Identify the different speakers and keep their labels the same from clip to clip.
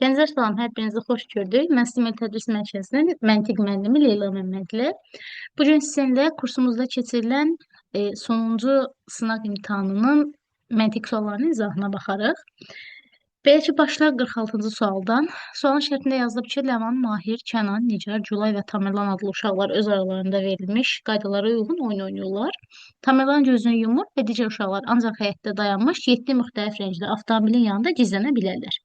Speaker 1: Gənclər salam, hər birinizi xoş gördük. Mən Simel Tədris Mərkəzinin məntiq müəllimi Leyla Məmmədli. Bu gün sizinlə kursumuzda keçirilən sonuncu sınaq imtahanının məntiq suallarının izahına baxarıq. Belə ki, başlayaq 46-cı sualdan. Sualın şərtində yazılıb ki, Ləman, Mahir, Kənan, Nigar, Gülay və Tamerlan adlı uşaqlar öz aralarında verilmiş qaydalara uyğun oyun oynayırlar. Tamerlan gözünü yumur və digər uşaqlar ancaq həyətdə dayanmış 7 müxtəlif rəngli avtomobilin yanında gizlənə bilərlər.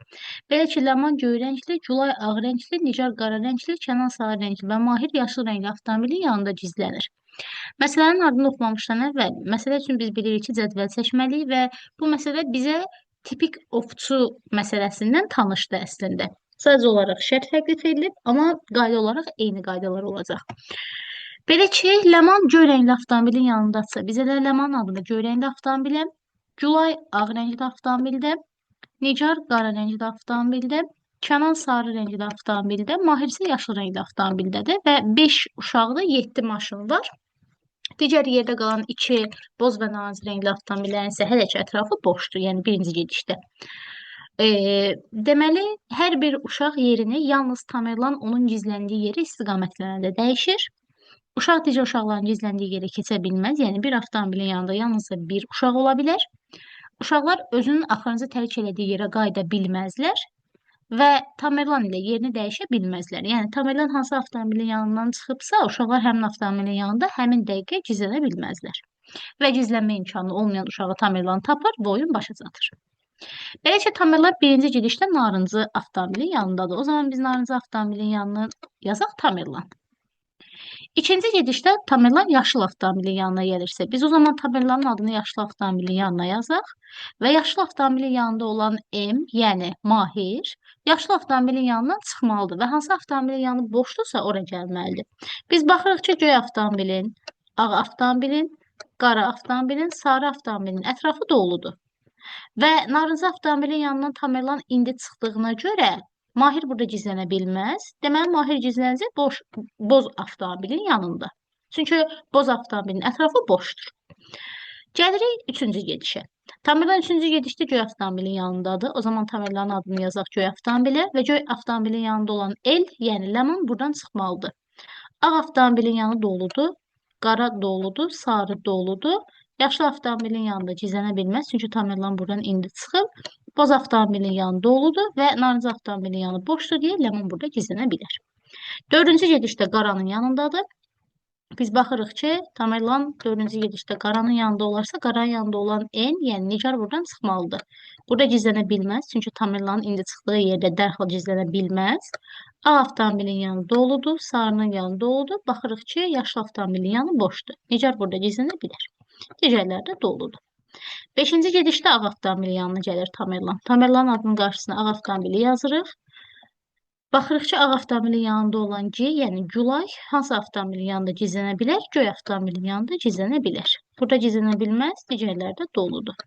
Speaker 1: Belə ki, Ləman göy rəngli, Gülay ağ rəngli, Nigar qara rəngli, Kənan sarı rəngli və Mahir yaşıl rəngli avtomobilin yanında gizlənir. Məsələnin adını oxumamışdan əvvəl, məsələ üçün biz bilirik ki, cədvəl çəkməliyik və bu məsələ bizə tipik ovçu məsələsindən tanışdır əslində. Sadəcə olaraq şərt təklif edilib, amma qayda olaraq eyni qaydalar olacaq. Belə ki, Ləman göy rəngli avtomobilin yanındadırsa, biz elə Ləman adını göy rəngli avtomobilə, Gülay ağ rəngli avtomobildə, Nigar qara rəngli avtomobildə, Kənan sarı rəngli avtomobildə, Mahir isə yaşıl rəngli avtomobildədir və 5 uşaqda 7 maşın var. Digər yerdə qalan 2 boz və narinci rəngli avtomobillərin isə hələ ki ətrafı boşdur, yəni birinci gedişdə. Deməli, hər bir uşaq yerini yalnız Tamerlan onun gizləndiyi yeri istiqamətlənəndə dəyişir. Uşaq digər uşaqların gizləndiyi yerə keçə bilməz, yəni bir avtomobilin yanında yalnızca bir uşaq ola bilər. Uşaqlar özünün axırıncı tərk elədiyi yerə qayıda bilməzlər və Tamerlan ilə yerini dəyişə bilməzlər. Yəni Tamerlan hansı avtomobilin yanından çıxıbsa, uşaqlar həmin avtomobilin yanında həmin dəqiqə gizlənə bilməzlər. Və gizlənmə imkanı olmayan uşağı Tamerlan tapır və oyun başa çatır. Beləcə Tamerlan birinci gedişdə narıncı avtomobilin yanındadır. O zaman biz narıncı avtomobilin yanına yazaq Tamerlan. İkinci gedişdə Tamerlan yaşıl avtomobilin yanına gəlirsə, biz o zaman Tamerlanın adını yaşıl avtomobilin yanına yazaq və yaşıl avtomobilin yanında olan M, yəni Mahir, yaşıl avtomobilin yanından çıxmalıdır və hansı avtomobilin yanı boşdursa ora gəlməlidir. Biz baxırıq ki, göy avtomobilin, ağ avtomobilin, qara avtomobilin, sarı avtomobilin ətrafı doludur. Və narıncı avtomobilin yanından Tamerlan indi çıxdığına görə Mahir burada gizlənə bilməz. Deməli, Mahir gizlənəcək boz avtomobilin yanında. Çünki boz avtomobilin ətrafı boşdur. Gəlirik üçüncü gedişə. Tamerlan üçüncü gedişdə göy avtomobilin yanındadır. O zaman Tamerlanın adını yazaq göy avtomobilə və göy avtomobilin yanında olan L, yəni Ləman buradan çıxmalıdır. Ağ avtomobilin yanı doludur, qara doludur, sarı doludur. Yaşıl avtomobilin yanında gizlənə bilməz, çünki Tamerlan buradan indi çıxıb. Boz avtomobilin yanı doludur və narıncı avtomobilin yanı boşdur deyə Ləman burada gizlənə bilər. Dördüncü gedişdə qaranın yanındadır. Biz baxırıq ki, Tamerlan dördüncü gedişdə qaranın yanında olarsa, qaranın yanında olan N, yəni Nigar buradan çıxmalıdır. Burada gizlənə bilməz, çünki Tamerlanın indi çıxdığı yerdə dərhal gizlənə bilməz. Ağ avtomobilin yanı doludur, sarının yanı doludur. Baxırıq ki, yaşıl avtomobilin yanı boşdur. Nigar burada gizlənə bilər. Digərləri də doludur. Beşinci gedişdə ağ avtomobilin yanına gəlir Tamerlan. Tamerlanın adının qarşısına ağ avtomobili yazırıq. Baxırıq ki, ağ avtomobilin yanında olan G, yəni Gülay, hansı avtomobilin yanında gizlənə bilər? Göy avtomobilin yanında gizlənə bilər. Burada gizlənə bilməz, digərləri də doludur.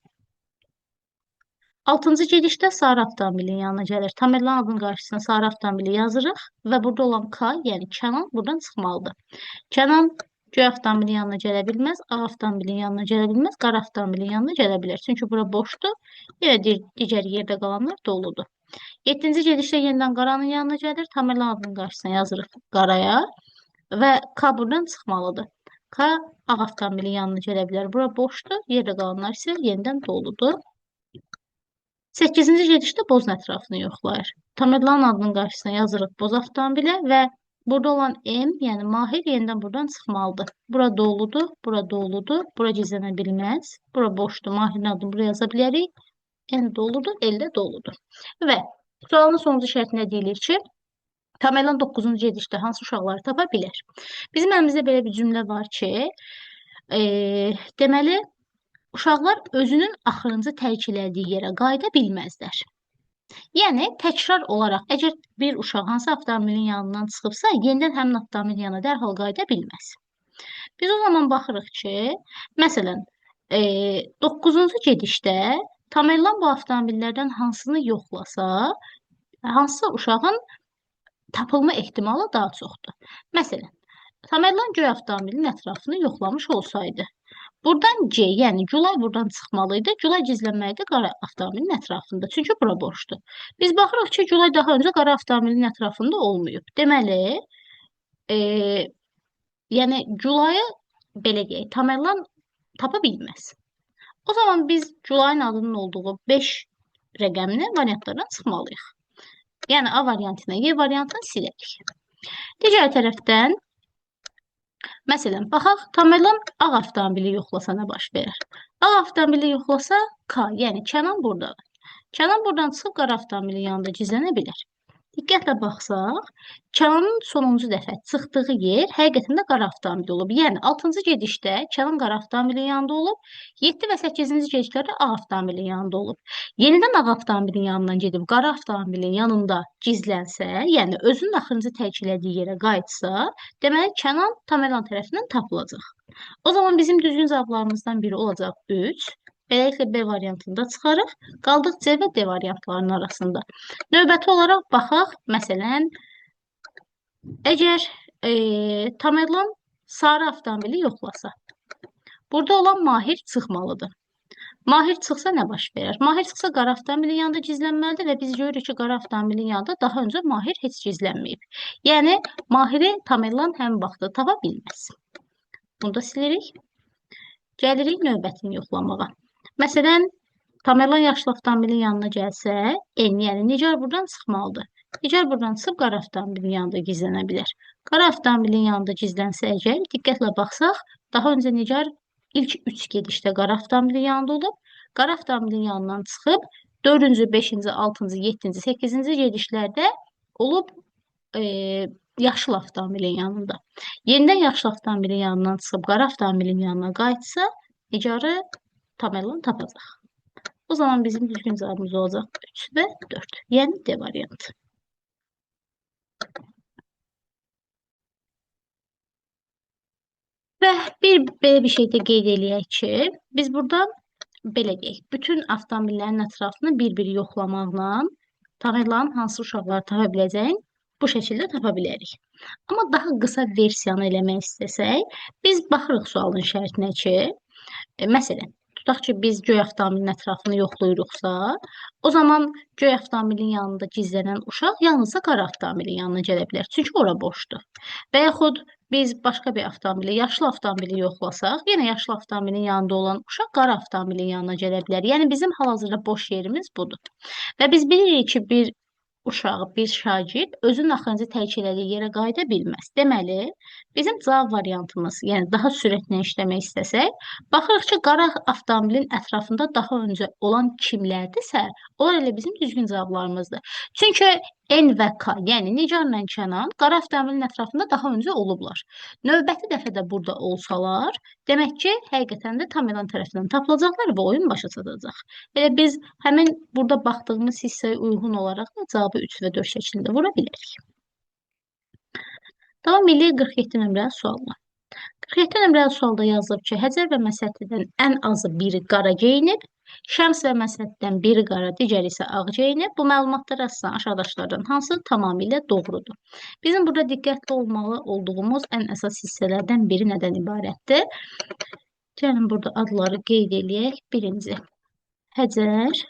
Speaker 1: Altıncı gedişdə sarı avtomobilin yanına gəlir. Tamerlan adının qarşısına sarı avtomobili yazırıq və burada olan K, yəni Kənan buradan çıxmalıdır. Kənan göy avtomobilin yanına gələ bilməz, ağ avtomobilin yanına gələ bilməz, qara avtomobilin yanına gələ bilər. Çünki bura boşdur, yenə digər yerdə qalanlar doludur. Yeddinci gedişdə yenidən qaranın yanına gəlir. Tamerlan adının qarşısına yazırıq qaraya və K buradan çıxmalıdır. K ağ avtomobilin yanına gələ bilər. Bura boşdur, yerdə qalanlar isə yenidən doludur. Səkkizinci gedişdə bozun ətrafını yoxlayır. Tamerlan adının qarşısına yazırıq boz avtomobilə və burada olan M, yəni Mahir yenidən buradan çıxmalıdır. Bura doludur, bura doludur, bura gizlənə bilməz. Bura boşdur, Mahirin adını buraya yaza bilərik. N doludur, L də doludur. Və sualın sonuncu şərtində deyilir ki, Tamerlan 9-cu gedişdə hansı uşaqları tapa bilər? Bizim əlimizdə belə bir cümlə var ki, deməli, uşaqlar özünün axırıncı tərk elədiyi yerə qayıda bilməzlər. Yəni, təkrar olaraq, əgər bir uşaq hansı avtomobilin yanından çıxıbsa, yenidən həmin avtomobilin yanına dərhal qayıda bilməz. Biz o zaman baxırıq ki, məsələn, 9-cu gedişdə Tamerlan bu avtomobillərdən hansını yoxlasa, hansısa uşağın tapılma ehtimalı daha çoxdur. Məsələn, Tamerlan göy avtomobilin ətrafını yoxlamış olsaydı, Buradan C, yəni Gülay buradan çıxmalıydı. Gülay gizlənməlidir qara avtomobilin ətrafında. Çünki bura boşdur. Biz baxırıq ki, Gülay daha öncə qara avtomobilin ətrafında olmayıb. Deməli, yəni Gülayı belə deyək, Tamerlan tapa bilməz. O zaman biz Gülayın adının olduğu 5 rəqəmini variantlardan çıxmalıyıq. Yəni A variantına, Y variantını silərik. Digər tərəfdən, məsələn, baxaq, Tamerlan ağ avtomobili yoxlasa nə baş verər? Ağ avtomobili yoxlasa K, yəni Kənan buradadır. Kənan buradan çıxıb qara avtomobilin yanında gizlənə bilər. Diqqətlə baxsaq, Kənanın sonuncu dəfə çıxdığı yer həqiqətən də qara avtomobil olub. Yəni 6-cı gedişdə Kənan qara avtomobilin yanında olub, 7 və 8-ci gedişlərdə ağ avtomobilin yanında olub. Yenidən ağ avtomobilin yanından gedib qara avtomobilin yanında gizlənsə, yəni özünün axırıncı tərk elədiyi yerə qayıtsa, deməli Kənan Tamerlan tərəfindən tapılacaq. O zaman bizim düzgün cavablarımızdan biri olacaq 3. Beləliklə B variantını da çıxarıq. Qaldıq C və D variantlarının arasında. Növbəti olaraq baxaq, məsələn, əgər Tamerlan sarı avtomobili yoxlasa, burada olan Mahir çıxmalıdır. Mahir çıxsa nə baş verər? Mahir çıxsa qara avtomobilin yanında gizlənməlidir və biz görürük ki, qara avtomobilin yanında daha öncə Mahir heç gizlənməyib. Yəni, Mahiri Tamerlan həmin vaxtda tapa bilməz. Bunu da silirik. Gəlirik növbətini yoxlamağa. Məsələn, Tamerlan yaşlı avtomobilin yanına gəlsə, N, yəni Nigar buradan çıxmalıdır. Nigar buradan çıxıb qara avtomobilin yanında gizlənə bilər. Qara avtomobilin yanında gizlənsə əgər, diqqətlə baxsaq, daha öncə Nigar ilk 3 gedişdə qara avtomobilin yanında olub. Qara avtomobilin yanından çıxıb 4-cü, 5-ci, 6-cı, 7-ci, 8-ci gedişlərdə olub yaşıl avtomobilin yanında. Yenidən yaşıl avtomobilin yanından çıxıb qara avtomobilin yanına qayıtsa, Nigarı Tamerlan tapacaq. O zaman bizim düzgün cavabımız olacaq 3 və 4. Yəni D variantı. Və bir belə bir şey də qeyd eləyək ki, biz burada belə deyək, bütün avtomobillərin ətrafını bir-bir yoxlamaqla Tamerlanın hansı uşaqları tapa biləcəyini bu şəkildə tapa bilərik. Amma daha qısa versiyanı eləmək istəsək, biz baxırıq sualın şərtinə ki, məsələn, tutaq ki, biz göy avtomobilin ətrafını yoxlayırıqsa, o zaman göy avtomobilin yanında gizlənən uşaq yalnızca qara avtomobilin yanına gələ bilər. Çünki ora boşdur. Və yaxud biz başqa bir avtomobili, yaşlı avtomobili yoxlasaq, yenə yaşlı avtomobilin yanında olan uşaq qara avtomobilin yanına gələ bilər. Yəni bizim hal-hazırda boş yerimiz budur. Və biz bilirik ki, bir uşaq, bir şagird özünün axırıncı tərk elədiyi yerə qayıda bilməz. Deməli, bizim cavab variantımız, yəni daha sürətlə işləmək istəsək, baxırıq ki, qara avtomobilin ətrafında daha öncə olan kimlərdirsə, onlar elə bizim düzgün cavablarımızdır. Çünki N və K, yəni Nigarla Kənan qara avtomobilin ətrafında daha öncə olublar. Növbəti dəfə də burada olsalar, demək ki, həqiqətən də Tamerlan tərəfindən tapılacaqlar və oyun başa çatacaq. Elə biz həmin burada baxdığımız hissəyə uyğun olaraq da cavabı 3 və 4 şəklində vura bilərik. Davam eləyək 47 nömrəli sualla. 47 nömrəli sualda yazılıb ki, Həcər və Məsəddən ən azı biri qara geyinib, Şəms və Məsəddən biri qara, digəri isə ağ geyinib. Bu məlumatlar əsasən aşağıdakılardan hansı tamamilə doğrudur? Bizim burada diqqətli olmalı olduğumuz ən əsas hissələrdən biri nədən ibarətdir? Gəlin burada adları qeyd eləyək. Birinci, Həcər,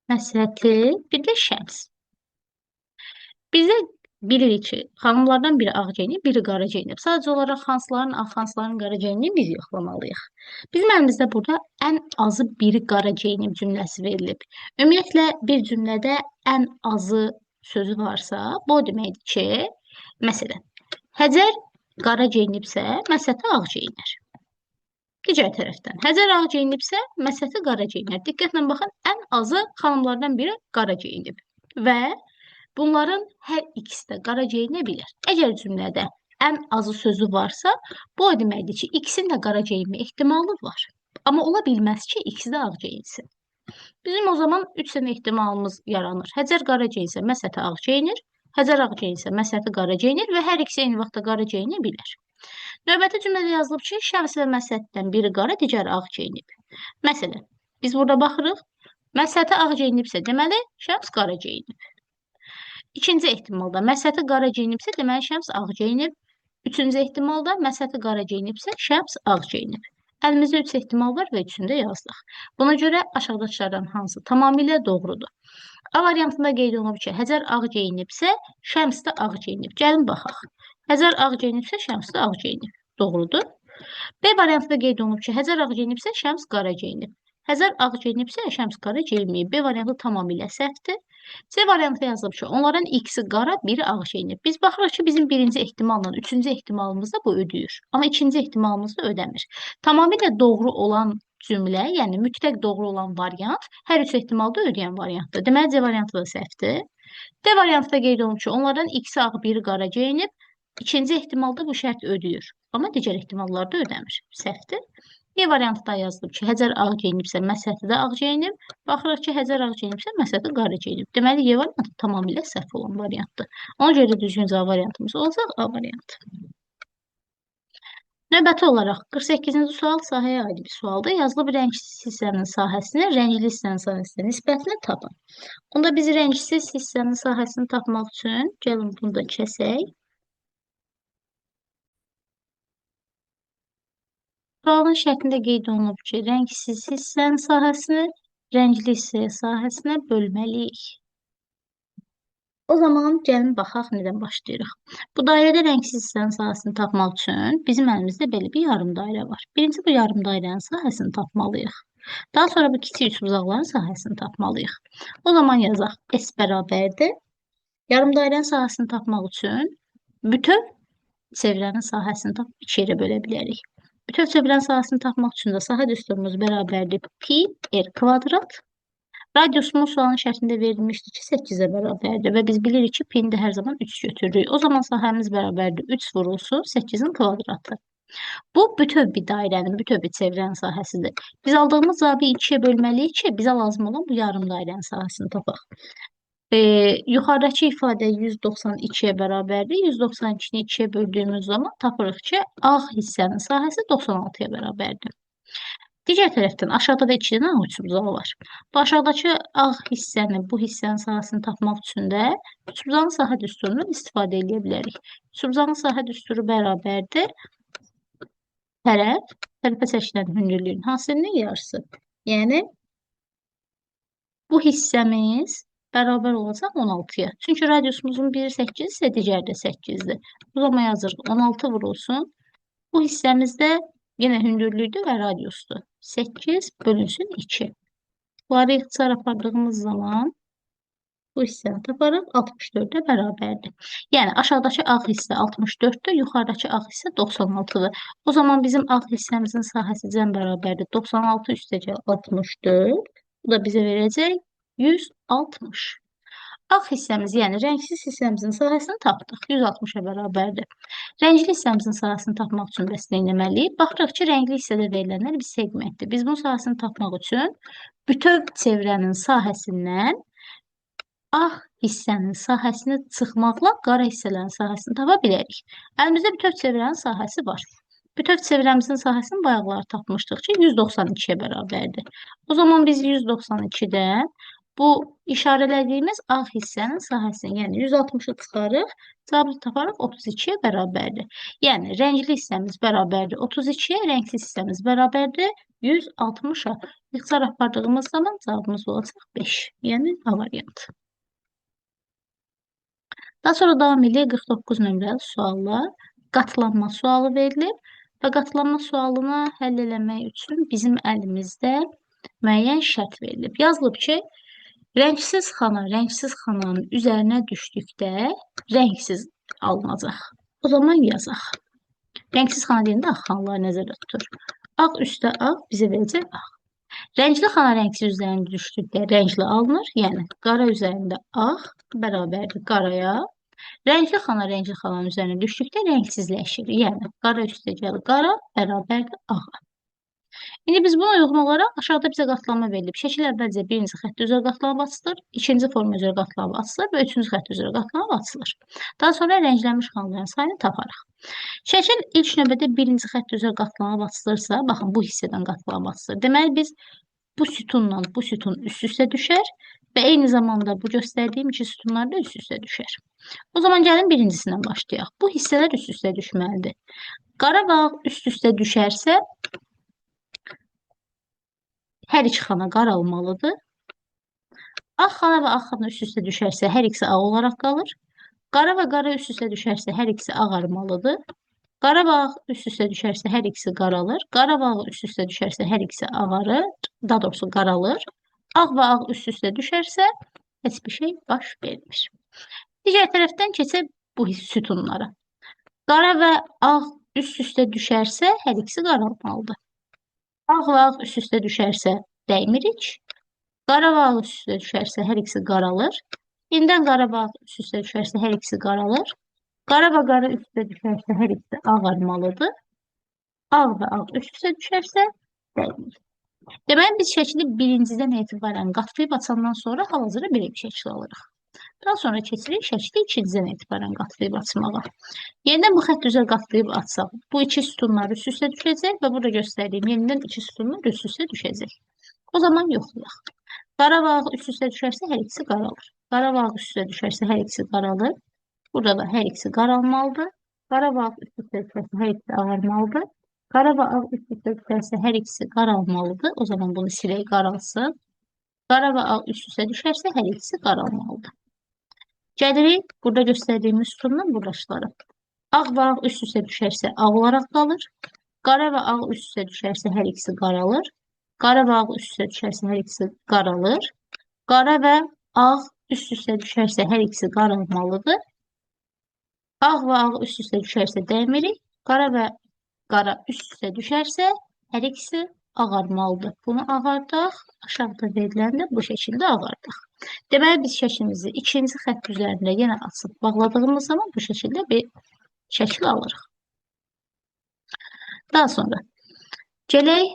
Speaker 1: Məsəti, bir də Şəms. Bizə bilirik ki, xanımlardan biri ağ geyinib, biri qara geyinib. Sadəcə olaraq hansıların ağ, hansıların qara geyinib biz yoxlamalıyıq. Bizim əlimizdə burada ən azı biri qara geyinib cümləsi verilib. Ümumiyyətlə, bir cümlədə ən azı sözü varsa, bu o deməkdir ki, məsələn, Həcər qara geyinibsə, Məsəti ağ geyinər. Digər tərəfdən, Həcər ağ geyinibsə, Məsəti qara geyinər. Diqqətlə baxın, ən azı xanımlardan biri qara geyinib və bunların hər ikisi də qara geyinə bilər. Əgər cümlədə ən azı sözü varsa, bu o deməkdir ki, ikisinin də qara geyinmə ehtimalı var. Amma ola bilməz ki, ikisi də ağ geyinsin. Bizim o zaman 3 dənə ehtimalımız yaranır. Həcər qara geyinsə, Məsəti ağ geyinir. Həcər ağ geyinsə, Məsəti qara geyinir və hər ikisi eyni vaxtda qara geyinə bilər. Növbəti cümlədə yazılıb ki, Şəms və Məsətdən biri qara, digəri ağ geyinib. Məsələn, biz burada baxırıq. Məsəti ağ geyinibsə, deməli, Şəms qara geyinib. İkinci ehtimalda Məsəti qara geyinibsə, deməli Şəms ağ geyinib. Üçüncü ehtimalda Məsəti qara geyinibsə, Şəms ağ geyinib. Əlimizdə 3 ehtimal var və üçünü də yazdıq. Buna görə aşağıdakılardan hansı tamamilə doğrudur? A variantında qeyd olunub ki, Həcər ağ geyinibsə, Şəms də ağ geyinib. Gəlin baxaq. Həcər ağ geyinibsə, Şəms də ağ geyinib. Doğrudur. B variantında qeyd olunub ki, Həcər ağ geyinibsə, Şəms qara geyinib. Həcər ağ geyinibsə, Şəms qara geyinməyib. B variantı tamamilə səhvdir. C variantı yazılıb ki, onların ikisi qara, biri ağ geyinib. Biz baxırıq ki, bizim birinci ehtimalla üçüncü ehtimalımızda bu ödəyir. Amma ikinci ehtimalımızda ödəmir. Tamamilə doğru olan cümlə, yəni mütləq doğru olan variant hər üç ehtimalda ödəyən variantdır. Deməli, C variantı da səhvdir. D variantında qeyd olunub ki, onlardan ikisi ağ, biri qara geyinib. İkinci ehtimalda bu şərt ödəyir. Amma digər ehtimallarda ödəmir. Səhvdir. E variantı da yazılıb ki, Həcər ağ geyinibsə, Məsəti də ağ geyinib. Baxırıq ki, Həcər ağ geyinibsə, Məsəti qara geyinib. Deməli, E variantı tamamilə səhv olan variantdır. Ona görə düzgün cavab variantımız olacaq A variantı. Növbəti olaraq 48-ci sual sahəyə aid bir sualdır. Yazılıb rəngsiz hissənin sahəsini rəngli hissənin sahəsinə nisbətini tapın. Onda biz rəngsiz hissənin sahəsini tapmaq üçün gəlin bunu da kəsək. Sualın şərtində qeyd olunub ki, rəngsiz hissənin sahəsini rəngli hissə sahəsinə bölməliyik. O zaman gəlin baxaq nədən başlayırıq. Bu dairədə rəngsiz hissənin sahəsini tapmaq üçün bizim əlimizdə belə bir yarım dairə var. Birinci bu yarım dairənin sahəsini tapmalıyıq. Daha sonra bu kiçik üçbucaqların sahəsini tapmalıyıq. O zaman yazaq S bərabərdir. Yarım dairənin sahəsini tapmaq üçün bütöv çevrənin sahəsini tapıb iki yerə bölə bilərik. Bütöv çevrənin sahəsini tapmaq üçün də sahə düsturumuz bərabərdir pi r kvadrat. Radiusumuz sualın şərtində verilmişdi ki, 8-ə bərabərdir və biz bilirik ki, pi-ni də hər zaman 3 götürürük. O zaman sahəmiz bərabərdir 3 vurulsun 8-in kvadratı. Bu, bütöv bir dairənin, bütöv bir çevrənin sahəsidir. Biz aldığımız cavabı 2-yə bölməliyik ki, bizə lazım olan bu yarım dairənin sahəsini tapaq. Yuxarıdakı ifadə 192-yə bərabərdir. 192-ni 2-yə böldüyümüz zaman tapırıq ki, ağ hissənin sahəsi 96-ya bərabərdir. Digər tərəfdən aşağıda da 2 dənə ağ üçbucağı var. Bu aşağıdakı ağ hissəni, bu hissənin sahəsini tapmaq üçün də üçbucağın sahə düsturundan istifadə edə bilərik. Üçbucağın sahə düsturu bərabərdir. Tərəf, tərəfə çəkilən hündürlüyün hasilinin yarısı. Yəni, bu hissəmiz bərabər olacaq 16-ya. Çünki radiusumuzun biri 8 isə digəri də 8-dir. O zaman yazırıq 16 vurulsun. Bu hissəmizdə yenə hündürlükdür və radiusdur. 8 bölünsün 2. Bunları ixtisar apardığımız zaman bu hissəni taparıq 64-ə bərabərdir. Yəni aşağıdakı ağ hissə 64-dür, yuxarıdakı ağ hissə 96-dır. O zaman bizim ağ hissəmizin sahəsi cəm bərabərdir. 96 üstəgəl 64. Bu da bizə verəcək 160. Ağ hissəmiz, yəni rəngsiz hissəmizin sahəsini tapdıq. 160-a bərabərdir. Rəngli hissəmizin sahəsini tapmaq üçün bəs nə etməliyik? Baxırıq ki, rəngli hissədə verilənlər bir segmentdir. Biz bunun sahəsini tapmaq üçün bütöv çevrənin sahəsindən ağ hissənin sahəsini çıxmaqla qara hissələrin sahəsini tapa bilərik. Əlimizdə bütöv çevrənin sahəsi var. Bütöv çevrəmizin sahəsini bayaqlar tapmışdıq ki, 192-yə bərabərdir. O zaman biz 192-dən bu işarələdiyimiz ağ hissənin sahəsini, yəni 160-ı çıxarıq, cavabı taparıq 32-yə bərabərdir. Yəni, rəngli hissəmiz bərabərdir 32-yə, rəngsiz hissəmiz bərabərdir 160-a. İxtisar apardığımız zaman cavabımız olacaq 5, yəni A variantı. Daha sonra davam edək 49 nömrəli sualla. Qatlanma sualı verilib və qatlanma sualını həll eləmək üçün bizim əlimizdə müəyyən şərt verilib. Yazılıb ki, rəngsiz xana, rəngsiz xananın üzərinə düşdükdə rəngsiz alınacaq. O zaman yazaq. Rəngsiz xana deyəndə ağ xanaları nəzərdə tutur. Ağ üstə ağ bizə verəcək ağ. Rəngli xana rəngsiz üzərinə düşdükdə rəngli alınır. Yəni qara üzərində ağ bərabərdir qaraya. Rəngli xana rəngli xananın üzərinə düşdükdə rəngsizləşir. Yəni qara üstəgəl qara bərabərdir ağa. İndi biz buna uyğun olaraq aşağıda bizə qatlanma verilib. Şəkil əvvəlcə birinci xətt üzrə qatlanıb açılır, ikinci forma üzrə qatlanıb açılır və üçüncü xətt üzrə qatlanıb açılır. Daha sonra rənglənmiş xanaların sayını taparıq. Şəkil ilk növbədə birinci xətt üzrə qatlanıb açılırsa, baxın bu hissədən qatlanıb açılır. Deməli biz bu sütunla bu sütun üst-üstə düşər və eyni zamanda bu göstərdiyim iki sütunlar da üst-üstə düşər. O zaman gəlin birincisindən başlayaq. Bu hissələr üst-üstə düşməlidir. Qara və ağ üst-üstə düşərsə, Hər iki xana qaralmalıdır. Ağ xana və ağ xana üst üstə düşərsə, hər ikisi ağ olaraq qalır. Qara və qara üst üstə düşərsə, hər ikisi ağarmalıdır. Qara və ağ üst üstə düşərsə, hər ikisi qaralır. Qara və ağ üst üstə düşərsə, hər ikisi ağarır. Daha doğrusu qaralır. Ağ və ağ üst üstə düşərsə, heç bir şey baş vermir. Digər tərəfdən keçək bu sütunlara. Qara və ağ üst üstə düşərsə, hər ikisi qaralmalıdır. Ağ və ağ üst üstə düşərsə, dəymirik. Qara və ağ üst üstə düşərsə, hər ikisi qaralır. Yenidən qara və ağ üst üstə düşərsə, hər ikisi qaralır. Qara və qara üst üstə düşərsə, hər ikisi ağarmalıdır. Ağ və ağ üst üstə düşərsə, dəymir. Deməli, biz şəkli birincidən etibarən qatlayıb açandan sonra hal-hazırda belə bir şəkil alırıq. Daha sonra keçirik şəkli ikincidən etibarən qatlayıb açmağa. Yenidən bu xətt üzrə qatlayıb açsaq, bu iki sütunlar üst üstə düşəcək və burada göstərdiyim yenidən iki sütunlar üst üstə düşəcək. O zaman yoxlayaq. Qara və ağ üst üstə düşərsə, hər ikisi qaralır. Qara və ağ üst üstə düşərsə, hər ikisi qaralır. Burada da hər ikisi qaralmalıdır. Qara və ağ üst üstə düşərsə, hər ikisi ağarmalıdır. Qara və ağ üst üstə düşərsə, hər ikisi qaralmalıdır. O zaman bunu silək, qaralsın. Qara və ağ üst üstə düşərsə, hər ikisi qaralmalıdır. Gəlirik burada göstərdiyimiz sütundan buradakılara. Ağ və ağ üst üstə düşərsə, ağ olaraq qalır. Qara və ağ üst üstə düşərsə, hər ikisi qaralır. Qara və ağ üst üstə düşərsə, hər ikisi qaralır. Qara və ağ üst üstə düşərsə, hər ikisi qaralmalıdır. Ağ və ağ üst üstə düşərsə, dəymirik. Qara və qara üst üstə düşərsə, hər ikisi ağarmalıdır. Bunu ağardaq, aşağıda verilən də bu şəkildə ağardaq. Deməli, biz şəklimizi ikinci xətt üzərində yenə açıb bağladığımız zaman bu şəkildə bir şəkil alırıq. Daha sonra gələk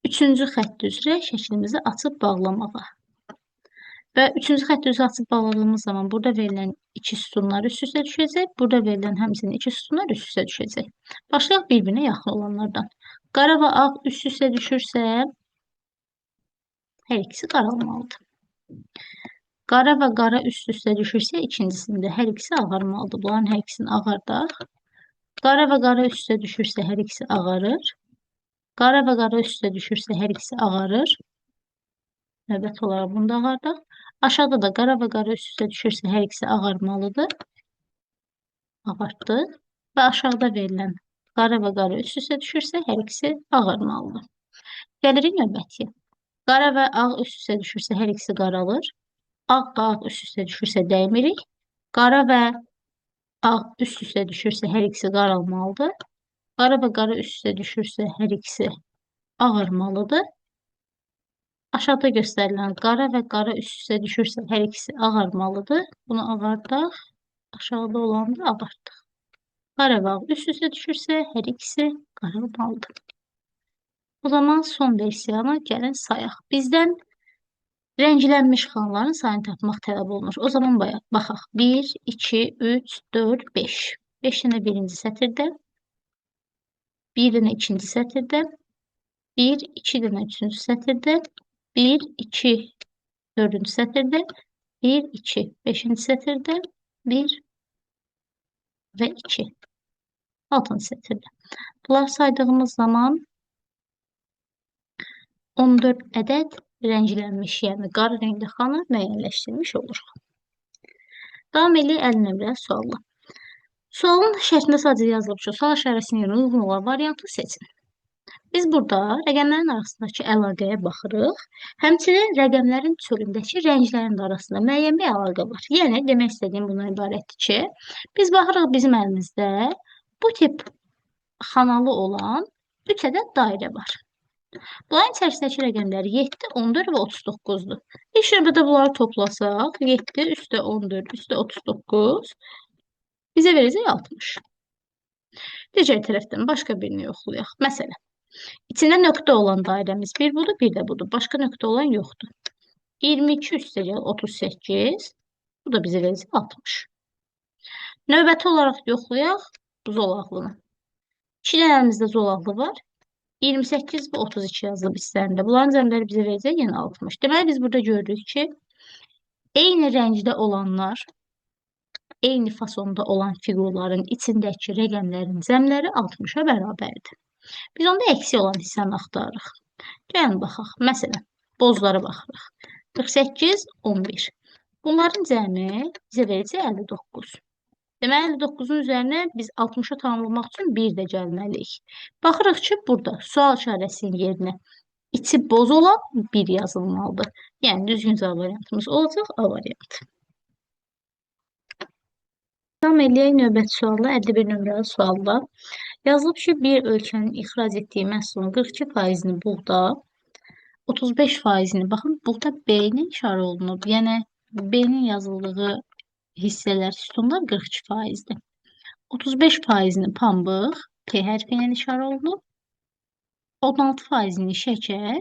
Speaker 1: üçüncü xətt üzrə şəklimizi açıb bağlamağa. Və üçüncü xətt üzrə açıb bağladığımız zaman burada verilən iki sütunlar üst üstə düşəcək. Burada verilən həmçinin iki sütunlar üst üstə düşəcək. Başlayaq bir-birinə yaxın olanlardan. Qara və ağ üst üstə düşürsə, hər ikisi qaralmalıdır. Qara və qara üst üstə düşürsə, ikincisində hər ikisi ağarmalıdır. Bunların hər ikisini ağardaq. Qara və qara üst üstə düşürsə, hər ikisi ağarır. Qara və qara üst üstə düşürsə, hər ikisi ağarır. Növbəti olaraq bunu da ağardaq. Aşağıda da qara və qara üst üstə düşürsə, hər ikisi ağarmalıdır. Ağartdıq. Və aşağıda verilən qara və qara üst üstə düşürsə, hər ikisi ağarmalıdır. Gəlirik növbətiyə. Qara və ağ üst üstə düşürsə, hər ikisi qaralır. Ağ və ağ üst üstə düşürsə, dəymirik. Qara və ağ üst üstə düşürsə, hər ikisi qaralmalıdır. Qara və qara üst üstə düşürsə, hər ikisi ağarmalıdır. Aşağıda göstərilən qara və qara üst üstə düşürsə, hər ikisi ağarmalıdır. Bunu ağardaq. Aşağıda olanı da ağartdıq. Qara və ağ üst üstə düşürsə, hər ikisi qaralmalıdır. O zaman son versiyanı gəlin sayaq. Bizdən rənglənmiş xanaların sayını tapmaq tələb olunur. O zaman baxaq. 1, 2, 3, 4, 5. 5 dənə birinci sətirdə, 1 dənə ikinci sətirdə, 1, 2 dənə üçüncü sətirdə, 1, 2, dördüncü sətirdə, 1, 2, beşinci sətirdə, 1 və 2, altıncı sətirdə. Bunları saydığımız zaman 14 ədəd rənglənmiş, yəni qara rəngli xana müəyyənləşdirmiş oluruq. Davam eləyək 50 nömrəli sualla. Sualın şərtində sadəcə yazılıb ki, sual işarəsinin yerinə uyğun olan variantı seçin. Biz burada rəqəmlərin arasındakı əlaqəyə baxırıq. Həmçinin rəqəmlərin çölündəki rənglərin də arasında müəyyən bir əlaqə var. Yəni, demək istədiyim bundan ibarətdir ki, biz baxırıq bizim əlimizdə bu tip xanalı olan 3 ədəd dairə var. Bunların içərisindəki rəqəmlər 7, 14 və 39-dur. İlk növbədə bunları toplasaq, 7 üstə 14 üstə 39 bizə verəcək 60. Digər tərəfdən başqa birini yoxlayaq. Məsələn, içində nöqtə olan dairəmiz bir budur, bir də budur. Başqa nöqtə olan yoxdur. 22 üstə gəl 38. Bu da bizə verəcək 60. Növbəti olaraq yoxlayaq zolaqlını. İki dənə əlimizdə zolaqlı var. 28 və 32 yazılıb hisslərində. Bunların cəmləri bizə verəcək yenə 60. Deməli, biz burada görürük ki, eyni rəngdə olanlar, eyni fasonda olan fiqurların içindəki rəqəmlərin cəmləri 60-a bərabərdir. Biz onda əksi olan hissəni axtarırıq. Gəlin baxaq. Məsələn, bozlara baxırıq. 48, 11. Bunların cəmi bizə verəcək 59. Deməli, 59-un üzərinə biz 60-a tamamlamaq üçün 1 də gəlməliyik. Baxırıq ki, burada sual işarəsinin yerinə içi boz olan 1 yazılmalıdır. Yəni, düzgün cavab variantımız olacaq A variantı. Davam eləyək növbəti sualla, 51 nömrəli sualla. Yazılıb ki, bir ölkənin ixrac etdiyi məhsulun 42%-ni buğda, 35%-ni, baxın, buğda B-nin işarə olunub. Yəni, B-nin yazıldığı hissələr, sütunlar 42%-dir. 35%-ni pambıq, P hərfi ilə işarə olunub. 16%-ni şəkər,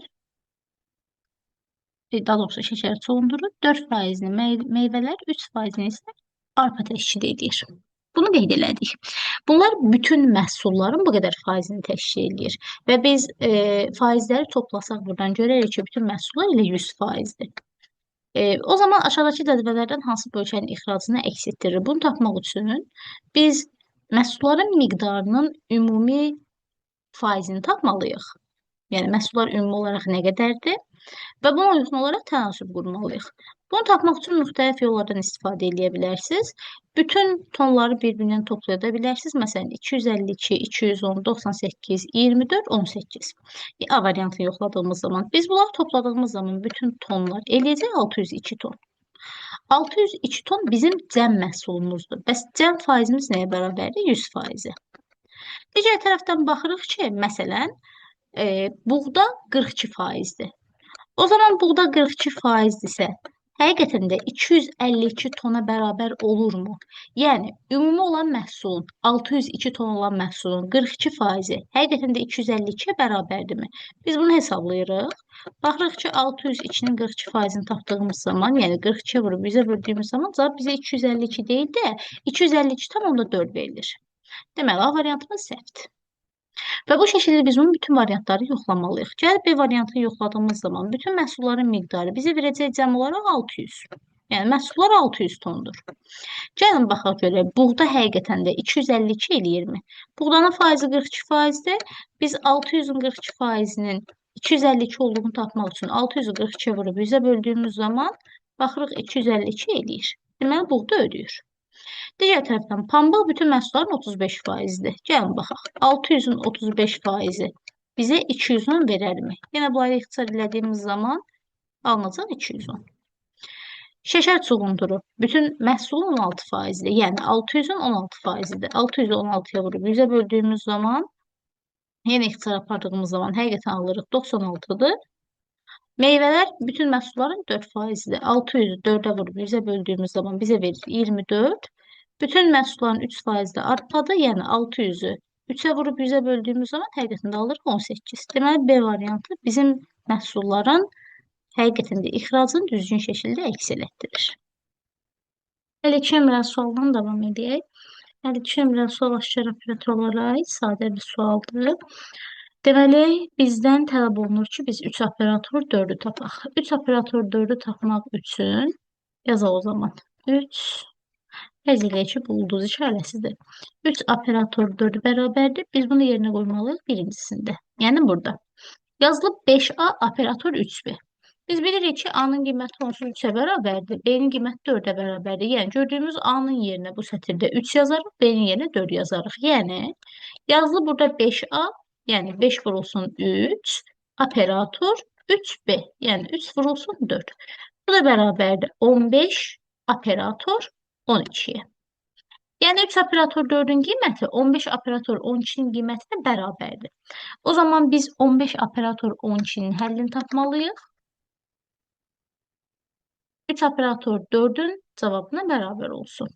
Speaker 1: daha doğrusu şəkər çoğundurur, 4%-ni meyvələr, 3%-ni isə arpa təşkil edir. Bunu qeyd elədik. Bunlar bütün məhsulların bu qədər faizini təşkil edir. Və biz faizləri toplasaq buradan görərik ki, bütün məhsullar elə 100%-dir. O zaman aşağıdakı cədvəllərdən hansı ölkənin ixracını əks etdirir? Bunu tapmaq üçün biz məhsulların miqdarının ümumi faizini tapmalıyıq. Yəni, məhsullar ümumi olaraq nə qədərdir? Və buna uyğun olaraq tənasüb qurmalıyıq. Bunu tapmaq üçün müxtəlif yollardan istifadə edə bilərsiniz. Bütün tonları bir-birindən toplaya da bilərsiniz. Məsələn, 252, 210, 98, 24, 18. A variantını yoxladığımız zaman, biz bunları topladığımız zaman bütün tonlar eləyəcək 602 ton. 602 ton bizim cəm məhsulumuzdur. Bəs cəm faizimiz nəyə bərabərdir? 100 faizi. Digər tərəfdən baxırıq ki, məsələn, buğda 42 faizdir. O zaman buğda 42 faizdirsə, həqiqətən də 252 tona bərabər olurmu? Yəni, ümumi olan məhsulun, 602 ton olan məhsulun 42 faizi həqiqətən də 252-yə bərabərdirmi? Biz bunu hesablayırıq. Baxırıq ki, 602-nin 42 faizini tapdığımız zaman, yəni 42-yə vurub 100-ə böldüyümüz zaman cavab bizə 252 deyil də 252,4 verilir. Deməli, A variantımız səhvdir. Və bu şəkildə biz bunun bütün variantları yoxlamalıyıq. Gəlib B variantını yoxladığımız zaman bütün məhsulların miqdarı bizə verəcək cəm olaraq 600. Yəni, məhsullar 600 tondur. Gəlin baxaq görək, buğda həqiqətən də 252 eləyirmi? Buğdanın faizi 42 faizdir. Biz 600-ün 42 faizinin 252 olduğunu tapmaq üçün 600-ü 42-yə vurub 100-ə böldüyümüz zaman baxırıq 252 eləyir. Deməli, buğda ödəyir. Digər tərəfdən pambıq bütün məhsulların 35 faizidir. Gəlin baxaq. 600-ün 35 faizi bizə 210 verərmi? Yenə bunları ixtisar elədiyimiz zaman alınacaq 210. Şəkər çuğunduru bütün məhsulun 16 faizidir. Yəni 600-ün 16 faizidir. 600-ü 16-ya vurub 100-ə böldüyümüz zaman yenə ixtisar apardığımız zaman həqiqətən alırıq 96-dır. Meyvələr bütün məhsulların 4 faizidir. 600-ü 4-ə vurub 100-ə böldüyümüz zaman bizə verir 24. Bütün məhsulların 3 faizi də arpadır, yəni 600-ü 3-ə vurub 100-ə böldüyümüz zaman həqiqətən də alırıq 18. Deməli, B variantı bizim məhsulların həqiqətən də ixracını düzgün şəkildə əks elətdirir. 52 nömrəli sualdan davam edək. 52 nömrəli sual aşkar operatorlara aid sadə bir sualdır. Deməli, bizdən tələb olunur ki, biz 3 operator 4-ü tapaq. 3 operator 4-ü tapmaq üçün yazaq o zaman. 3 Fərz eləyək ki, bu ulduz işarəsidir. 3 operator 4 bərabərdir. Biz bunu yerinə qoymalıyıq birincisində. Yəni burada. Yazılıb 5A operator 3B. Biz bilirik ki, A-nın qiyməti onsuz 3-ə bərabərdir. B-nin qiyməti 4-ə bərabərdir. Yəni gördüyümüz A-nın yerinə bu sətirdə 3 yazarıq, B-nin yerinə 4 yazarıq. Yəni yazılıb burada 5A, yəni 5 vurulsun 3, operator 3B, yəni 3 vurulsun 4. Bu da bərabərdir 15 operator 12-yə. Yəni 3 operator 4-ün qiyməti 15 operator 12-nin qiymətinə bərabərdir. O zaman biz 15 operator 12-nin həllini tapmalıyıq. 3 operator 4-ün cavabına bərabər olsun.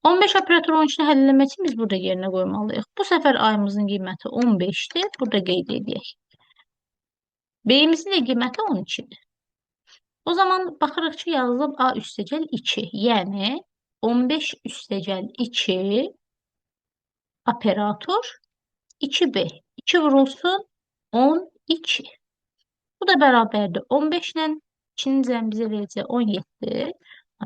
Speaker 1: 15 operator 12-ni həll eləmək üçün biz burada yerinə qoymalıyıq. Bu səfər A-mızın qiyməti 15-dir. Burada qeyd edək. B-imizin də qiyməti 12-dir. O zaman baxırıq ki, yazılıb A üstəgəl 2. Yəni 15 üstəgəl 2 operator 2B. 2 vurulsun 12. Bu da bərabərdir. 15 ilə 2-nin cəmi bizə verəcək 17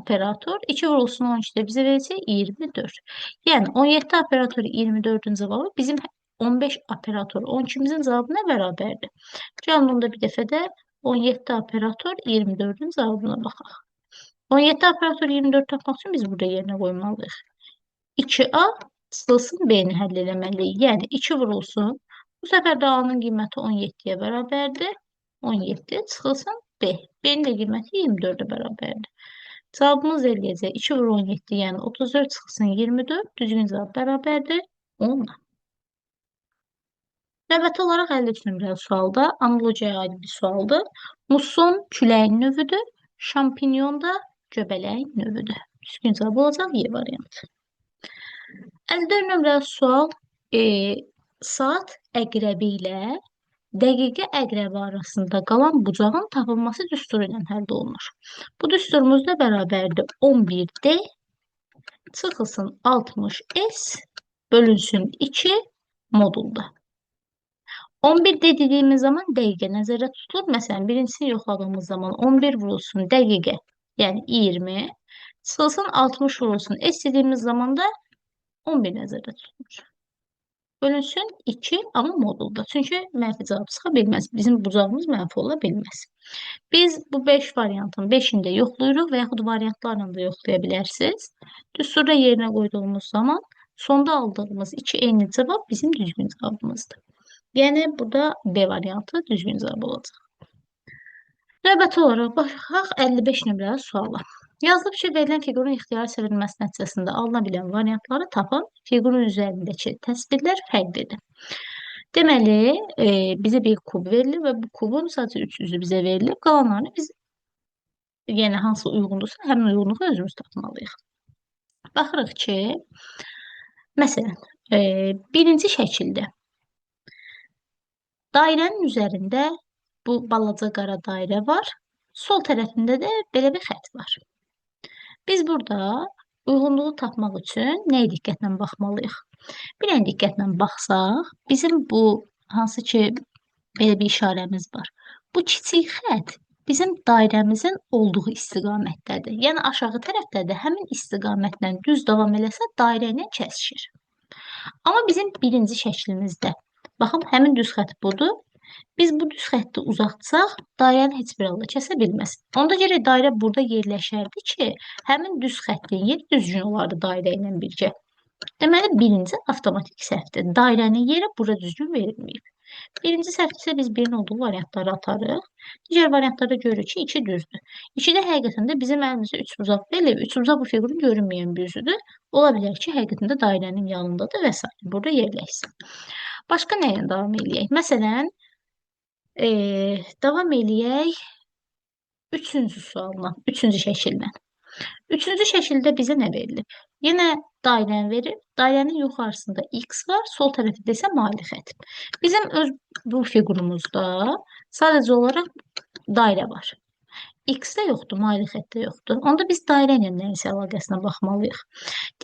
Speaker 1: operator. 2 vurulsun 12 də bizə verəcək 24. Yəni 17 operator 24-ün cavabı bizim 15 operator 12-mizin cavabı nə bərabərdir? Gəlin onda bir dəfə də 17 operator 24-ün cavabına baxaq. 17 operator 24 tapmaq üçün biz burada yerinə qoymalıyıq. 2A çıxılsın B-ni həll eləməliyik. Yəni 2 vurulsun. Bu səfər də A-nın qiyməti 17-yə bərabərdir. 17 çıxılsın B. B-nin də qiyməti 24-ə bərabərdir. Cavabımız eləyəcək 2 vur 17, yəni 34 çıxılsın 24. Düzgün cavab bərabərdir 10-la. Növbəti olaraq 53 nömrəli sualda analogiyaya aid bir sualdır. Muson küləyin növüdür, şampinyon da göbələyin növüdür. Düzgün cavab olacaq Y variantı. 54 nömrəli sual saat əqrəbi ilə dəqiqə əqrəbi arasında qalan bucağın tapılması düsturu ilə həll olunur. Bu düsturumuz da bərabərdir 11D çıxılsın 60S bölünsün 2 modulda. 11D dediyimiz zaman dəqiqə nəzərdə tutulur. Məsələn, birincisini yoxladığımız zaman 11 vurulsun dəqiqə, yəni 20, çıxılsın 60 vurulsun S dediyimiz zaman da 11 nəzərdə tutulur. Bölünsün 2, amma modulda. Çünki mənfi cavab çıxa bilməz. Bizim bucağımız mənfi ola bilməz. Biz bu 5 variantın 5-ini də yoxlayırıq və yaxud variantlarla da yoxlaya bilərsiniz. Düsturda yerinə qoyduğumuz zaman sonda aldığımız 2 eyni cavab bizim düzgün cavabımızdır. Yəni, burada B variantı düzgün cavab olacaq. Növbəti olaraq baxaq 55 nömrəli suala. Yazılıb ki, verilən fiqurun ixtiyari çevrilməsi nəticəsində alına bilən variantları tapın. Fiqurun üzərindəki təsvirlər fərqlidir. Deməli, bizə bir kub verilir və bu kubun sadəcə 3 üzü bizə verilib. Qalanlarını biz, yəni hansı uyğundursa, həmin uyğunluğu özümüz tapmalıyıq. Baxırıq ki, məsələn, birinci şəkildə dairənin üzərində bu balaca qara dairə var. Sol tərəfində də belə bir xətt var. Biz burada uyğunluğu tapmaq üçün nəyə diqqətlə baxmalıyıq? Bir dənə diqqətlə baxsaq, bizim bu hansı ki belə bir işarəmiz var. Bu kiçik xətt bizim dairəmizin olduğu istiqamətdədir. Yəni aşağı tərəfdədir. Həmin istiqamətlə düz davam eləsə dairə ilə kəsişir. Amma bizim birinci şəklimizdə, baxın, həmin düz xətt budur. Biz bu düz xətti uzatsaq, dairəni heç bir halda kəsə bilməz. Onda gərək dairə burada yerləşərdi ki, həmin düz xəttin yeri düzgün olardı dairə ilə birgə. Deməli, birinci avtomatik səhvdir. Dairənin yeri bura düzgün verilməyib. Birinci səhv isə biz birin olduğu variantları atarıq. Digər variantlarda görürük ki, 2 düzdür. 2-də həqiqətən də bizim əlimizdə 3 bucaq verilib. 3 bucaq bu fiqurun görünməyən bir üzüdür. Ola bilər ki, həqiqətən də dairənin yanındadır və s. Burada yerləşsin. Başqa nə ilə davam eləyək? Məsələn, davam eləyək üçüncü sualla, üçüncü şəkillə. Üçüncü şəkildə bizə nə verilib? Yenə dairəni verir. Dairənin yuxarısında X var, sol tərəfində isə maili xətt. Bizim öz bu fiqurumuzda sadəcə olaraq dairə var. X-də yoxdur, maili xəttdə yoxdur. Onda biz dairə ilə nəyinsə əlaqəsinə baxmalıyıq.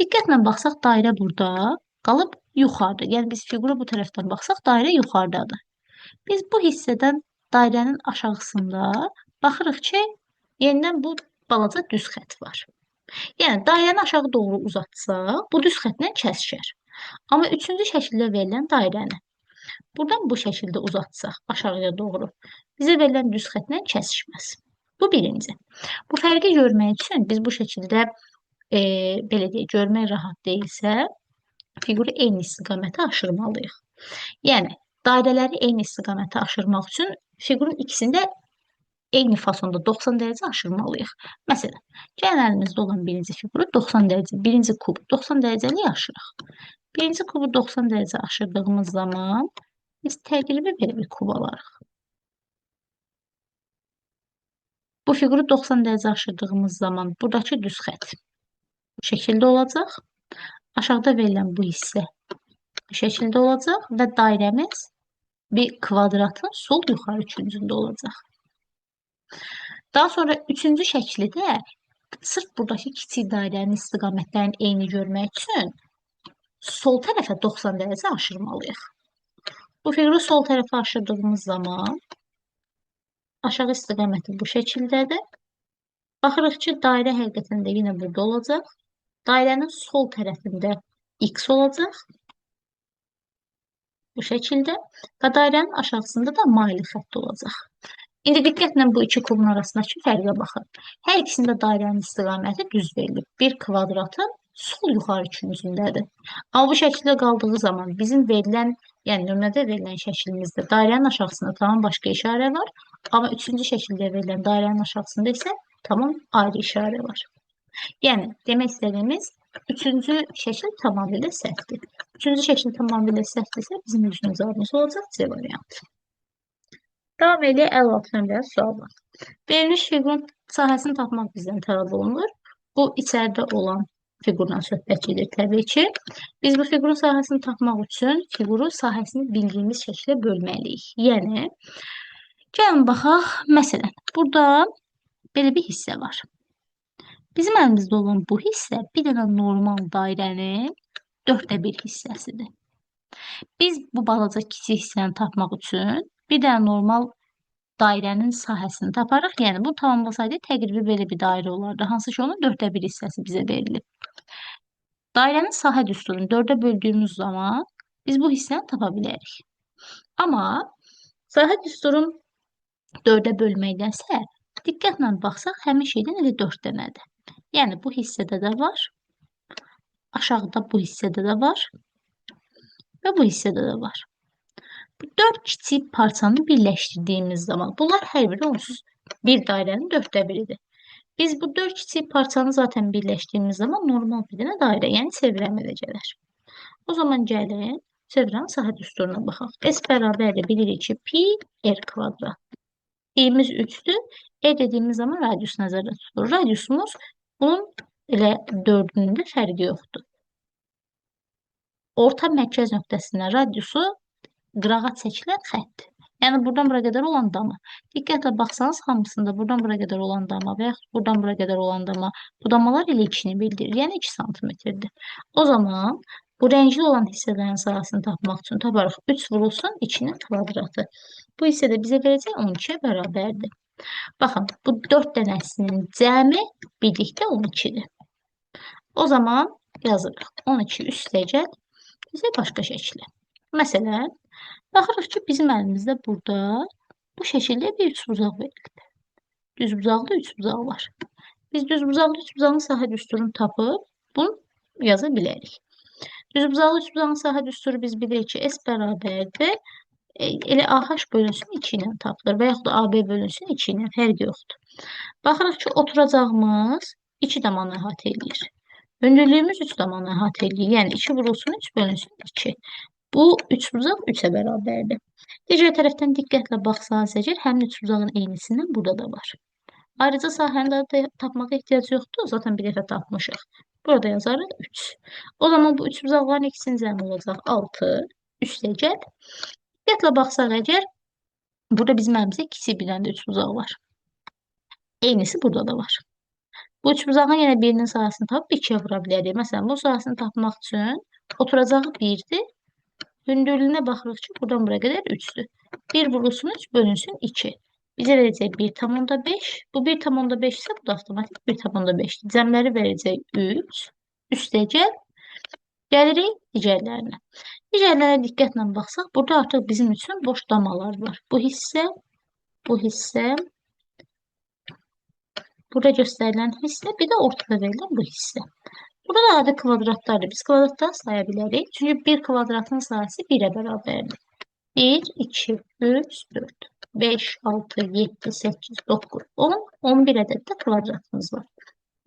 Speaker 1: Diqqətlə baxsaq, dairə burada qalıb yuxarıda. Yəni biz fiqura bu tərəfdən baxsaq, dairə yuxarıdadır. Biz bu hissədən dairənin aşağısında baxırıq ki, yenidən bu balaca düz xətt var. Yəni, dairəni aşağı doğru uzatsaq, bu düz xəttlə kəsişər. Amma üçüncü şəkildə verilən dairəni buradan bu şəkildə uzatsaq aşağıya doğru, bizə verilən düz xəttlə kəsişməz. Bu birinci. Bu fərqi görmək üçün biz bu şəkildə, belə deyək, görmək rahat deyilsə, fiquru eyni istiqamətə aşırmalıyıq. Yəni, dairələri eyni istiqamətə aşırmaq üçün fiqurun ikisində eyni fasonda 90 dərəcə aşırmalıyıq. Məsələn, gəlin əlimizdə olan birinci fiquru 90 dərəcə, birinci kubu 90 dərəcəlik aşıraq. Birinci kubu 90 dərəcə aşırdığımız zaman biz təqribi belə bir kub alarıq. Bu fiquru 90 dərəcə aşırdığımız zaman buradakı düz xətt bu şəkildə olacaq. Aşağıda verilən bu hissə bu şəkildə olacaq və dairəmiz bir kvadratın sol yuxarı küncündə olacaq. Daha sonra üçüncü şəkli də sırf buradakı kiçik dairənin istiqamətlərini eyni görmək üçün sol tərəfə 90 dərəcə aşırmalıyıq. Bu fiquru sol tərəfə aşırdığımız zaman aşağı istiqaməti bu şəkildədir. Baxırıq ki, dairə həqiqətən də yenə burada olacaq. Dairənin sol tərəfində X olacaq. Bu şəkildə və dairənin aşağısında da maili xətt olacaq. İndi diqqətlə bu iki kubun arasındakı fərqə baxın. Hər ikisində dairənin istiqaməti düz verilib. Bir kvadratın sol yuxarı küncündədir. Amma bu şəkildə qaldığı zaman bizim verilən, yəni nümunədə verilən şəklimizdə dairənin aşağısında tamam başqa işarə var. Amma üçüncü şəkildə verilən dairənin aşağısında isə tamam ayrı işarə var. Yəni demək istədiyimiz üçüncü şəkil tamamilə səhvdir. Üçüncü şəkil tamamilə səhvdirsə bizim düzgün cavabımız olacaq C variantı. Davam eləyək 56 nömrəli sualla. Verilmiş fiqurun sahəsini tapmaq bizdən tələb olunur. Bu içəridə olan fiqurdan söhbət gedir təbii ki. Biz bu fiqurun sahəsini tapmaq üçün fiquru sahəsini bildiyimiz şəkildə bölməliyik. Yəni, gəlin baxaq. Məsələn, burada belə bir hissə var. Bizim əlimizdə olan bu hissə bir dənə normal dairənin 1/4 hissəsidir. Biz bu balaca kiçik hissəni tapmaq üçün bir dənə normal dairənin sahəsini taparıq. Yəni, bu tamamlasaydı təqribi belə bir dairə olardı. Hansı ki, onun 1/4 hissəsi bizə verilib. Dairənin sahə düsturunu 4-ə böldüyümüz zaman biz bu hissəni tapa bilərik. Amma sahə düsturunu 4-ə bölməkdənsə, diqqətlə baxsaq, həmin şeydən elə 4 dənədir. Yəni, bu hissədə də var, aşağıda bu hissədə də var və bu hissədə də var. Bu 4 kiçik parçanı birləşdirdiyimiz zaman, bunlar hər biri onsuz bir dairənin 1/4-idir. Biz bu 4 kiçik parçanı zaten birləşdirdiyimiz zaman normal bir dənə dairə, yəni çevrə əmələ gələr. O zaman gəlin, çevrənin sahə düsturuna baxaq. S bərabərdir, bilirik ki, pi r kvadrat. Pi'miz 3-dür. R dediyimiz zaman radius nəzərdə tutulur. Radiusumuz bunun elə 4-ünün də fərqi yoxdur. Orta mərkəz nöqtəsindən radiusu qırağa çəkilən xəttdir. Yəni, buradan bura qədər olan dama. Diqqətlə baxsanız, hamısında buradan bura qədər olan dama və yaxud buradan bura qədər olan dama, bu damalar elə 2-ni bildirir. Yəni, 2 santimetrdir. O zaman bu rəngli olan hissələrin sahəsini tapmaq üçün taparıq 3 vurulsun 2-nin kvadratı. Bu hissə də bizə verəcək 12-yə bərabərdir. Baxın, bu 4 dənəsinin cəmi birlikdə 12-dir. O zaman yazırıq. 12 üstəgəl bizə başqa şəklə. Məsələn, baxırıq ki, bizim əlimizdə burada bu şəkildə bir üçbucaq verilib. Düzbucaqlı üçbucaq var. Biz düzbucaqlı üçbucağın sahə düsturunu tapıb bunu yaza bilərik. Düzbucaqlı üçbucağın sahə düsturu biz bilirik ki, S bərabərdir. Elə AH bölünsün 2 ilə tapılır və yaxud da AB bölünsün 2 ilə, fərqi yoxdur. Baxırıq ki, oturacağımız 2 damanı əhatə eləyir. Hündürlüyümüz 3 damanı əhatə eləyir. Yəni 2 vurulsun 3 bölünsün 2. Bu üçbucaq 3-ə bərabərdir. Digər tərəfdən diqqətlə baxsanız əgər, həmin üçbucağın eynisindən burada da var. Ayrıca sahəni də tapmağa ehtiyac yoxdur. Zaten bir dəfə tapmışıq. Burada yazarıq 3. O zaman bu üçbucaqların ikisinin cəmi olacaq 6. Üstəgəl. Diqqətlə baxsaq əgər, burada bizim əlimizdə kiçik bir dənə də üçbucaq var. Eynisi burada da var. Bu üçbucağın yenə birinin sahəsini tapıb 2-yə vura bilərik. Məsələn, bu sahəsini tapmaq üçün oturacağı 1-dir. Hündürlüyünə baxırıq ki, buradan bura qədər 3-dür. 1 vurulsun 3, bölünsün 2. Bizə verəcək 1,5. Bu 1,5 isə bu da avtomatik 1,5-dir. Cəmləri verəcək 3. Üstəgəl gəlirik digərlərinə. Digərlərinə diqqətlə baxsaq, burada artıq bizim üçün boş damalar var. Bu hissə, bu hissə, burada göstərilən hissə, bir də ortada verilən bu hissə. Burada da adi kvadratlardır. Biz kvadratları saya bilərik. Çünki bir kvadratın sahəsi 1-ə bərabərdir. 1, 2, 3, 4, 5, 6, 7, 8, 9, 10, 11 ədəd də kvadratımız var.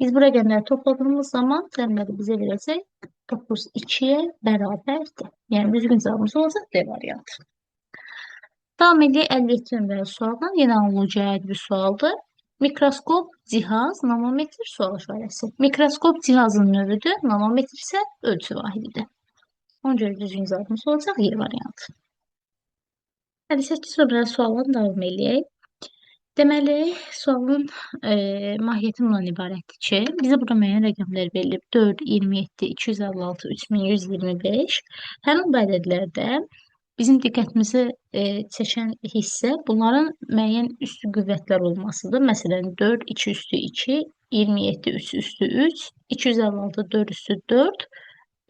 Speaker 1: Biz bu rəqəmləri topladığımız zaman cəmləri bizə verəcək 32-yə bərabərdir. Yəni, düzgün cavabımız olacaq D variantı. Davam edək 57 nömrəli sualdan. Yenə analogiya aid bir sualdır. Mikroskop, cihaz, nanometr sual işarəsi. Mikroskop cihazın növüdür, nanometr isə ölçü vahididir. Ona görə düzgün cavabımız olacaq Y variantı. 58 nömrəli sualdan davam eləyək. Deməli, sualın mahiyyəti bundan ibarətdir ki, bizə burada müəyyən rəqəmlər verilib. 4, 27, 256, 3125. Həmin bu ədədlərdə bizim diqqətimizi çəkən hissə bunların müəyyən üstü qüvvətlər olmasıdır. Məsələn, 4, 2 üstü 2, 27, 3 üstü 3, 256, 4 üstü 4,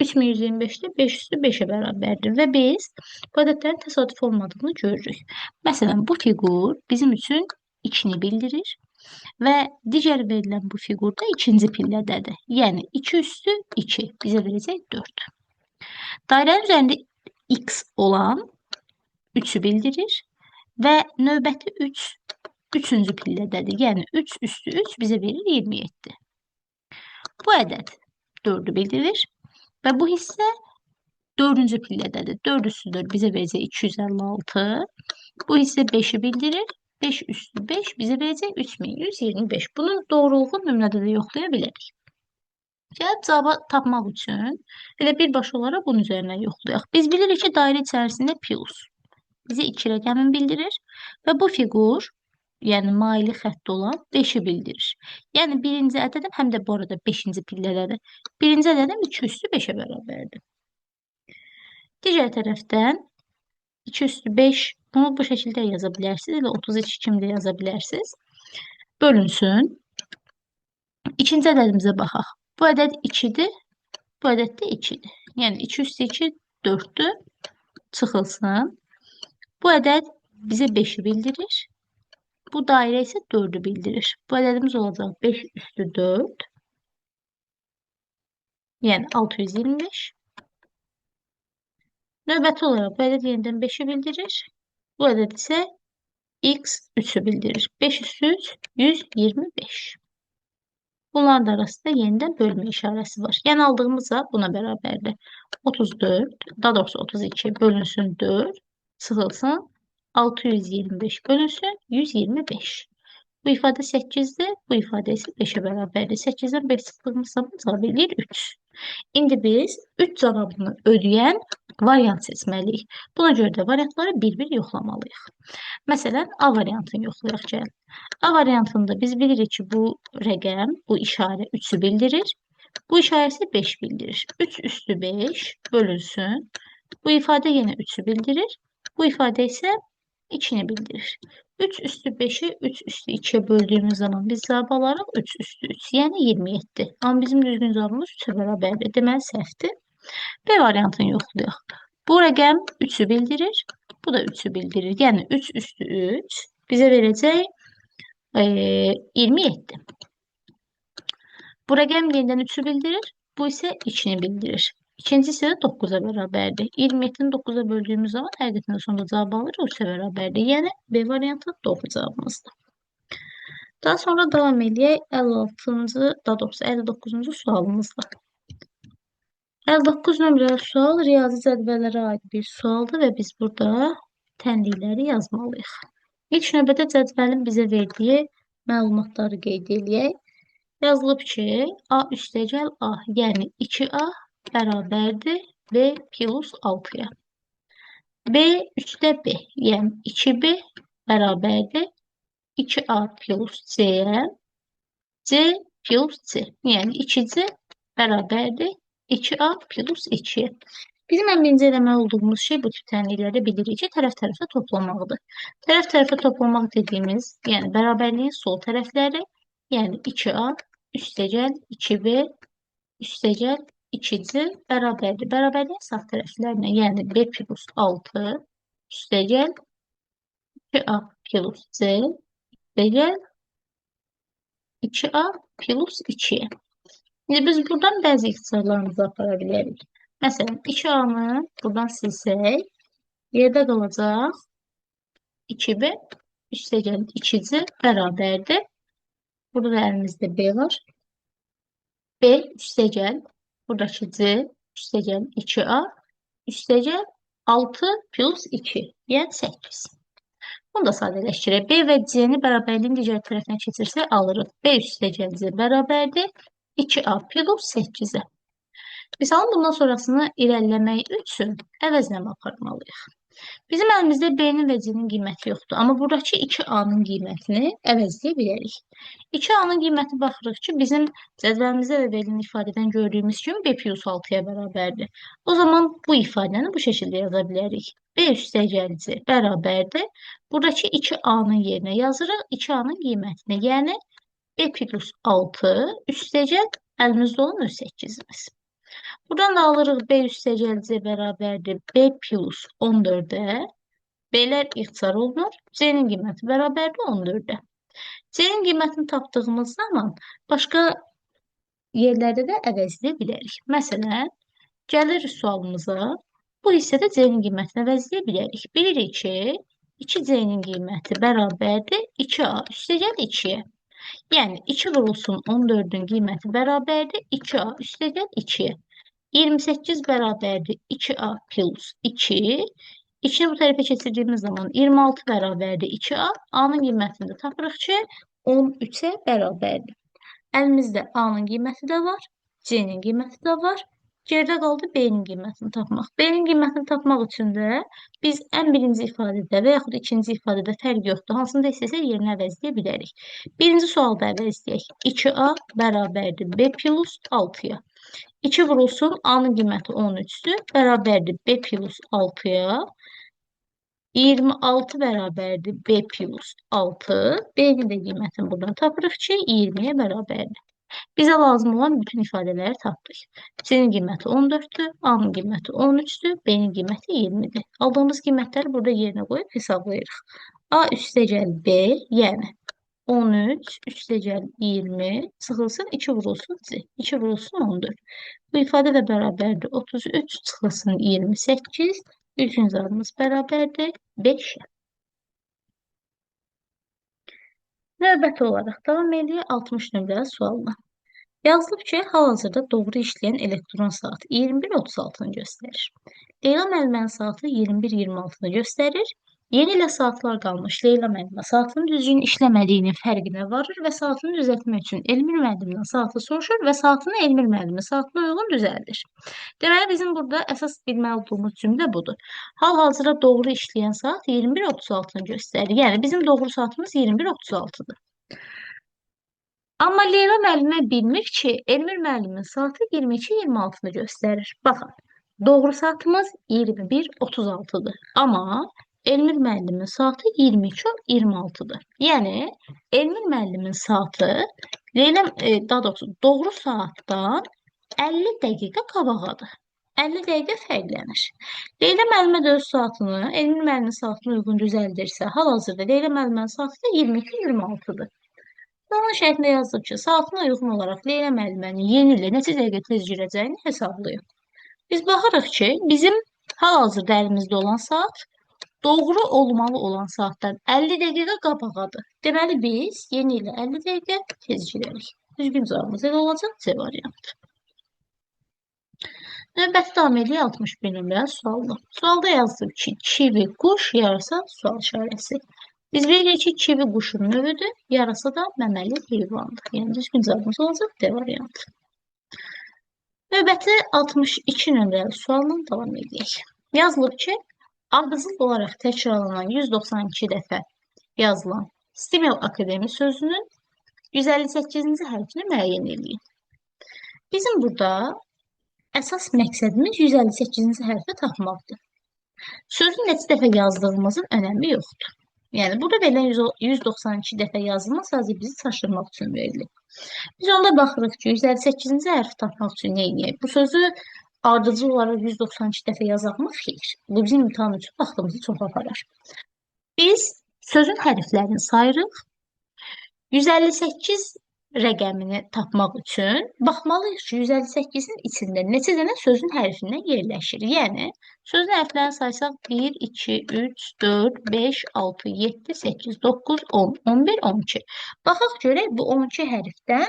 Speaker 1: 3125-də 5 üstü 5-ə bərabərdir və biz bu ədədlərin təsadüf olmadığını görürük. Məsələn, bu fiqur bizim üçün 2-ni bildirir və digər verilən bu fiqur da ikinci pillədədir. Yəni 2 üstü 2 bizə verəcək 4. Dairənin üzərində x olan 3-ü bildirir və növbəti 3 üçüncü pillədədir. Yəni 3 üstü 3 bizə verir 27. Bu ədəd 4-ü bildirir və bu hissə 4-cü pillədədir. 4 üstü 4 bizə verəcək 256. Bu hissə 5-i bildirir. 5 üstü 5 bizə verəcək 3125. Bunun doğruluğunu nümunədə də yoxlaya bilərik. Gəlib cavabı tapmaq üçün elə birbaşa olaraq bunun üzərindən yoxlayaq. Biz bilirik ki, dairə içərisində plus bizə 2 rəqəmini bildirir və bu fiqur, yəni maili xətti olan 5-i bildirir. Yəni birinci ədədim, həm də bu arada 5-ci pillədədir. Birinci ədədim 2 üstü 5-ə bərabərdir. Digər tərəfdən 2 üstü 5, bunu bu şəkildə yaza bilərsiniz, elə 32 kimi də yaza bilərsiniz. Bölünsün. İkinci ədədimizə baxaq. Bu ədəd 2-dir, bu ədəd də 2-dir. Yəni 2 üstü 2 4-dür. Çıxılsın. Bu ədəd bizə 5-i bildirir. Bu dairə isə 4-ü bildirir. Bu ədədimiz olacaq 5 üstü 4. Yəni 625. Növbəti olaraq bu ədəd yenidən 5-i bildirir. Bu ədəd isə x 3-ü bildirir. 5 üstü 3, 125. Bunların da arasında yenidən bölmə işarəsi var. Yəni aldığımız cavab buna bərabərdir. 34, daha doğrusu 32 bölünsün 4, çıxılsın. 625 bölünsün 125. Bu ifadə 8-dir, bu ifadə isə 5-ə bərabərdir. 8-dən 5 çıxdığımız zaman cavab eləyir 3. İndi biz 3 cavabını ödəyən variant seçməliyik. Buna görə də variantları bir-bir yoxlamalıyıq. Məsələn, A variantını yoxlayaq gəlin. A variantında biz bilirik ki, bu rəqəm, bu işarə 3-ü bildirir. Bu işarə isə 5 bildirir. 3 üstü 5 bölünsün. Bu ifadə yenə 3-ü bildirir. Bu ifadə isə 2-ni bildirir. 3 üstü 5-i 3 üstü 2-yə böldüyümüz zaman biz cavab alarıq 3 üstü 3, yəni 27. Amma bizim düzgün cavabımız 3-ə bərabərdir. Deməli, səhvdir. B variantını yoxlayaq. Bu rəqəm 3-ü bildirir. Bu da 3-ü bildirir. Yəni 3 üstü 3 bizə verəcək 27. Bu rəqəm yenidən 3-ü bildirir. Bu isə 2-ni bildirir. İkinci hissə də 9-a bərabərdir. 27-ni 9-a böldüyümüz zaman həqiqətən sonda cavab alırıq 3-ə bərabərdir. Yəni B variantı doğru cavabımızdır. Daha sonra davam eləyək 56-cı, daha doğrusu 59-cu sualımızla. 59 nömrəli sual riyazi cədvəllərə aid bir sualdır və biz burada tənlikləri yazmalıyıq. İlk növbədə cədvəlin bizə verdiyi məlumatları qeyd eləyək. Yazılıb ki, A üstəgəl A, yəni 2A bərabərdir B plus 6-ya. B üstə B, yəni 2B bərabərdir 2A plus C-yə. C plus C, yəni 2C bərabərdir 2A plus 2-yə. Bizim ən birinci eləməli olduğumuz şey bu tip tənliklərdə bilirik ki, tərəf tərəfə toplamaqdır. Tərəf tərəfə toplamaq dediyimiz, yəni bərabərliyin sol tərəfləri, yəni 2A üstəgəl 2B üstəgəl 2C bərabərdir. Bərabərliyin sağ tərəflərinə, yəni B plus 6 üstəgəl 2A plus C üstəgəl 2A plus 2-yə. İndi biz buradan bəzi ixtisarlarımızı apara bilərik. Məsələn, 2A-nı buradan silsək, yerdə qalacaq 2B üstəgəl 2C bərabərdir. Burada da əlimizdə B var. B üstəgəl buradakı C üstəgəl 2A üstəgəl 6 plus 2, yəni 8. Bunu da sadələşdirək. B və C-ni bərabərliyin digər tərəfinə keçirsək alırıq. B üstəgəl C bərabərdir 2A plus 8-ə. Misalın bundan sonrasını irəliləmək üçün əvəzləmə aparmalıyıq. Bizim əlimizdə B-nin və C-nin qiyməti yoxdur. Amma buradakı 2A-nın qiymətini əvəzləyə bilərik. 2A-nın qiyməti baxırıq ki, bizim cədvəlimizdə də verilən ifadədən gördüyümüz kimi B plus 6-ya bərabərdir. O zaman bu ifadəni bu şəkildə yaza bilərik. B üstəgəl C bərabərdir. Buradakı 2A-nın yerinə yazırıq 2A-nın qiymətini. Yəni B plus 6 üstəgəl əlimizdə olan öz 8-imiz. Buradan da alırıq B üstəgəl C bərabərdir B plus 14-ə. B-lər ixtisar olunur. C-nin qiyməti bərabərdir 14-ə. C-nin qiymətini tapdığımız zaman başqa yerlərdə də əvəzləyə bilərik. Məsələn, gəlirik sualımıza. Bu hissədə C-nin qiymətini əvəzləyə bilərik. Bilirik ki, 2C-nin qiyməti bərabərdir 2A üstəgəl 2-yə. Yəni, 2 vurulsun 14-ün qiyməti bərabərdir 2A üstəgəl 2-yə. 28 bərabərdir 2A plus 2. 2-ni bu tərəfə keçirdiyimiz zaman 26 bərabərdir 2A. A-nın qiymətini də tapırıq ki, 13-ə bərabərdir. Əlimizdə A-nın qiyməti də var, C-nin qiyməti də var. Geridə qaldı B-nin qiymətini tapmaq. B-nin qiymətini tapmaq üçün də biz ən birinci ifadədə və yaxud ikinci ifadədə fərq yoxdur. Hansını da istəsək yerinə əvəzləyə bilərik. Birinci sualda əvəzləyək. 2A bərabərdir B plus 6-ya. 2 vurulsun, A-nın qiyməti 13-dür, bərabərdir B plus 6-ya. 26 bərabərdir B plus 6. B-nin də qiymətini buradan tapırıq ki, 20-yə bərabərdir. Bizə lazım olan bütün ifadələri tapdıq. C-nin qiyməti 14-dür, A-nın qiyməti 13-dür, B-nin qiyməti 20-dir. Aldığımız qiymətləri burada yerinə qoyub hesablayırıq. A üstəgəl B, yəni 13 üstəgəl 20 çıxılsın 2 vurulsun C, 2 vurulsun 14. Bu ifadə də bərabərdir 33 çıxılsın 28. Üçüncü cavabımız bərabərdir 5-ə. Növbəti olaraq davam edək 60 nömrəli sualla. Yazılıb ki, hal-hazırda doğru işləyən elektron saatı 21:36-nı göstərir. Leyla müəllimənin saatı 21:26-nı göstərir. Yeni ilə saatlar qalmış Leyla müəllimə saatın düzgün işləmədiyinin fərqinə varır və saatını düzəltmək üçün Elmir müəllimdən saatı soruşur və saatını Elmir müəllimin saatına uyğun düzəldir. Deməli, bizim burada əsas bilməli olduğumuz cümlə budur. Hal-hazırda doğru işləyən saat 21:36-nı göstərir. Yəni, bizim doğru saatımız 21:36-dır. Amma Leyla müəllimə bilmir ki, Elmir müəllimin saatı 22:26-nı göstərir. Baxın, doğru saatımız 21:36-dır. Amma Elmir müəllimin saatı 22:26-dır. Yəni, Elmir müəllimin saatı, daha doğrusu doğru saatdan 50 dəqiqə qabağadır. 50 dəqiqə fərqlənir. Leyla müəllimə də öz saatını Elmir müəllimin saatına uyğun düzəldirsə, hal-hazırda Leyla müəllimənin saatı da 22:26-dır. Sualın şərtində yazılıb ki, saatına uyğun olaraq Leyla müəllimənin yeni ilə neçə dəqiqə tez girəcəyini hesablayın. Biz baxırıq ki, bizim hal-hazırda əlimizdə olan saat doğru olmalı olan saatdan 50 dəqiqə qabağadır. Deməli, biz yeni ilə 50 dəqiqə tez girərik. Düzgün cavabımız elə olacaq C variantı. Növbəti davam edək 61 nömrəli sualda. Sualda yazılıb ki, kivi quş, yarasa sual işarəsi. Biz bilirik ki, kivi quşun növüdür, yarasa da məməli heyvandır. Yəni, düzgün cavabımız olacaq D variantı. Növbəti 62 nömrəli sualla davam edək. Yazılıb ki, ardıcıl olaraq təkrarlanan 192 dəfə yazılan Stimel Akademi sözünün 158-ci hərfini müəyyən eləyin. Bizim burada əsas məqsədimiz 158-ci hərfi tapmaqdır. Sözün neçə dəfə yazdığımızın önəmi yoxdur. Yəni, burada verilən 192 dəfə yazılma sadəcə bizi çaşdırmaq üçün verilir. Biz onda baxırıq ki, 158-ci hərfi tapmaq üçün nə edək? Bu sözü ardıcıl olaraq 192 dəfə yazaqmı? Xeyr. Bu bizim imtahan üçün vaxtımızı çox aparar. Biz sözün hərflərini sayırıq. 158 rəqəmini tapmaq üçün baxmalıyıq ki, 158-in içində neçə dənə sözün hərfindən yerləşir. Yəni, sözün hərflərini saysaq 1, 2, 3, 4, 5, 6, 7, 8, 9, 10, 11, 12. Baxaq görək bu 12 hərfdən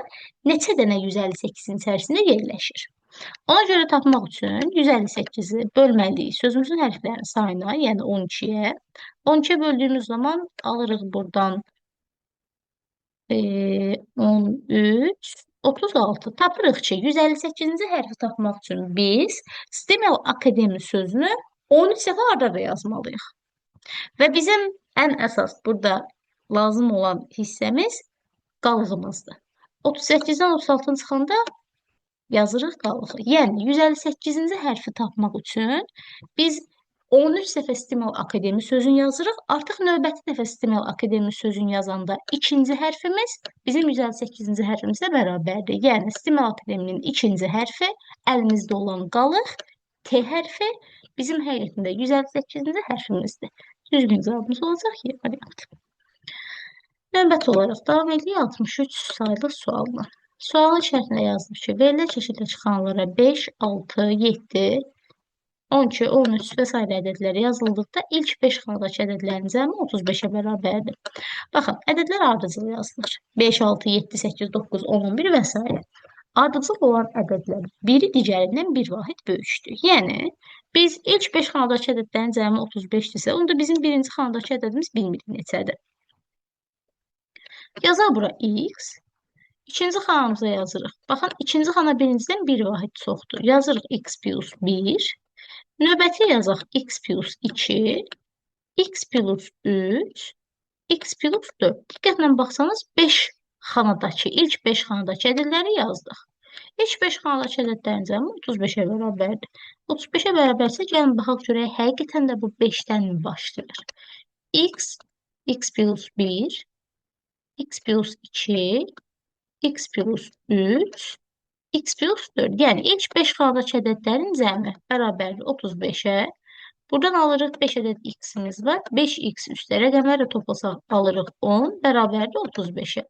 Speaker 1: neçə dənə 158-in içərisində yerləşir. Ona görə tapmaq üçün 158-i bölməliyik sözümüzün hərflərinin sayına, yəni 12-yə. 12-yə böldüyümüz zaman alırıq buradan 13, 36. Tapırıq ki, 158-ci hərfi tapmaq üçün biz Stimel Akademi sözünü 13 dəfə arda yazmalıyıq. Və bizim ən əsas burada lazım olan hissəmiz qalığımızdır. 38-dən 36-nı çıxanda yazırıq qalığı. Yəni, 158-ci hərfi tapmaq üçün biz 13 dəfə Stimal Akademi sözünü yazırıq. Artıq növbəti dəfə Stimal Akademi sözünü yazanda ikinci hərfimiz bizim 158-ci hərfimizlə bərabərdir. Yəni Stimal Akademinin ikinci hərfi əlimizdə olan qalıq T hərfi bizim həqiqətində 158-ci hərfimizdir. Düzgün cavabımız olacaq Y variantı. Növbəti olaraq davam edirik 63 saylı sualla. Sualın şərhində yazılıb ki, verilən çeşidli xanalara 5, 6, 7, 12, 13 və sairə ədədləri yazıldıqda ilk 5 xanadakı ədədlərin cəmi 35-ə bərabərdir. Baxın, ədədlər ardıcıl yazılır. 5, 6, 7, 8, 9, 10, 11 və s. Ardıcıl olan ədədlər biri digərindən bir vahid böyükdür. Yəni, biz ilk 5 xanadakı ədədlərin cəmi 35-dirsə, onda bizim birinci xanadakı ədədimiz bilmirik neçədir. Yazaq bura x. İkinci xanamıza yazırıq. Baxın, ikinci xana birincidən bir vahid çoxdur. Yazırıq x plus 1. Növbəti yazaq x plus 2, x plus 3, x plus 4. Diqqətlə baxsanız 5 xanadakı, ilk 5 xanadakı ədədləri yazdıq. İlk 5 xanadakı ədədlərin cəmi 35-ə bərabərdir. 35-ə bərabərsə, gəlin baxaq görək, həqiqətən də bu 5-dən başlayır. X, x plus 1, x plus 2, x plus 3, x plus 4. Yəni ilk 5 xanadakı ədədlərin cəmi bərabərdir 35-ə. Buradan alırıq 5 ədəd x-imiz var. 5x üstə rəqəmləri toplasaq alırıq 10 bərabərdir 35-ə.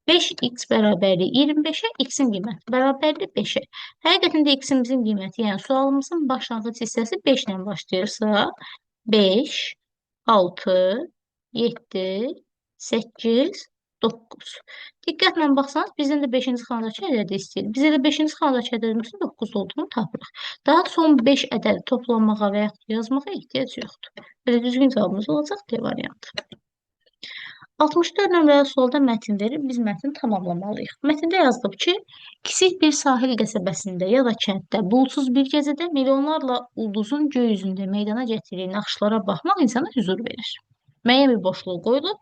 Speaker 1: 5x bərabərdir 25-ə, x-in qiyməti bərabərdir 5-ə. Həqiqətən də x-imizin qiyməti, yəni sualımızın başlanğıc hissəsi 5 ilə başlayırsa, 5, 6, 7, 8, 9. Diqqətlə baxsanız, bizdən də 5-ci xanadakı ədədi istəyir. Biz elə 5-ci xanadakı ədədimizin 9 olduğunu tapırıq. Daha son 5 ədədi toplamağa və yaxud yazmağa ehtiyac yoxdur. Belə düzgün cavabımız olacaq D variantı. 64 nömrəli sualda mətn verir. Biz mətni tamamlamalıyıq. Mətndə yazılıb ki, kiçik bir sahil qəsəbəsində ya da kənddə buludsuz bir gecədə milyonlarla ulduzun göy üzündə meydana gətirdiyi naxışlara baxmaq insana hüzur verir. Müəyyən bir boşluq qoyulub.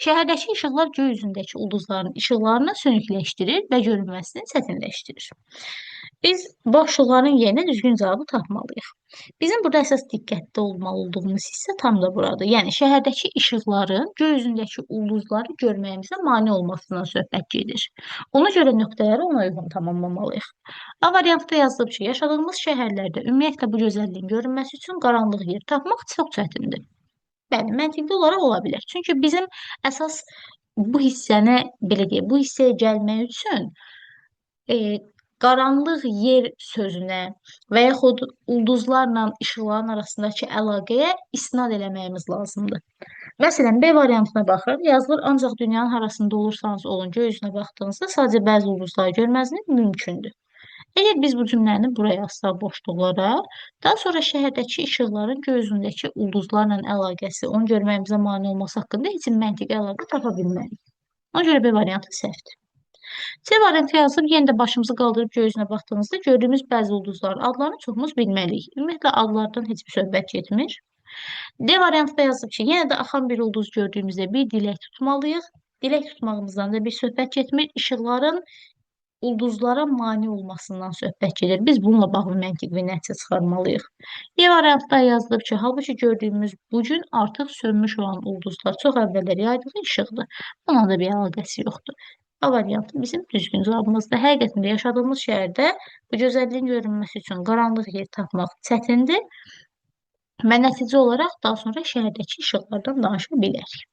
Speaker 1: Şəhərdəki işıqlar göy üzündəki ulduzların işıqlarını sönükləşdirir və görünməsini çətinləşdirir. Biz boşluqların yerinə düzgün cavabı tapmalıyıq. Bizim burada əsas diqqətli olmalı olduğumuz hissə tam da buradır. Yəni, şəhərdəki işıqların göy üzündəki ulduzları görməyimizə mane olmasından söhbət gedir. Ona görə nöqtələri ona uyğun tamamlamalıyıq. A variantda yazılıb ki, yaşadığımız şəhərlərdə ümumiyyətlə bu gözəlliyin görünməsi üçün qaranlıq yer tapmaq çox çətindir. Bəli, məntiqli olaraq ola bilər. Çünki bizim əsas bu hissəni, belə deyək, bu hissəyə gəlmək üçün qaranlıq yer sözünə və yaxud ulduzlarla işıqların arasındakı əlaqəyə istinad eləməyimiz lazımdır. Məsələn, B variantına baxırıq. Yazılır, ancaq dünyanın harasında olursanız olun, göy üzünə baxdığınızda sadəcə bəzi ulduzları görməziniz mümkündür. Əgər biz bu cümləni buraya yazsaq boşluqlara, daha sonra şəhərdəki işıqların göy üzündəki ulduzlarla əlaqəsi, onu görməyimizə mane olması haqqında heç bir məntiqi əlaqə tapa bilmərik. Ona görə B variantı səhvdir. C variantı yazıb, yenə də başımızı qaldırıb göy üzünə baxdığımızda gördüyümüz bəzi ulduzların adlarını çoxumuz bilməliyik. Ümumiyyətlə, adlardan heç bir söhbət getmir. D variantı yazıb ki, yenə də axan bir ulduz gördüyümüzdə bir dilək tutmalıyıq. Dilək tutmağımızdan da bir söhbət getmir. İşıqların ulduzlara mane olmasından söhbət gedir. Biz bununla bağlı məntiqi nəticə çıxarmalıyıq. E variantda yazılıb ki, halbuki gördüyümüz bu gün artıq sönmüş olan ulduzlar çox əvvəllər yaydığı işıqdır. Buna da bir əlaqəsi yoxdur. A variantı bizim düzgün cavabımızdır. Həqiqətən də yaşadığımız şəhərdə bu gözəlliyin görünməsi üçün qaranlıq yer tapmaq çətindir və nəticə olaraq daha sonra şəhərdəki işıqlardan danışa bilərik.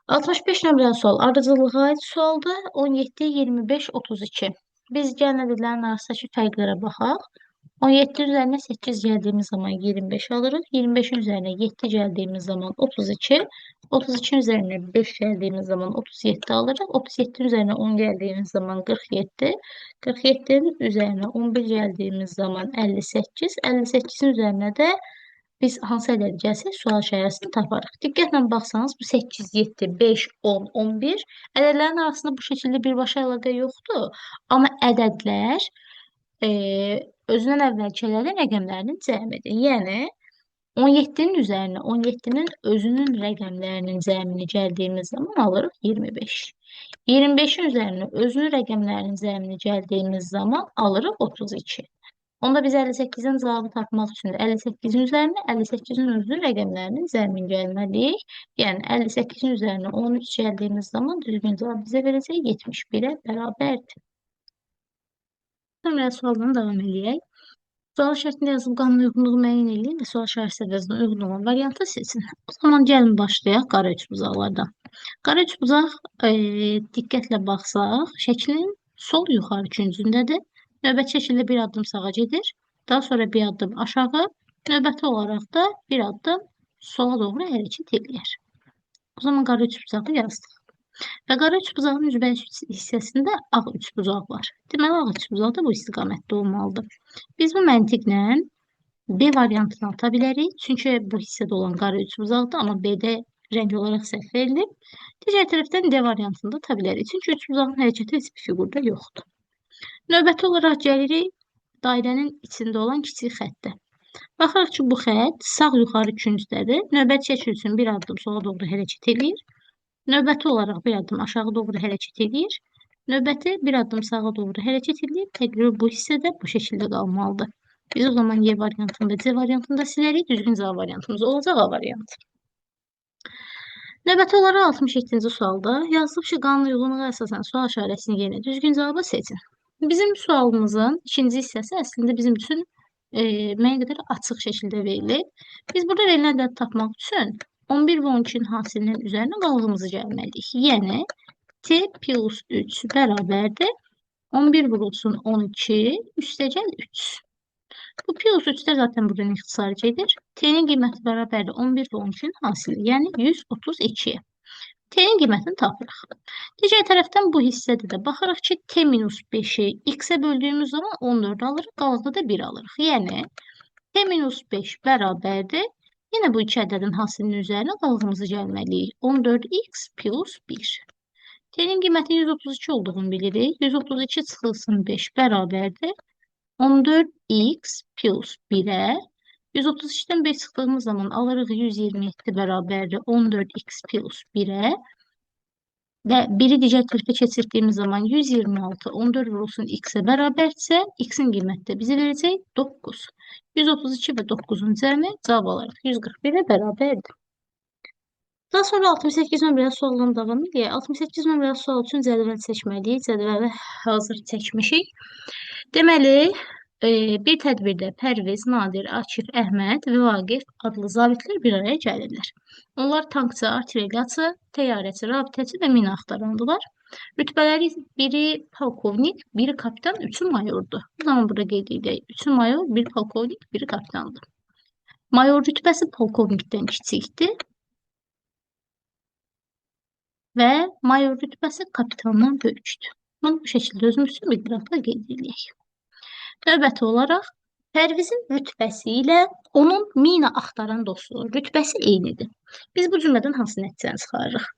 Speaker 1: 65 nömrəli sual ardıcıllığa aid sualdır. 17, 25, 32. Biz gəlin ədədlərin arasındakı fərqlərə baxaq. 17-nin üzərinə 8 gəldiyimiz zaman 25 alırıq. 25-in üzərinə 7 gəldiyimiz zaman 32. 32-nin üzərinə 5 gəldiyimiz zaman 37 alırıq. 37-nin üzərinə 10 gəldiyimiz zaman 47. 47-nin üzərinə 11 gəldiyimiz zaman 58. 58-in üzərinə də biz hansı ədədi gəlsək, sual işarəsini taparıq. Diqqətlə baxsanız, bu 8, 7, 5, 10, 11 ədədlərin arasında bu şəkildə birbaşa əlaqə yoxdur. Amma ədədlər özündən əvvəlki ədədin rəqəmlərinin cəmidir. Yəni, 17-nin üzərinə 17-nin özünün rəqəmlərinin cəmini gəldiyimiz zaman alırıq 25. 25-in üzərinə özünün rəqəmlərinin cəmini gəldiyimiz zaman alırıq 32. Onda biz 58-in cavabı tapmaq üçün 58-in üzərinə 58-in özlü rəqəmlərinin zəmin gəlməliyik. Yəni 58-in üzərinə 13 gəldiyimiz zaman düzgün cavab bizə verəcək 71-ə bərabərdir. Nömrəli sualdan davam eləyək. Sual şərtində yazılıb qanuna uyğunluğu müəyyən eləyin və sual şərti əvəzinə uyğun olan variantı seçin. O zaman gəlin başlayaq qara üçbucaqlardan. Qara üçbucaq diqqətlə baxsaq, şəklin sol yuxarı küncündədir. Növbəti şəkildə bir addım sağa gedir, daha sonra bir addım aşağı, növbəti olaraq da bir addım sola doğru hərəkət eləyər. O zaman qara üçbucağı yazdıq. Və qara üçbucağın üzbəüz hissəsində ağ üçbucaq var. Deməli, ağ üçbucaq da bu istiqamətdə olmalıdır. Biz bu məntiqlə B variantını ata bilərik. Çünki bu hissədə olan qara üçbucaqdır, amma B-də rəng olaraq səhv verilib. Digər tərəfdən D variantını da ata bilərik. Çünki üçbucağın hərəkəti heç bir fiqurda yoxdur. Növbəti olaraq gəlirik dairənin içində olan kiçik xəttə. Baxırıq ki, bu xətt sağ yuxarı küncdədir. Növbəti şəkil üçün bir addım sola doğru hərəkət eləyir. Növbəti olaraq bir addım aşağı doğru hərəkət eləyir. Növbəti bir addım sağa doğru hərəkət eləyir. Təqribi bu hissədə bu şəkildə qalmalıdır. Biz o zaman Y variantını və C variantını da silərik. Düzgün cavab variantımız olacaq A variantı. Növbəti olaraq 67-ci sualda yazılıb ki, qanuna uyğunluğa əsasən sual işarəsinin yerinə düzgün cavabı seçin. Bizim sualımızın ikinci hissəsi əslində bizim üçün müəyyən qədər açıq şəkildə verilib. Biz burada verilən ədədi tapmaq üçün 11 və 12-nin hasilinin üzərinə qalğımızı gəlməliyik. Yəni, T plus 3 bərabərdir. 11 vurulsun 12, üstəgəl 3. Bu plus 3 də zaten buradan ixtisar gedir. T-nin qiyməti bərabərdir 11 və 12-nin hasili, yəni 132-yə. T-nin qiymətini tapırıq. Digər tərəfdən bu hissədə də baxırıq ki, T minus 5-i x-ə böldüyümüz zaman 14 alırıq, qalıqda da 1 alırıq. Yəni, T minus 5 bərabərdir. Yenə bu iki ədədin hasilinin üzərinə qalğımızı gəlməliyik. 14x plus 1. T-nin qiyməti 132 olduğunu bilirik. 132 çıxılsın 5 bərabərdir. 14x plus 1-ə. 132-dən 5 çıxdığımız zaman alırıq 127 bərabərdir 14x plus 1-ə. Və 1-i digər tərəfə keçirdiyimiz zaman 126, 14 vurulsun x-ə bərabərdirsə, x-in qiyməti də bizə verəcək 9. 132 və 9-un cəmi cavab olaraq 141-ə bərabərdir. Daha sonra 68 nömrəli sualdan davam edək. 68 nömrəli sual üçün cədvəl seçməliyik. Cədvəli hazır çəkmişik. Deməli, bir tədbirdə Pərviz, Nadir, Akif, Əhməd və Vaqif adlı zabitlər bir araya gəlirlər. Onlar tankçı, artilleriyaçı, təyyarəçi, rabitəçi və mina axtarandılar. Rütbələri biri polkovnik, biri kapitan, üçü mayordur. O zaman burada qeyd edək. Üçü mayor, bir polkovnik, biri kapitandır. Mayor rütbəsi polkovnikdən kiçikdir və mayor rütbəsi kapitandan böyükdür. Bunu bu şəkildə özümüz üçün bir qrafda qeyd edək. Növbəti olaraq Pərvizin rütbəsi ilə onun mina axtaran dostluğu rütbəsi eynidir. Biz bu cümlədən hansı nəticəni çıxarırıq?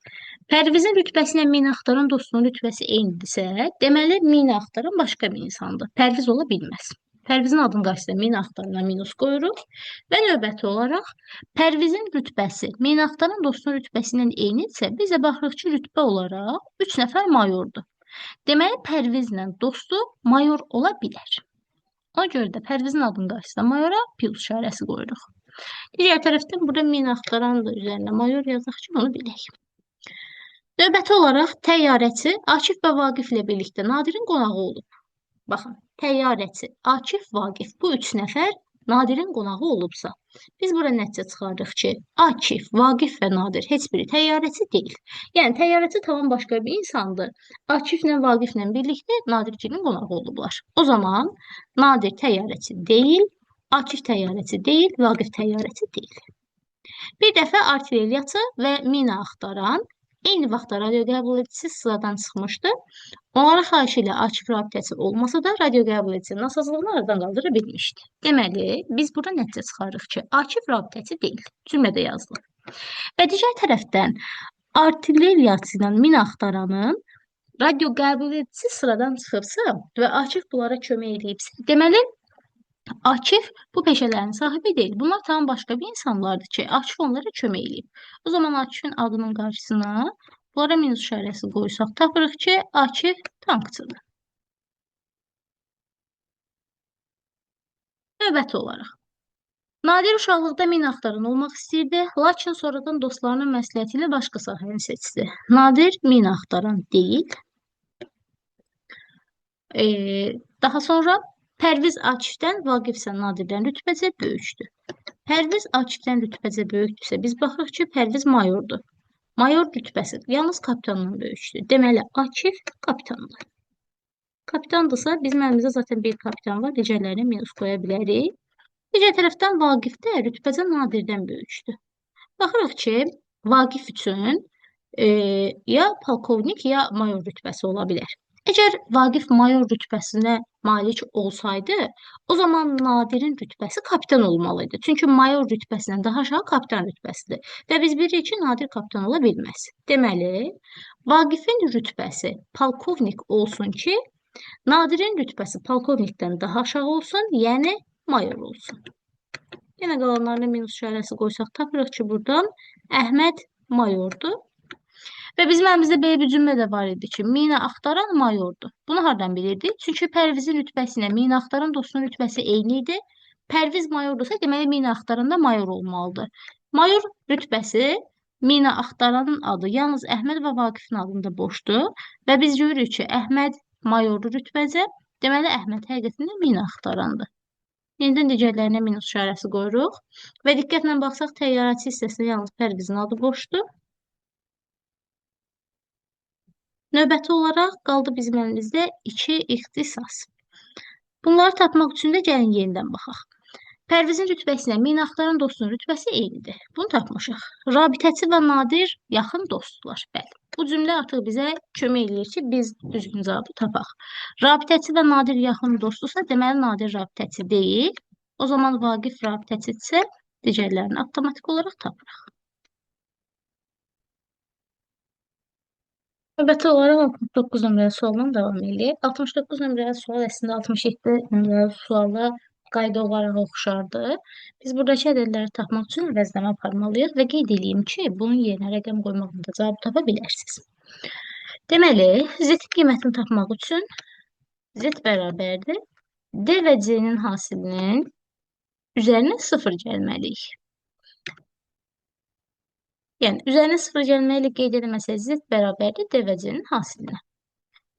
Speaker 1: Pərvizin rütbəsi ilə mina axtaran dostluğun rütbəsi eynidirsə, deməli mina axtaran başqa bir insandır. Pərviz ola bilməz. Pərvizin adının qarşısına mina axtarana minus qoyuruq və növbəti olaraq Pərvizin rütbəsi mina axtaran dostun rütbəsi ilə eynidirsə, biz də baxırıq ki, rütbə olaraq 3 nəfər mayordur. Deməli, Pərvizlə dostu mayor ola bilər. Ona görə də Pərvizin adının qarşısına mayora plus işarəsi qoyuruq. Digər tərəfdən burada mina axtaran da üzərinə mayor yazaq ki, bunu bilək. Növbəti olaraq təyyarəçi Akif və Vaqif ilə birlikdə Nadirin qonağı olub. Baxın, təyyarəçi, Akif, Vaqif bu üç nəfər Nadirin qonağı olubsa, biz bura nəticə çıxardıq ki, Akif, Vaqif və Nadir heç biri təyyarəçi deyil. Yəni, təyyarəçi tamam başqa bir insandır. Akiflə, Vaqiflə birlikdə Nadirgilin qonağı olublar. O zaman Nadir təyyarəçi deyil, Akif təyyarəçi deyil, Vaqif təyyarəçi deyil. Bir dəfə artilleriyaçı və mina axtaran eyni vaxtda radio qəbul edicisi sıradan çıxmışdı. Onlara xahiş ilə Akif rabitəsi olmasa da radio qəbul edicisinin nasazlığını aradan qaldıra bilmişdi. Deməli, biz burada nəticə çıxarırıq ki, Akif rabitəçi deyil. Cümlədə yazılır. Və digər tərəfdən artilleriyaçı ilə mina axtaranın radio qəbul edicisi sıradan çıxıbsa və Akif bunlara kömək eləyibsə, deməli, Akif bu peşələrin sahibi deyil. Bunlar tam başqa bir insanlardır ki, Akif onlara kömək eləyib. O zaman Akifin adının qarşısına bunlara minus işarəsi qoysaq, tapırıq ki, Akif tankçıdır. Növbəti olaraq. Nadir uşaqlıqda mina axtaran olmaq istəyirdi, lakin sonradan dostlarının məsləhəti ilə başqa sahəni seçdi. Nadir mina axtaran deyil. Daha sonra Pərviz Akifdən, Vaqif isə Nadirdən rütbəcə böyükdür. Pərviz Akifdən rütbəcə böyükdürsə, biz baxırıq ki, Pərviz mayordur. Mayor rütbəsi yalnız kapitandan böyükdür. Deməli, Akif kapitandır. Kapitandırsa, bizim əlimizdə zaten bir kapitan var. Digərlərinə minus qoya bilərik. Digər tərəfdən Vaqif də rütbəcə Nadirdən böyükdür. Baxırıq ki, Vaqif üçün ya polkovnik, ya mayor rütbəsi ola bilər. Əgər Vaqif mayor rütbəsinə malik olsaydı, o zaman Nadirin rütbəsi kapitan olmalı idi. Çünki mayor rütbəsindən daha aşağı kapitan rütbəsidir. Və biz bilirik ki, Nadir kapitan ola bilməz. Deməli, Vaqifin rütbəsi polkovnik olsun ki, Nadirin rütbəsi polkovnikdən daha aşağı olsun, yəni mayor olsun. Yenə qalanlarına minus işarəsi qoysaq, tapırıq ki, buradan Əhməd mayordur. Və bizim əlimizdə belə bir cümlə də var idi ki, mina axtaran mayordur. Bunu hardan bilirdik? Çünki Pərvizin rütbəsi ilə mina axtaran dostunun rütbəsi eyni idi. Pərviz mayordursa, deməli mina axtaran da mayor olmalıdır. Mayor rütbəsi mina axtaranın adı yalnız Əhməd və Vaqifin adında boşdur. Və biz görürük ki, Əhməd mayordur rütbəcə. Deməli, Əhməd həqiqətində mina axtarandır. Yenidən digərlərinə minus işarəsi qoyuruq. Və diqqətlə baxsaq, təyyarəçi hissəsində yalnız Pərvizin adı boşdur. Növbəti olaraq qaldı bizim əlimizdə 2 ixtisas. Bunları tapmaq üçün də gəlin yenidən baxaq. Pərvizin rütbəsi ilə mina axtaran dostunun rütbəsi eynidir. Bunu tapmışıq. Rabitəçi və Nadir yaxın dostdular. Bəli. Bu cümlə artıq bizə kömək eləyir ki, biz düzgün cavabı tapaq. Rabitəçi və Nadir yaxın dostdursa, deməli Nadir rabitəçi deyil. O zaman Vaqif rabitəçidirsə, digərlərini avtomatik olaraq tapırıq. Növbəti olaraq 69 nömrəli sualla davam edirik. 69 nömrəli sual əslində 67 nömrəli suala qayda olaraq oxşardır. Biz buradakı ədədləri tapmaq üçün əvəzləmə aparmalıyıq və qeyd edeyim ki, bunun yerinə rəqəm qoymaqla da cavab tapa bilərsiniz. Deməli, Z-in qiymətini tapmaq üçün Z bərabərdir. D və C-nin hasilinin üzərinə 0 gəlməliyik. Yəni, üzərinə 0 gəlməklə qeyd edilməsə Z bərabərdir D və C-nin hasilinə.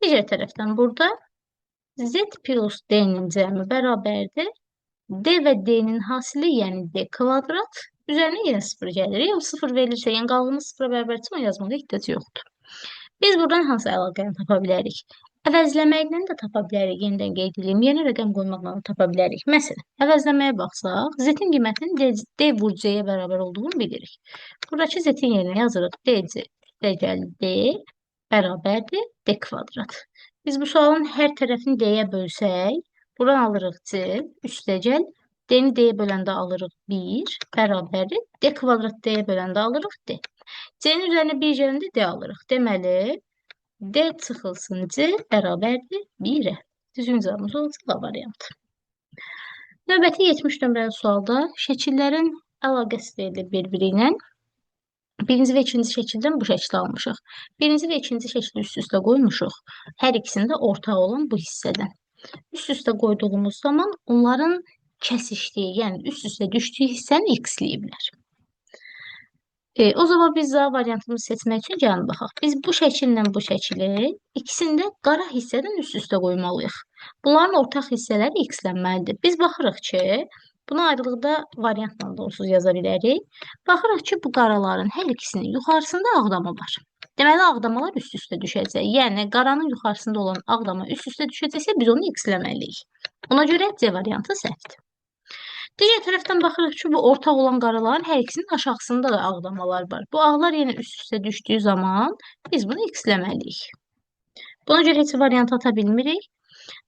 Speaker 1: Digər tərəfdən burada Z plus D-nin cəmi bərabərdir. D və D-nin hasili, yəni D kvadrat, üzərinə yenə 0 gəlir. O 0 verilirsə, yəni qalğımız 0-a bərabərdirsə, onu yazmağa ehtiyac yoxdur. Biz buradan hansı əlaqəni tapa bilərik? Əvəzləməklə də tapa bilərik, yenidən qeyd edeyim. Yeni rəqəm qoymaqla da tapa bilərik. Məsələn, əvəzləməyə baxsaq, Z-in qiymətinin D vur C-yə bərabər olduğunu bilirik. Buradakı Z-in yerinə yazırıq DC, D gəl D bərabərdir D kvadrat. Biz bu sualın hər tərəfini D-yə bölsək, buradan alırıq C, üstə gəl, D-ni D-yə böləndə alırıq 1, bərabərdir. D kvadrat D-yə böləndə alırıq D. C-nin üzərinə 1 gələndə D alırıq. Deməli, D çıxılsın C bərabərdir 1-ə. Düzgün cavabımız olacaq A variantı. Növbəti 70 nömrəli sualda şəkillərin əlaqəsi verilir bir-biri ilə. Birinci və ikinci şəkildən bu şəkli almışıq. Birinci və ikinci şəkli üst-üstə qoymuşuq. Hər ikisində ortaq olan bu hissədən. Üst-üstə qoyduğumuz zaman onların kəsişdiyi, yəni üst-üstə düşdüyü hissəni x-ləyiblər. O zaman biz A variantımızı seçmək üçün gəlin baxaq. Biz bu şəkillə bu şəkili ikisini də qara hissədən üst-üstə qoymalıyıq. Bunların ortaq hissələri x-lənməlidir. Biz baxırıq ki, bunu ayrılıqda variantla da onsuz yaza bilərik. Baxırıq ki, bu qaraların hər ikisinin yuxarısında ağdama var. Deməli, ağdamalar üst-üstə düşəcək. Yəni, qaranın yuxarısında olan ağdama üst-üstə düşəcəksə, biz onu x-ləməliyik. Ona görə C variantı səhvdir. Digər tərəfdən baxırıq ki, bu ortaq olan qaraların hər ikisinin aşağısında da ağdamalar var. Bu ağlar yenə üst-üstə düşdüyü zaman biz bunu x-ləməliyik. Buna görə heç variant ata bilmirik.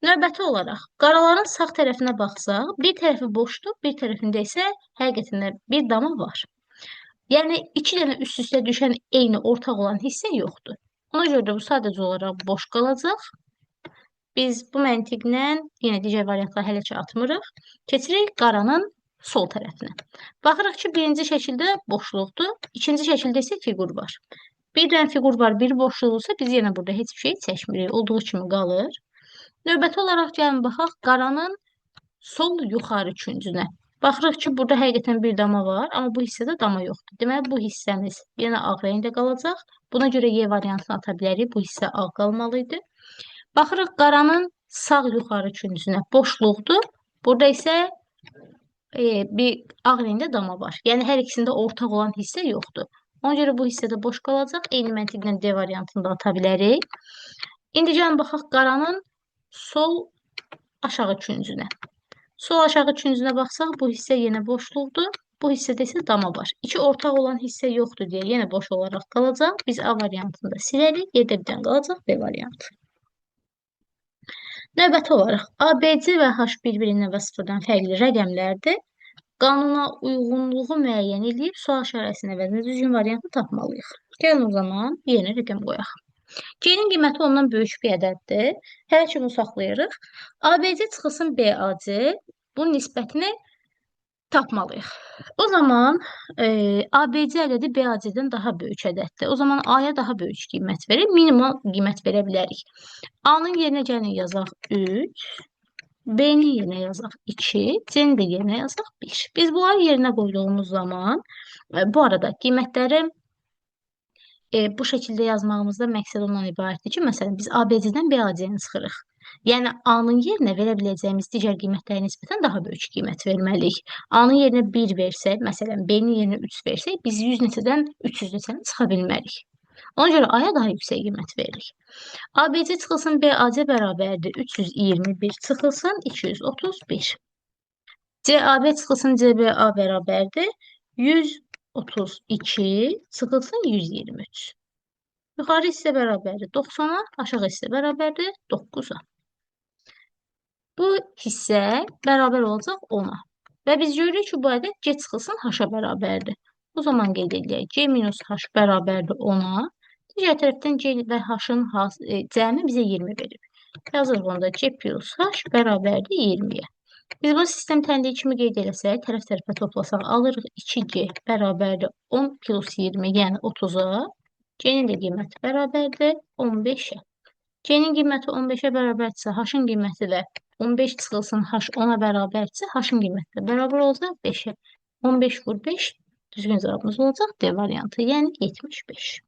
Speaker 1: Növbəti olaraq qaraların sağ tərəfinə baxsaq, bir tərəfi boşdur, bir tərəfində isə həqiqətən bir dama var. Yəni, iki dənə üst-üstə düşən eyni ortaq olan hissə yoxdur. Ona görə də bu sadəcə olaraq boş qalacaq. Biz bu məntiqlə yenə digər variantları hələ ki atmırıq. Keçirik qaranın sol tərəfinə. Baxırıq ki, birinci şəkildə boşluqdur, ikinci şəkildə isə fiqur var. Bir dənə fiqur var, bir boşluq olsa biz yenə burada heç bir şey çəkmirik. Olduğu kimi qalır. Növbəti olaraq gəlin baxaq qaranın sol yuxarı küncünə. Baxırıq ki, burada həqiqətən bir dama var, amma bu hissədə dama yoxdur. Deməli, bu hissəmiz yenə ağ rəngdə qalacaq. Buna görə Y variantını ata bilərik. Bu hissə ağ qalmalı idi. Baxırıq, qaranın sağ yuxarı küncünə boşluqdur. Burada isə bir ağ rəngdə dama var. Yəni, hər ikisində ortaq olan hissə yoxdur. Ona görə bu hissədə boş qalacaq. Eyni məntiqlə D variantını da ata bilərik. İndi gəlin baxaq qaranın sol aşağı küncünə. Sol aşağı küncünə baxsaq, bu hissə yenə boşluqdur. Bu hissədə isə dama var. İki ortaq olan hissə yoxdur deyə yenə boş olaraq qalacaq. Biz A variantını da silərik. Yerdə bir dənə qalacaq B variantı. Növbəti olaraq A, B, C və H bir-birindən və sıfırdan fərqli rəqəmlərdir. Qanuna uyğunluğu müəyyən edib sual işarəsinin əvəzinə düzgün variantı tapmalıyıq. Gəlin o zaman yeni rəqəm qoyaq. C-nin qiyməti ondan böyük bir ədəddir. Hələ ki bunu saxlayırıq. ABC çıxılsın BAC. Bunun nisbətini tapmalıyıq. O zaman ABC ədədi BAC-dən daha böyük ədəddir. O zaman A-ya daha böyük qiymət verir. Minimal qiymət verə bilərik. A-nın yerinə gəlin yazaq 3, B-nin yerinə yazaq 2, C-nin də yerinə yazaq 1. Biz bunları yerinə qoyduğumuz zaman, bu arada qiymətləri bu şəkildə yazmağımızda məqsəd ondan ibarətdir ki, məsələn, biz ABC-dən BAC-ni çıxırıq. Yəni, A-nın yerinə verə biləcəyimiz digər qiymətlərə nisbətən daha böyük qiymət verməliyik. A-nın yerinə 1 versək, məsələn, B-nin yerinə 3 versək, biz 100 neçədən 300 neçəni çıxa bilmərik. Ona görə A-ya daha yüksək qiymət veririk. ABC çıxılsın BAC bərabərdir 321 çıxılsın 231. CAB çıxılsın CBA bərabərdir 132 çıxılsın 123. Yuxarı hissə bərabərdir 90-a, aşağı hissə bərabərdir 9-a. Bu hissə bərabər olacaq 10-a. Və biz görürük ki, bu ədəd C çıxılsın H-a bərabərdir. O zaman qeyd edək C minus H bərabərdir 10-a. Digər tərəfdən C və H-ın cəmi bizə 20 verib. Yazırıq onda C plus H bərabərdir 20-yə. Biz bunu sistem tənliyi kimi qeyd eləsək, tərəf-tərəfə toplasaq, alırıq 2C bərabərdir 10 plus 20, yəni 30-a. C-nin də qiyməti bərabərdir 15-ə. C-nin qiyməti 15-ə bərabərdirsə, H-ın qiyməti də 15 çıxılsın, H 10-a bərabərdirsə, H-ın qiyməti də bərabər olacaq 5-ə. 15 vur 5, düzgün cavabımız olacaq D variantı, yəni 75.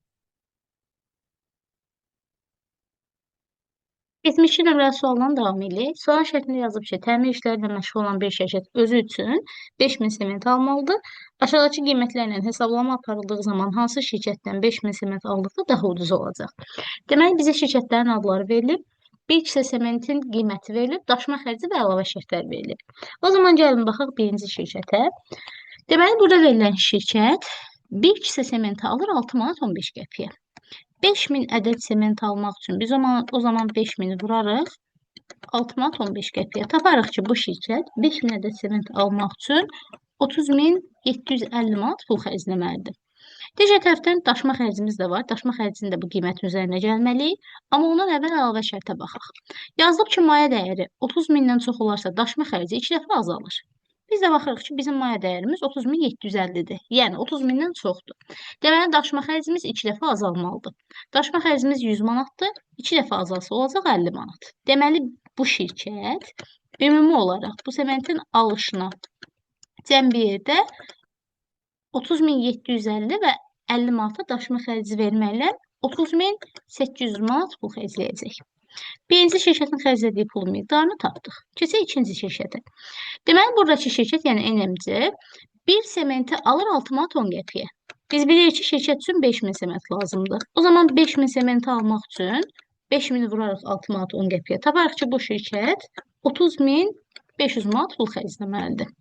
Speaker 1: 72 nömrəli sualdan davam edək. Sualın şərtində yazıb ki, təmir işləri ilə məşğul olan bir şirkət özü üçün 5000 sement almalıdır. Aşağıdakı qiymətlərlə hesablama aparıldığı zaman hansı şirkətdən 5000 sement aldıqda daha ucuz olacaq? Deməli, bizə şirkətlərin adları verilib, bir kisə sementin qiyməti verilib, daşıma xərci və əlavə şərtlər verilib. O zaman gəlin baxaq birinci şirkətə. Deməli, burada verilən şirkət bir kisə sementi alır 6 manat 15 qəpiyə. 5000 ədəd sement almaq üçün biz o zaman 5000-i vurarıq 6 manat 15 qəpiyə. Taparıq ki, bu şirkət 5000 ədəd sement almaq üçün 30.750 manat pul xərcləməlidir. Digər tərəfdən daşıma xərcimiz də var. Daşıma xərcinin də bu qiymətin üzərinə gəlməliyik. Amma ondan əvvəl əlavə şərtə baxaq. Yazılıb ki, maya dəyəri 30.000-dən çox olarsa daşıma xərci 2 dəfə azalır. Biz də baxırıq ki, bizim maya dəyərimiz 30.750-dir. Yəni 30.000-dən çoxdur. Deməli, daşıma xərcimiz 2 dəfə azalmalıdır. Daşıma xərcimiz 100 manatdır. 2 dəfə azalsa olacaq 50 manat. Deməli, bu şirkət ümumi olaraq bu sementin alışına cəm bir yerdə 30.750 və 50 manata daşıma xərci verməklə 30.800 manat pul xərcləyəcək. Birinci şirkətin xərclədiyi pulun miqdarını tapdıq. Keçək ikinci şirkətə. Deməli, buradakı şirkət, yəni NMC, bir sementi alır 6 manat 10 qəpiyə. Biz bilirik ki, şirkət üçün 5000 sement lazımdır. O zaman 5000 sementi almaq üçün 5000-i vurarıq 6 manat 10 qəpiyə. Taparıq ki, bu şirkət 30.500 manat pul xərcləməlidir.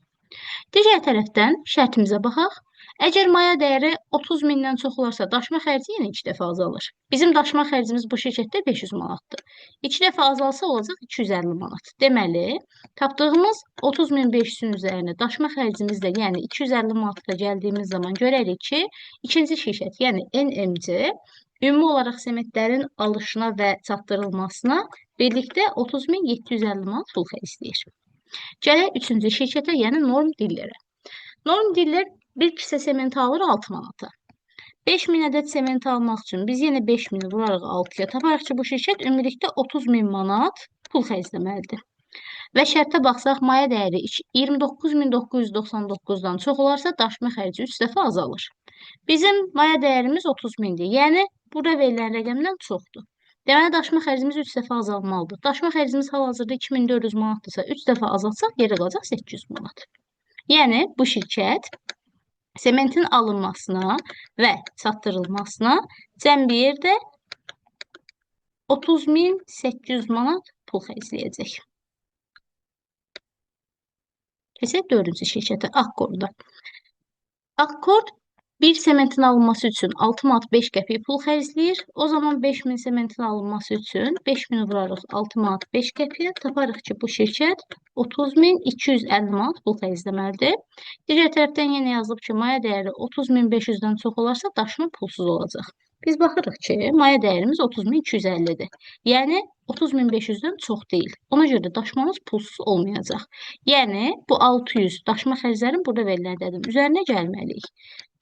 Speaker 1: Digər tərəfdən şərtimizə baxaq. Əgər maya dəyəri 30.000-dən çox olarsa, daşıma xərci yenə 2 dəfə azalır. Bizim daşıma xərcimiz bu şirkətdə 500 manatdır. 2 dəfə azalsa olacaq 250 manat. Deməli, tapdığımız 30.500-ün üzərinə daşıma xərcimizdə, yəni 250 manatda gəldiyimiz zaman görərik ki, ikinci şirkət, yəni NMC, ümumi olaraq sementlərin alışına və çatdırılmasına birlikdə 30.750 manat pul xərcləyir. Gələk üçüncü şirkətə, yəni Norm Dillerə. Norm Diller bir kisə sementi alır 6 manata. 5000 ədəd sementi almaq üçün biz yenə 5000-i vurarıq 6-ya. Taparıq ki, bu şirkət ümumilikdə 30.000 manat pul xərcləməlidir. Və şərtə baxsaq, maya dəyəri 29.999-dan çox olarsa, daşıma xərci 3 dəfə azalır. Bizim maya dəyərimiz 30.000-dir. Yəni, burada verilən rəqəmdən çoxdur. Deməli, daşıma xərcimiz 3 dəfə azalmalıdır. Daşıma xərcimiz hal-hazırda 2400 manatdırsa, 3 dəfə azaltsaq, yerə qalacaq 800 manat. Yəni, bu şirkət sementin alınmasına və çatdırılmasına cəm bir yerdə 30.800 manat pul xərcləyəcək. Keçək 4-cü şirkətə, Akkorda. Akkord bir sementin alınması üçün 6 manat 5 qəpik pul xərcləyir. O zaman 5000 sementin alınması üçün 5000 vurarıq 6 manat 5 qəpiyə. Taparıq ki, bu şirkət 30.250 manat pul xərcləməlidir. Digər tərəfdən yenə yazılıb ki, maya dəyəri 30.500-dən çox olarsa, daşıma pulsuz olacaq. Biz baxırıq ki, maya dəyərimiz 30.250-dir. Yəni, 30.500-dən çox deyil. Ona görə də daşımamız pulsuz olmayacaq. Yəni, bu 600 daşıma xərclərin burada verilən ədədin üzərinə gəlməliyik.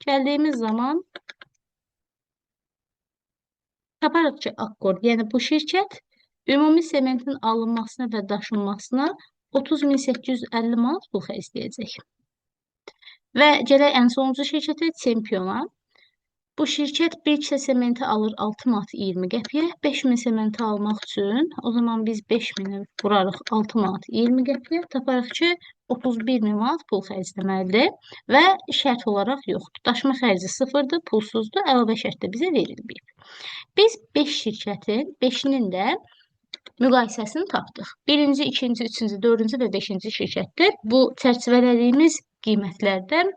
Speaker 1: Gəldiyimiz zaman taparıq ki, Akkord, yəni bu şirkət ümumi sementin alınmasına və daşınmasına 30.850 manat pul xərcləyəcək. Və gələk ən sonuncu şirkətə, Çempiona. Bu şirkət bir kisə sementi alır 6 manat 20 qəpiyə. 5000 sementi almaq üçün o zaman biz 5000-i vurarıq 6 manat 20 qəpiyə. Taparıq ki, 31.000 manat pul xərcləməlidir və şərt olaraq yoxdur. Daşıma xərci sıfırdır, pulsuzdur, əlavə şərt də bizə verilməyib. Biz 5 şirkətin 5-inin də müqayisəsini tapdıq. Birinci, ikinci, üçüncü, dördüncü və beşinci şirkətdə bu çərçivələdiyimiz qiymətlərdən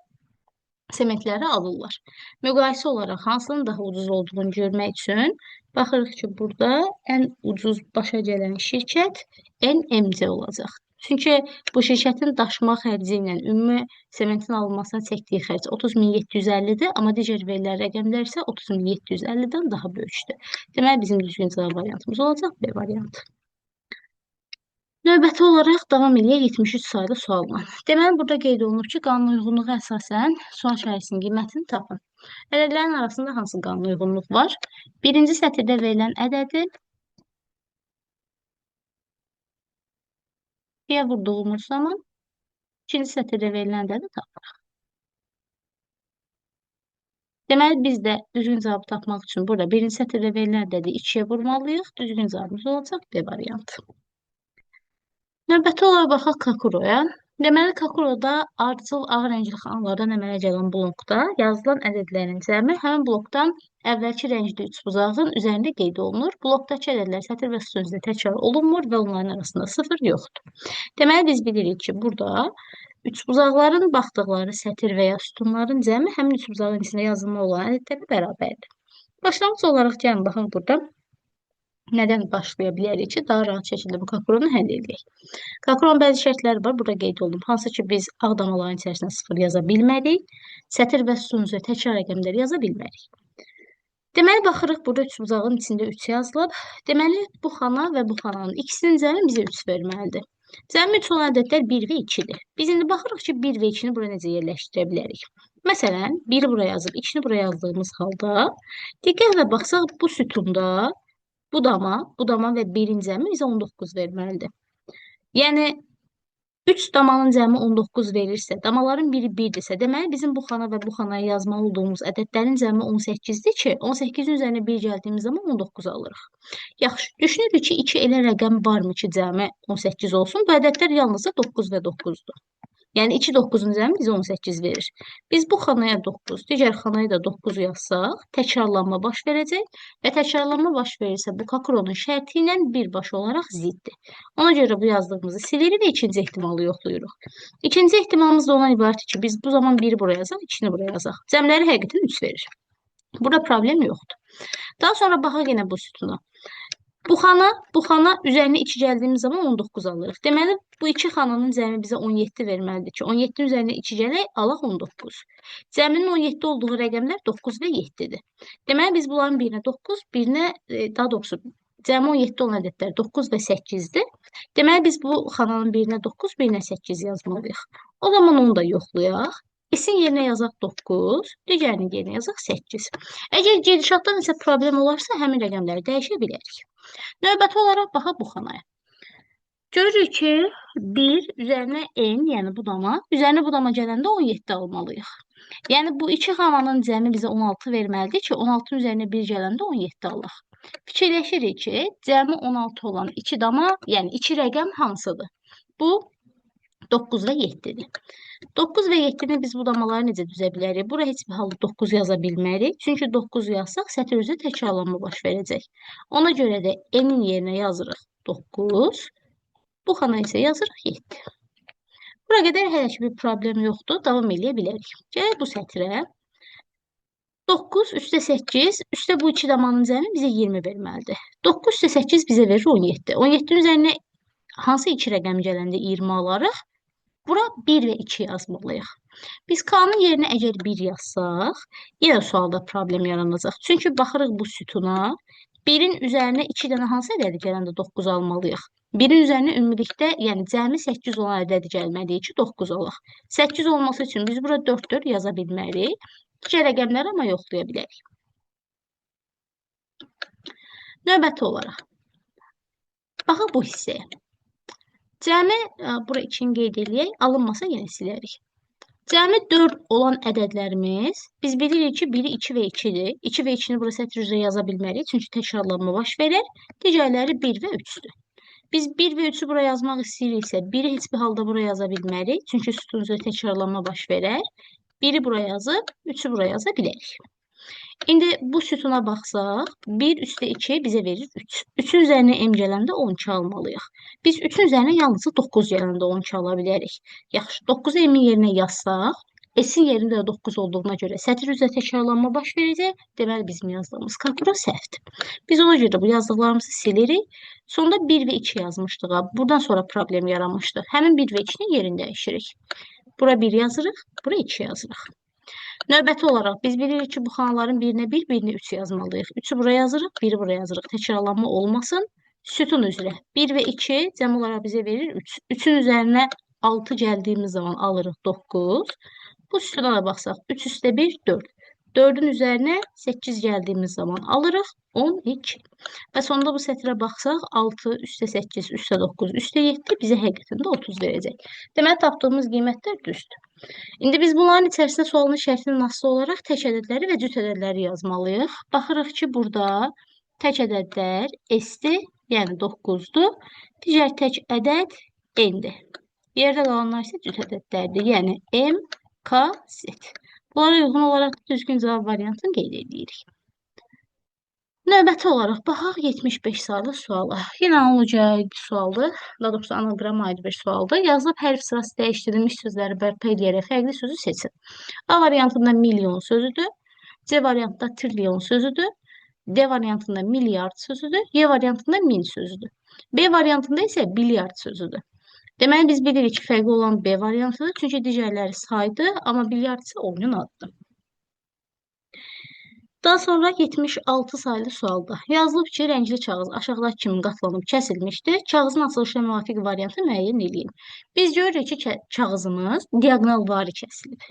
Speaker 1: sementləri alırlar. Müqayisə olaraq hansının daha ucuz olduğunu görmək üçün baxırıq ki, burada ən ucuz başa gələn şirkət NMC olacaq. Çünki bu şirkətin daşıma xərci ilə ümumi sementin alınmasına çəkdiyi xərc 30.750-dir, amma digər verilən rəqəmlər isə 30.750-dən daha böyükdür. Deməli, bizim düzgün cavab variantımız olacaq B variantı. Növbəti olaraq davam eləyək 73 saylı sualla. Deməli, burada qeyd olunub ki, qanunuyğunluğa əsasən sual şərhisinin qiymətini tapın. Ədədlərin arasında hansı qanunuyğunluq var? Birinci sətirdə verilən ədədi 2-yə vurduğumuz zaman ikinci sətirdə verilən ədədi tapırıq. Deməli, biz də düzgün cavabı tapmaq üçün burada birinci sətirdə verilən ədədi 2-yə vurmalıyıq. Düzgün cavabımız olacaq B variantı. Növbəti olaraq baxaq Kakuroya. Deməli, Kakuroda ardıcıl ağ rəngli xanalardan əmələ gələn blokda yazılan ədədlərin cəmi həmin blokdan əvvəlki rəngli üçbucağın üzərində qeyd olunur. Blokdakı ədədlər sətir və sütun üzrə təkrar olunmur və onların arasında sıfır yoxdur. Deməli, biz bilirik ki, burada üçbucaqların baxdıqları sətir və ya sütunların cəmi həmin üçbucağın içində yazılma olan ədədlərlə bərabərdir. Başlanğıc olaraq gəlin baxaq burada. Nədən başlaya bilərik ki, daha rahat şəkildə bu Kakuronu həll edək. Kakuronun bəzi şərtləri var, burada qeyd olunub. Hansı ki, biz ağ damaların içərisinə sıfır yaza bilmədik, sətir və sütun üzrə təkrar rəqəmləri yaza bilmərik. Deməli, baxırıq, burada üçbucağın içində 3 yazılıb. Deməli, bu xana və bu xananın ikisinin cəmi bizə 3 verməlidir. Cəmi 3 olan ədədlər 1 və 2-dir. Biz indi baxırıq ki, 1 və 2-ni bura necə yerləşdirə bilərik. Məsələn, 1-i buraya yazıb, 2-ni buraya yazdığımız halda, diqqətlə baxsaq, bu sütunda bu dama, bu dama və 1-in cəmi bizə 19 verməlidir. Yəni, 3 damanın cəmi 19 verirsə, damaların biri 1-dirsə, deməli, bizim bu xana və bu xanaya yazmalı olduğumuz ədədlərin cəmi 18-dir ki, 18-in üzərinə 1 gəldiyimiz zaman 19 alırıq. Yaxşı, düşünürük ki, 2 elə rəqəm varmı ki, cəmi 18 olsun? Bu ədədlər yalnızca 9 və 9-dur. Yəni, 2 9-un cəmi bizə 18 verir. Biz bu xanaya 9, digər xanaya da 9 yazsaq, təkrarlanma baş verəcək və təkrarlanma baş verirsə, bu Kakuronun şərti ilə birbaşa olaraq ziddir. Ona görə bu yazdığımızı silirik və ikinci ehtimalı yoxlayırıq. İkinci ehtimalımız da ondan ibarətdir ki, biz bu zaman 1-i buraya yazaq, 2-ni buraya yazaq. Cəmləri həqiqətən 3 verir. Burada problem yoxdur. Daha sonra baxaq yenə bu sütuna. Bu xana, bu xana üzərinə 2 gəldiyimiz zaman 19 alırıq. Deməli, bu iki xananın cəmi bizə 17 verməlidir ki, 17-nin üzərinə 2 gələk, alaq 19. Cəminin 17 olduğu rəqəmlər 9 və 7-dir. Deməli, biz bunların birinə 9, birinə, daha doğrusu, cəmi 17 olan ədədlər 9 və 8-dir. Deməli, biz bu xananın birinə 9, birinə 8 yazmalıyıq. O zaman onu da yoxlayaq. S-in yerinə yazaq 9, digərinin yerinə yazaq 8. Əgər gedişatdan isə problem olarsa, həmin rəqəmləri dəyişə bilərik. Növbəti olaraq baxaq bu xanaya. Görürük ki, 1 üzərinə n, yəni budama, üzərinə budama gələndə 17 almalıyıq. Yəni, bu iki xananın cəmi bizə 16 verməlidir ki, 16-nın üzərinə 1 gələndə 17 alaq. Fikirləşirik ki, cəmi 16 olan 2 dama, yəni 2 rəqəm hansıdır? Bu 9 və 7-dir. 9 və 7-ni biz bu damaları necə düzə bilərik? Bura heç bir halda 9 yaza bilmərik. Çünki 9 yazsaq sətir üzrə təkrarlanma baş verəcək. Ona görə də n-in yerinə yazırıq 9. Bu xana isə yazırıq 7. Bura qədər hələ ki bir problem yoxdur. Davam eləyə bilərik. Gələk bu sətrə. 9 üstə 8, üstə bu iki damanın cəmi bizə 20 verməlidir. 9 üstə 8 bizə verir 17. 17-nin üzərinə hansı iki rəqəm gələndə 20 alarıq? Bura 1 və 2 yazmalıyıq. Biz K-nın yerinə əgər 1 yazsaq, yenə sualda problem yaranacaq. Çünki baxırıq bu sütuna, 1-in üzərinə 2 dənə hansı ədədi gələndə 9 almalıyıq? 1-in üzərinə ümumilikdə, yəni cəmi 8 olan ədədi gəlməlidir ki, 9 alaq. 8 olması üçün biz bura 4 4 yaza bilmərik. Digər rəqəmləri amma yoxlaya bilərik. Növbəti olaraq, baxaq bu hissəyə. Cəmi, bura 2-ni qeyd eləyək, alınmasa yenə silərik. Cəmi 4 olan ədədlərimiz, biz bilirik ki, biri 2 və 2-dir. 2 və 2-ni bura sətir üzrə yaza bilmərik, çünki təkrarlanma baş verər. Digərləri 1 və 3-dür. Biz 1 və 3-ü bura yazmaq istəyiriksə, 1-i heç bir halda bura yaza bilmərik, çünki sütun üzrə təkrarlanma baş verər. 1-i bura yazıb, 3-ü bura yaza bilərik. İndi bu sütuna baxsaq, 1 üstə 2 bizə verir 3. 3-ün üzərinə m gələndə 12 almalıyıq. Biz 3-ün üzərinə yalnızca 9 gələndə 12 ala bilərik. Yaxşı, 9-u m-in yerinə yazsaq, s-in yerində də 9 olduğuna görə sətir üzrə təkrarlanma baş verəcək. Deməli, bizim yazdığımız K bura səhvdir. Biz ona görə bu yazdıqlarımızı silirik. Sonda 1 və 2 yazmışdıq. Buradan sonra problem yaranmışdı. Həmin 1 və 2-nin yerini dəyişirik. Bura 1 yazırıq, bura 2 yazırıq. Növbəti olaraq biz bilirik ki, bu xanaların birinə 1, birinə 3 yazmalıyıq. 3-ü bura yazırıq, 1-i bura yazırıq. Təkrarlanma olmasın. Sütun üzrə 1 və 2 cəm olaraq bizə verir 3. 3-ün üzərinə 6 gəldiyimiz zaman alırıq 9. Bu sütuna da baxsaq 3 üstə 1, 4. 4-ün üzərinə 8 gəldiyimiz zaman alırıq 12. Və sonda bu sətrə baxsaq 6 üstə 8, üstə 9, üstə 7 bizə həqiqətən də 30 verəcək. Deməli, tapdığımız qiymətlər düzdür. İndi biz bunların içərisində sualın şərtindən asılı olaraq tək ədədləri və cüt ədədləri yazmalıyıq. Baxırıq ki, burada tək ədədlər S-dir, yəni 9-dur. Digər tək ədəd N-dir. Yerdə qalanlar isə cüt ədədlərdir, yəni M, K, Z. Bunlara uyğun olaraq düzgün cavab variantını qeyd edirik. Növbəti olaraq baxaq 75 saylı suala. Yenə analogiya aid bir sualdır. Daha doğrusu anagrama aid bir sualdır. Yazılıb hərf sırası dəyişdirilmiş sözləri bərpa eləyərək fərqli sözü seçin. A variantında milyon sözüdür. C variantında trilyon sözüdür. D variantında milyard sözüdür. Y variantında min sözüdür. B variantında isə bilyard sözüdür. Deməli, biz bilirik ki, fərqli olan B variantıdır. Çünki digərləri saydı, amma bilyard isə oyunun adıdır. Daha sonra 76 saylı sualda yazılıb ki, rəngli kağız aşağıdakı kimi qatlanıb kəsilmişdir. Kağızın açılışına müvafiq variantı müəyyən eləyin. Biz görürük ki, kağızımız diaqonalvari kəsilib.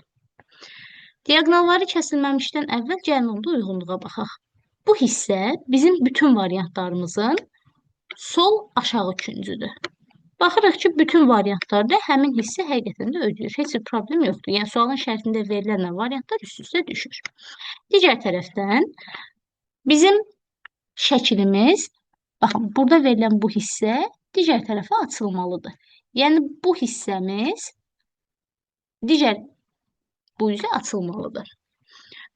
Speaker 1: Diaqonalvari kəsilməmişdən əvvəl gəlin onda uyğunluğa baxaq. Bu hissə bizim bütün variantlarımızın sol aşağı küncüdür. Baxırıq ki, bütün variantlarda həmin hissə həqiqətən də ödəyir. Heç bir problem yoxdur. Yəni, sualın şərtində verilənlə variantlar üst-üstə düşür. Digər tərəfdən bizim şəklimiz, baxın, burada verilən bu hissə digər tərəfə açılmalıdır. Yəni, bu hissəmiz digər bu üzə açılmalıdır.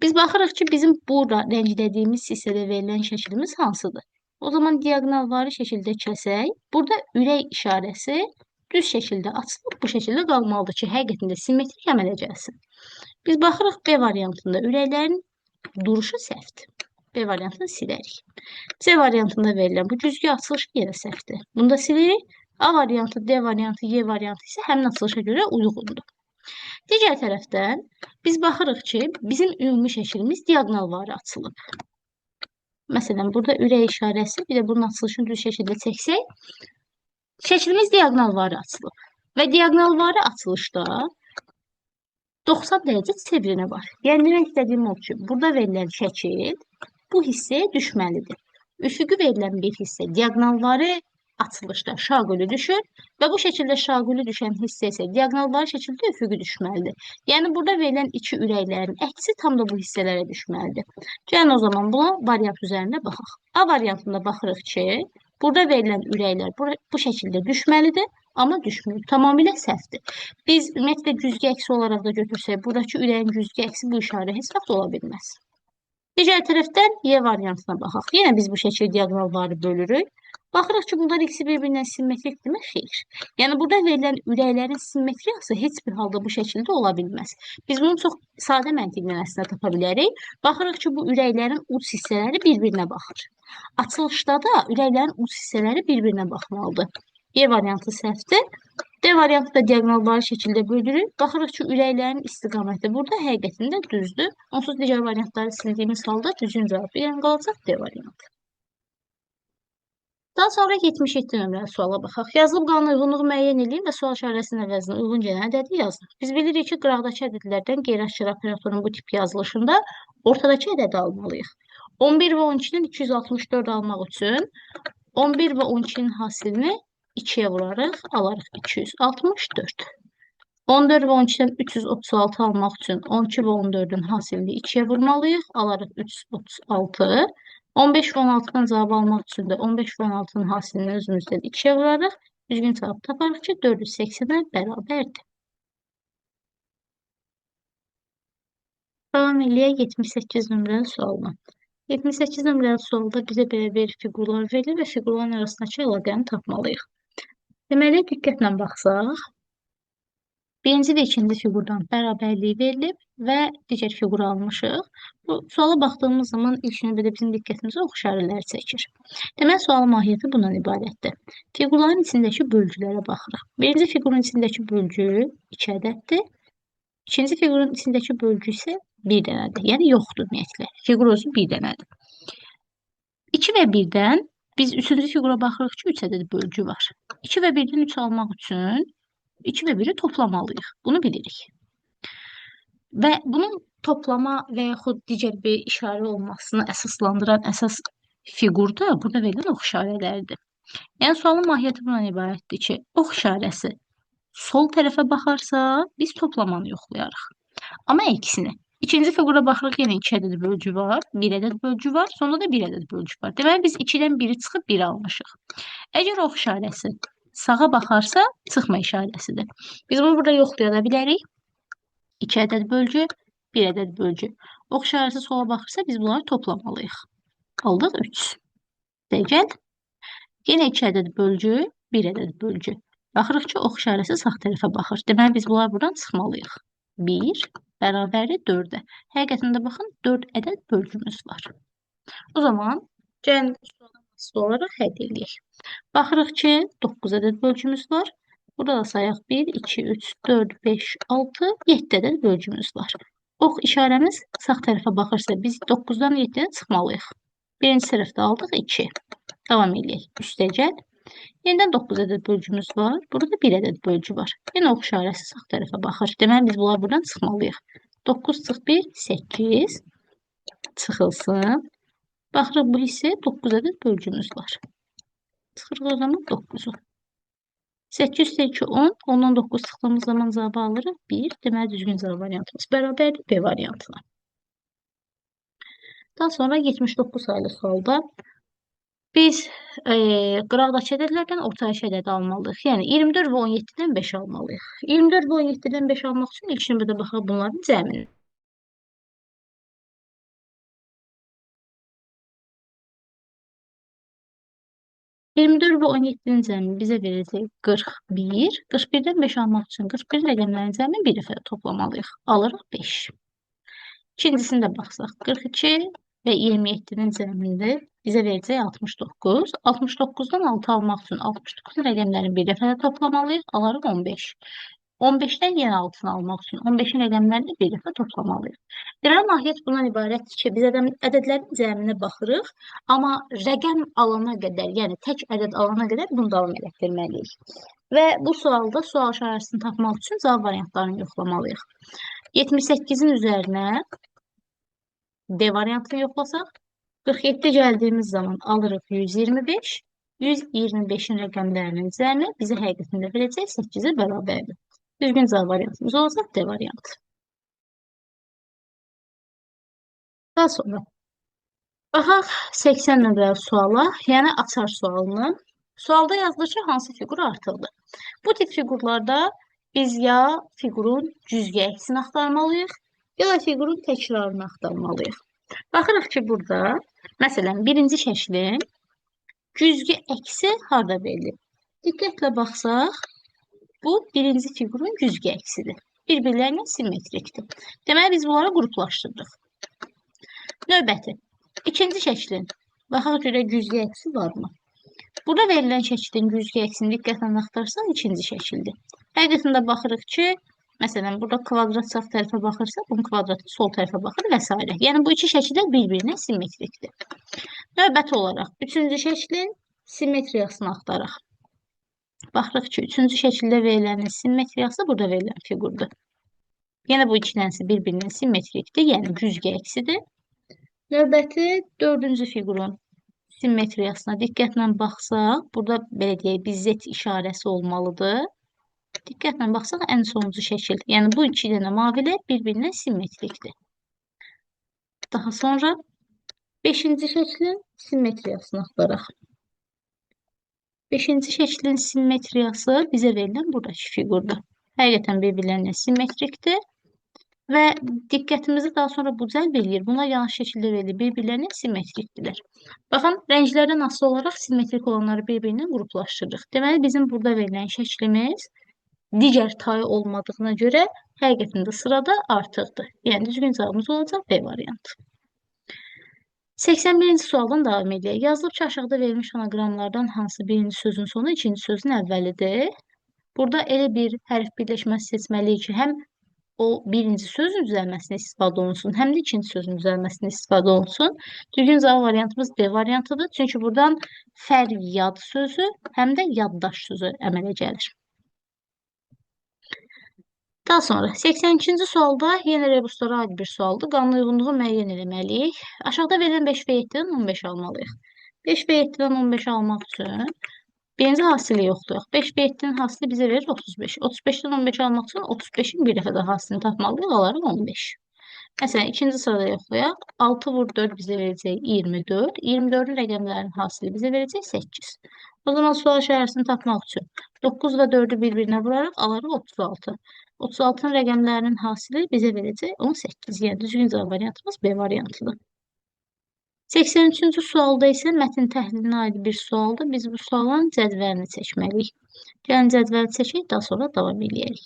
Speaker 1: Biz baxırıq ki, bizim burada rənglədiyimiz hissədə verilən şəklimiz hansıdır? O zaman diaqonalvari şəkildə kəsək, burada ürək işarəsi düz şəkildə açılıb, bu şəkildə qalmalıdır ki, həqiqətən də simmetrik əmələ gəlsin. Biz baxırıq B variantında ürəklərin duruşu səhvdir. B variantını silərik. C variantında verilən bu güzgü açılışı yenə səhvdir. Bunu da silirik. A variantı, D variantı, Y variantı isə həmin açılışa görə uyğundur. Digər tərəfdən biz baxırıq ki, bizim ümumi şəklimiz diaqonalvari açılıb. Məsələn, burada ürək işarəsi, bir də bunun açılışını düz şəkildə çəksək, şəklimiz diaqonalvari açılıb. Və diaqonalvari açılışda 90 dərəcə çevrilmə var. Yəni, demək istədiyim odur ki, burada verilən şəkil bu hissəyə düşməlidir. Üfüqi verilən bir hissə diaqonalvari Açılışda şaqülü düşür və bu şəkildə şaqülü düşən hissə isə diaqonalları şəkildə üfüqi düşməlidir. Yəni, burada verilən iki ürəklərin əksi tam da bu hissələrə düşməlidir. Gəlin o zaman buna variant üzərində baxaq. A variantında baxırıq ki, burada verilən ürəklər bu şəkildə düşməlidir, amma düşmür. Tamamilə səhvdir. Biz ümumiyyətlə güzgü əksi olaraq da götürsək, buradakı ürəyin güzgü əksi bu işarə heç vaxt ola bilməz. Digər tərəfdən Y variantına baxaq. Yenə biz bu şəkildə diaqonalları bölürük. Baxırıq ki, bunlar ikisi bir-birindən simmetrikdirmi? Xeyr. Yəni, burada verilən ürəklərin simmetriyası heç bir halda bu şəkildə ola bilməz. Biz bunu çox sadə məntiqlə əslində tapa bilərik. Baxırıq ki, bu ürəklərin uc hissələri bir-birinə baxır. Açılışda da ürəklərin uc hissələri bir-birinə baxmalıdır. Y variantı səhvdir. D variantı da diaqonalları şəkildə bölürük. Baxırıq ki, ürəklərin istiqaməti burada həqiqətində düzdür. Onsuz digər variantları sildiyimiz halda düzgün cavab yəni qalacaq D variantı. Daha sonra 77 nömrəli suala baxaq. Yazılıb qalan uyğunluğu müəyyən eləyin və sual işarəsinin əvəzinə uyğun gələn ədədi yazın. Biz bilirik ki, qıraqdakı ədədlərdən qeyri-aşkar operatorun bu tip yazılışında ortadakı ədədi almalıyıq. 11 və 12-nin 264 almaq üçün 11 və 12-nin hasilini 2-yə vurarıq, alarıq 264. 14 və 12-dən 336 almaq üçün 12 və 14-ün hasilini 2-yə vurmalıyıq, alarıq 336. 15 və 16-dan cavab almaq üçün də 15 və 16-nın hasilini özümüzdən 2-yə vurarıq. Düzgün cavab taparıq ki, 480-ə bərabərdir. Davam eləyək 78 nömrəli sualla. 78 nömrəli sualda bizə belə bir fiqurlar verilir və fiqurların arasındakı əlaqəni tapmalıyıq. Deməli, diqqətlə baxsaq, birinci və ikinci fiqurdan bərabərliyi verilib və digər fiquru almışıq. Bu suala baxdığımız zaman ilk növbədə bizim diqqətimizi ox işarələri çəkir. Deməli, sualın mahiyyəti bundan ibarətdir. Fiqurların içindəki bölgülərə baxırıq. Birinci fiqurun içindəki bölgü 2 ədəddir. İkinci fiqurun içindəki bölgü isə 1 dənədir. Yəni, yoxdur ümumiyyətlə. Fiqur özü 1 dənədir. 2 və 1-dən biz üçüncü fiqura baxırıq ki, 3 ədəd bölgü var. 2 və 1-dən 3 almaq üçün 2 və 1-i toplamalıyıq. Bunu bilirik. Və bunun toplama və yaxud digər bir işarə olmasını əsaslandıran əsas fiqur da burada verilən ox işarələridir. Yəni, sualın mahiyyəti bundan ibarətdir ki, ox işarəsi sol tərəfə baxarsa, biz toplamanı yoxlayarıq. Amma əksinə, ikinci fiqura baxırıq, yenə 2 ədəd bölgü var, 1 ədəd bölgü var, sonra da 1 ədəd bölgü var. Deməli, biz 2-dən 1-i çıxıb 1 almışıq. Əgər ox işarəsi sağa baxarsa, çıxma işarəsidir. Biz bunu burada yoxlaya da bilərik. 2 ədəd bölgü, 1 ədəd bölgü. Ox işarəsi sola baxırsa, biz bunları toplamalıyıq. Aldıq 3. Gəl. Yenə 2 ədəd bölgü, 1 ədəd bölgü. Baxırıq ki, ox işarəsi sağ tərəfə baxır. Deməli, biz bunlar buradan çıxmalıyıq. 1 bərabərdir 4-ə. Həqiqətən də baxın, 4 ədəd bölgümüz var. O zaman, gəlin suala olaraq həll eləyək. Baxırıq ki, 9 ədəd bölgümüz var. Burada da sayaq 1, 2, 3, 4, 5, 6, 7 ədəd bölgümüz var. Ox işarəmiz sağ tərəfə baxırsa, biz 9-dan 7-yə çıxmalıyıq. Birinci tərəfdə aldıq 2. Davam eləyək. Üstəgəl. Yenidən 9 ədəd bölgümüz var. Burada 1 ədəd bölgü var. Yenə ox işarəsi sağ tərəfə baxır. Deməli, biz bunlar buradan çıxmalıyıq. 9 çıx 1, 8 çıxılsın. Baxırıq, bu hissəyə 9 ədəd bölgümüz var. Çıxırıq o zaman 9-u. 8 2, 10. 10-dan 9 çıxdığımız zaman cavabı alırıq. 1. Deməli, düzgün cavab variantımız bərabərdir B variantına. Daha sonra 79 sayılı sualda biz qıraqdakı ədədlərdən ortadakı ədədi almalıyıq. Yəni, 24 və 17-dən 5 almalıyıq. 24 və 17-dən 5 almaq üçün ilk növbədə baxaq bunların cəminə. 24 və 17-nin cəmi bizə verəcək 41. 41-dən 5 almaq üçün 41 rəqəmlərin cəmini bir dəfə toplamalıyıq. Alırıq 5. İkincisini də baxsaq, 42 və 27-nin cəmində bizə verəcək 69. 69-dan 6 almaq üçün 69 rəqəmlərini bir dəfə də toplamalıyıq. Alarıq 15. 15-dən yenə 6-nı almaq üçün 15-in rəqəmlərini bir dəfə toplamalıyıq. Deməli, mahiyyət bundan ibarətdir ki, biz ədədlərin cəminə baxırıq, amma rəqəm alana qədər, yəni tək ədəd alana qədər bunu davam elətdirməliyik. Və bu sualda sual işarəsini tapmaq üçün cavab variantlarını yoxlamalıyıq. 78-in üzərinə D variantını yoxlasaq, 47 gəldiyimiz zaman alırıq 125. 125-in rəqəmlərinin cəmi bizə həqiqətində verəcək 8-ə bərabərdir. Düzgün cavab variantımız olacaq D variantı. Daha sonra baxaq 80 nömrəli suala, yəni açar sualını. Sualda yazılır ki, hansı fiqur artıqdır? Bu tip fiqurlarda biz ya fiqurun cüzgə əksini axtarmalıyıq, ya da fiqurun təkrarını axtarmalıyıq. Baxırıq ki, burada, məsələn, birinci şəklin cüzgə əksi harda verilib? Diqqətlə baxsaq, bu birinci fiqurun cüzgə əksidir. Bir-birlərinə simmetrikdir. Deməli, biz bunları qruplaşdırdıq. Növbəti, ikinci şəklin. Baxaq görək cüzgə əksi varmı? Burada verilən şəklin cüzgə əksini diqqətlə axtarsaq, ikinci şəkildir. Həqiqətində baxırıq ki, məsələn, burada kvadrat sağ tərəfə baxırsa, bunun kvadratı sol tərəfə baxır və s. Yəni, bu iki şəkildə bir-birinə simmetrikdir. Növbəti olaraq, üçüncü şəklin simmetriyasını axtaraq. Baxırıq ki, üçüncü şəkildə verilənin simmetriyası burada verilən fiqurdur. Yenə bu iki dənəsi bir-birinin simmetrikdir, yəni cüzgə əksidir. Növbəti dördüncü fiqurun simmetriyasına diqqətlə baxsaq, burada belə deyək, bir Z işarəsi olmalıdır. Diqqətlə baxsaq, ən sonuncu şəkil. Yəni, bu iki dənə mavilər bir-birinə simmetrikdir. Daha sonra beşinci şəklin simmetriyasını axtaraq. Beşinci şəklin simmetriyası bizə verilən buradakı fiqurdur. Həqiqətən bir-birlərinə simmetrikdir. Və diqqətimizi daha sonra bu cəlb eləyir. Bunlar yanlış şəkildə verilir. Bir-birlərinə simmetrikdirlər. Baxın, rənglərdən asılı olaraq simmetrik olanları bir-birindən qruplaşdırırıq. Deməli, bizim burada verilən şəklimiz digər tayı olmadığına görə həqiqətində sırada artıqdır. Yəni, düzgün cavabımız olacaq B variantı. 81-ci sualdan davam edək. Yazılıb ki, aşağıda verilmiş anaqramlardan hansı birinci sözün sonu ikinci sözün əvvəlidir? Burada elə bir hərf birləşməsi seçməliyik ki, həm o birinci sözün düzəlməsinə istifadə olunsun, həm də ikinci sözün düzəlməsinə istifadə olunsun. Düzgün cavab variantımız D variantıdır. Çünki buradan fəryad sözü, həm də yaddaş sözü əmələ gəlir. Daha sonra 82-ci sualda yenə rebuslara aid bir sualdır. Qanun uyğunluğu müəyyən eləməliyik. Aşağıda verilən 5 və 7-dən 15 almalıyıq. 5 və 7-dən 15 almaq üçün birinci hasili yoxlayaq. 5 və 7-nin hasili bizə verir 35. 35-dən 15 almaq üçün 35-in bir dəfə də hasilini tapmalıyıq, alarıq 15. Məsələn, ikinci sırada yoxlayaq. 6 vur 4 bizə verəcək 24. 24-ün rəqəmlərinin hasili bizə verəcək 8. O zaman sual işarəsini tapmaq üçün 9 və 4-ü bir-birinə vuraraq alarıq 36. 36-nın rəqəmlərinin hasili bizə verəcək 18. Yəni, düzgün cavab variantımız B variantıdır. 83-cü sualda isə mətn təhlilinə aid bir sualdır. Biz bu sualın cədvəlini çəkməliyik. Gəlin cədvəli çəkək, daha sonra davam eləyərik.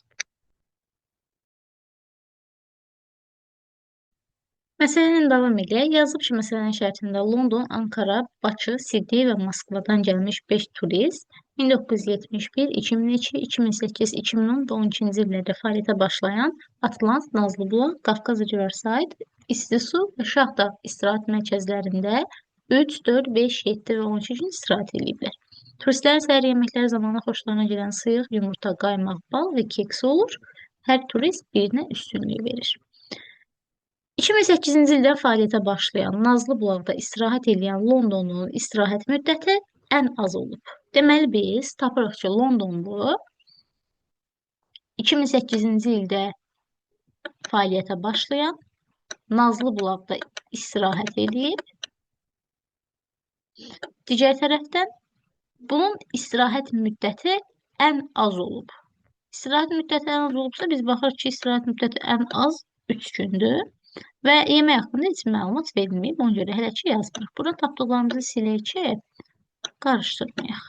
Speaker 1: Məsələnin davam eləyək. Yazıb ki, məsələnin şərtində London, Ankara, Bakı, Sidney və Moskvadan gəlmiş 5 turist 1971, 2002, 2008, 2010 və 12-ci illərdə fəaliyyətə başlayan Atlant, Nazlıbulaq, Qafqaz Riverside, İstisu və Şaxta istirahət mərkəzlərində 3, 4, 5, 7 və 12 gün istirahət eləyiblər. Turistlərin səhər yeməkləri zamanı xoşlarına gələn sıyıq, yumurta, qaymaq, bal və keks olur. Hər turist birinə üstünlük verir. 2008-ci ildə fəaliyyətə başlayan Nazlıbulaqda istirahət eləyən Londonun istirahət müddəti ən az olub. Deməli, biz tapırıq ki, Londonlu 2008-ci ildə fəaliyyətə başlayan Nazlıbulaqda istirahət eləyib. Digər tərəfdən bunun istirahət müddəti ən az olub. İstirahət müddəti ən az olubsa, biz baxırıq ki, istirahət müddəti ən az 3 gündür. Və yemək haqqında heç məlumat verilməyib. Ona görə hələ ki yazmırıq. Burada tapdıqlarımızı silək ki, qarışdırmayaq.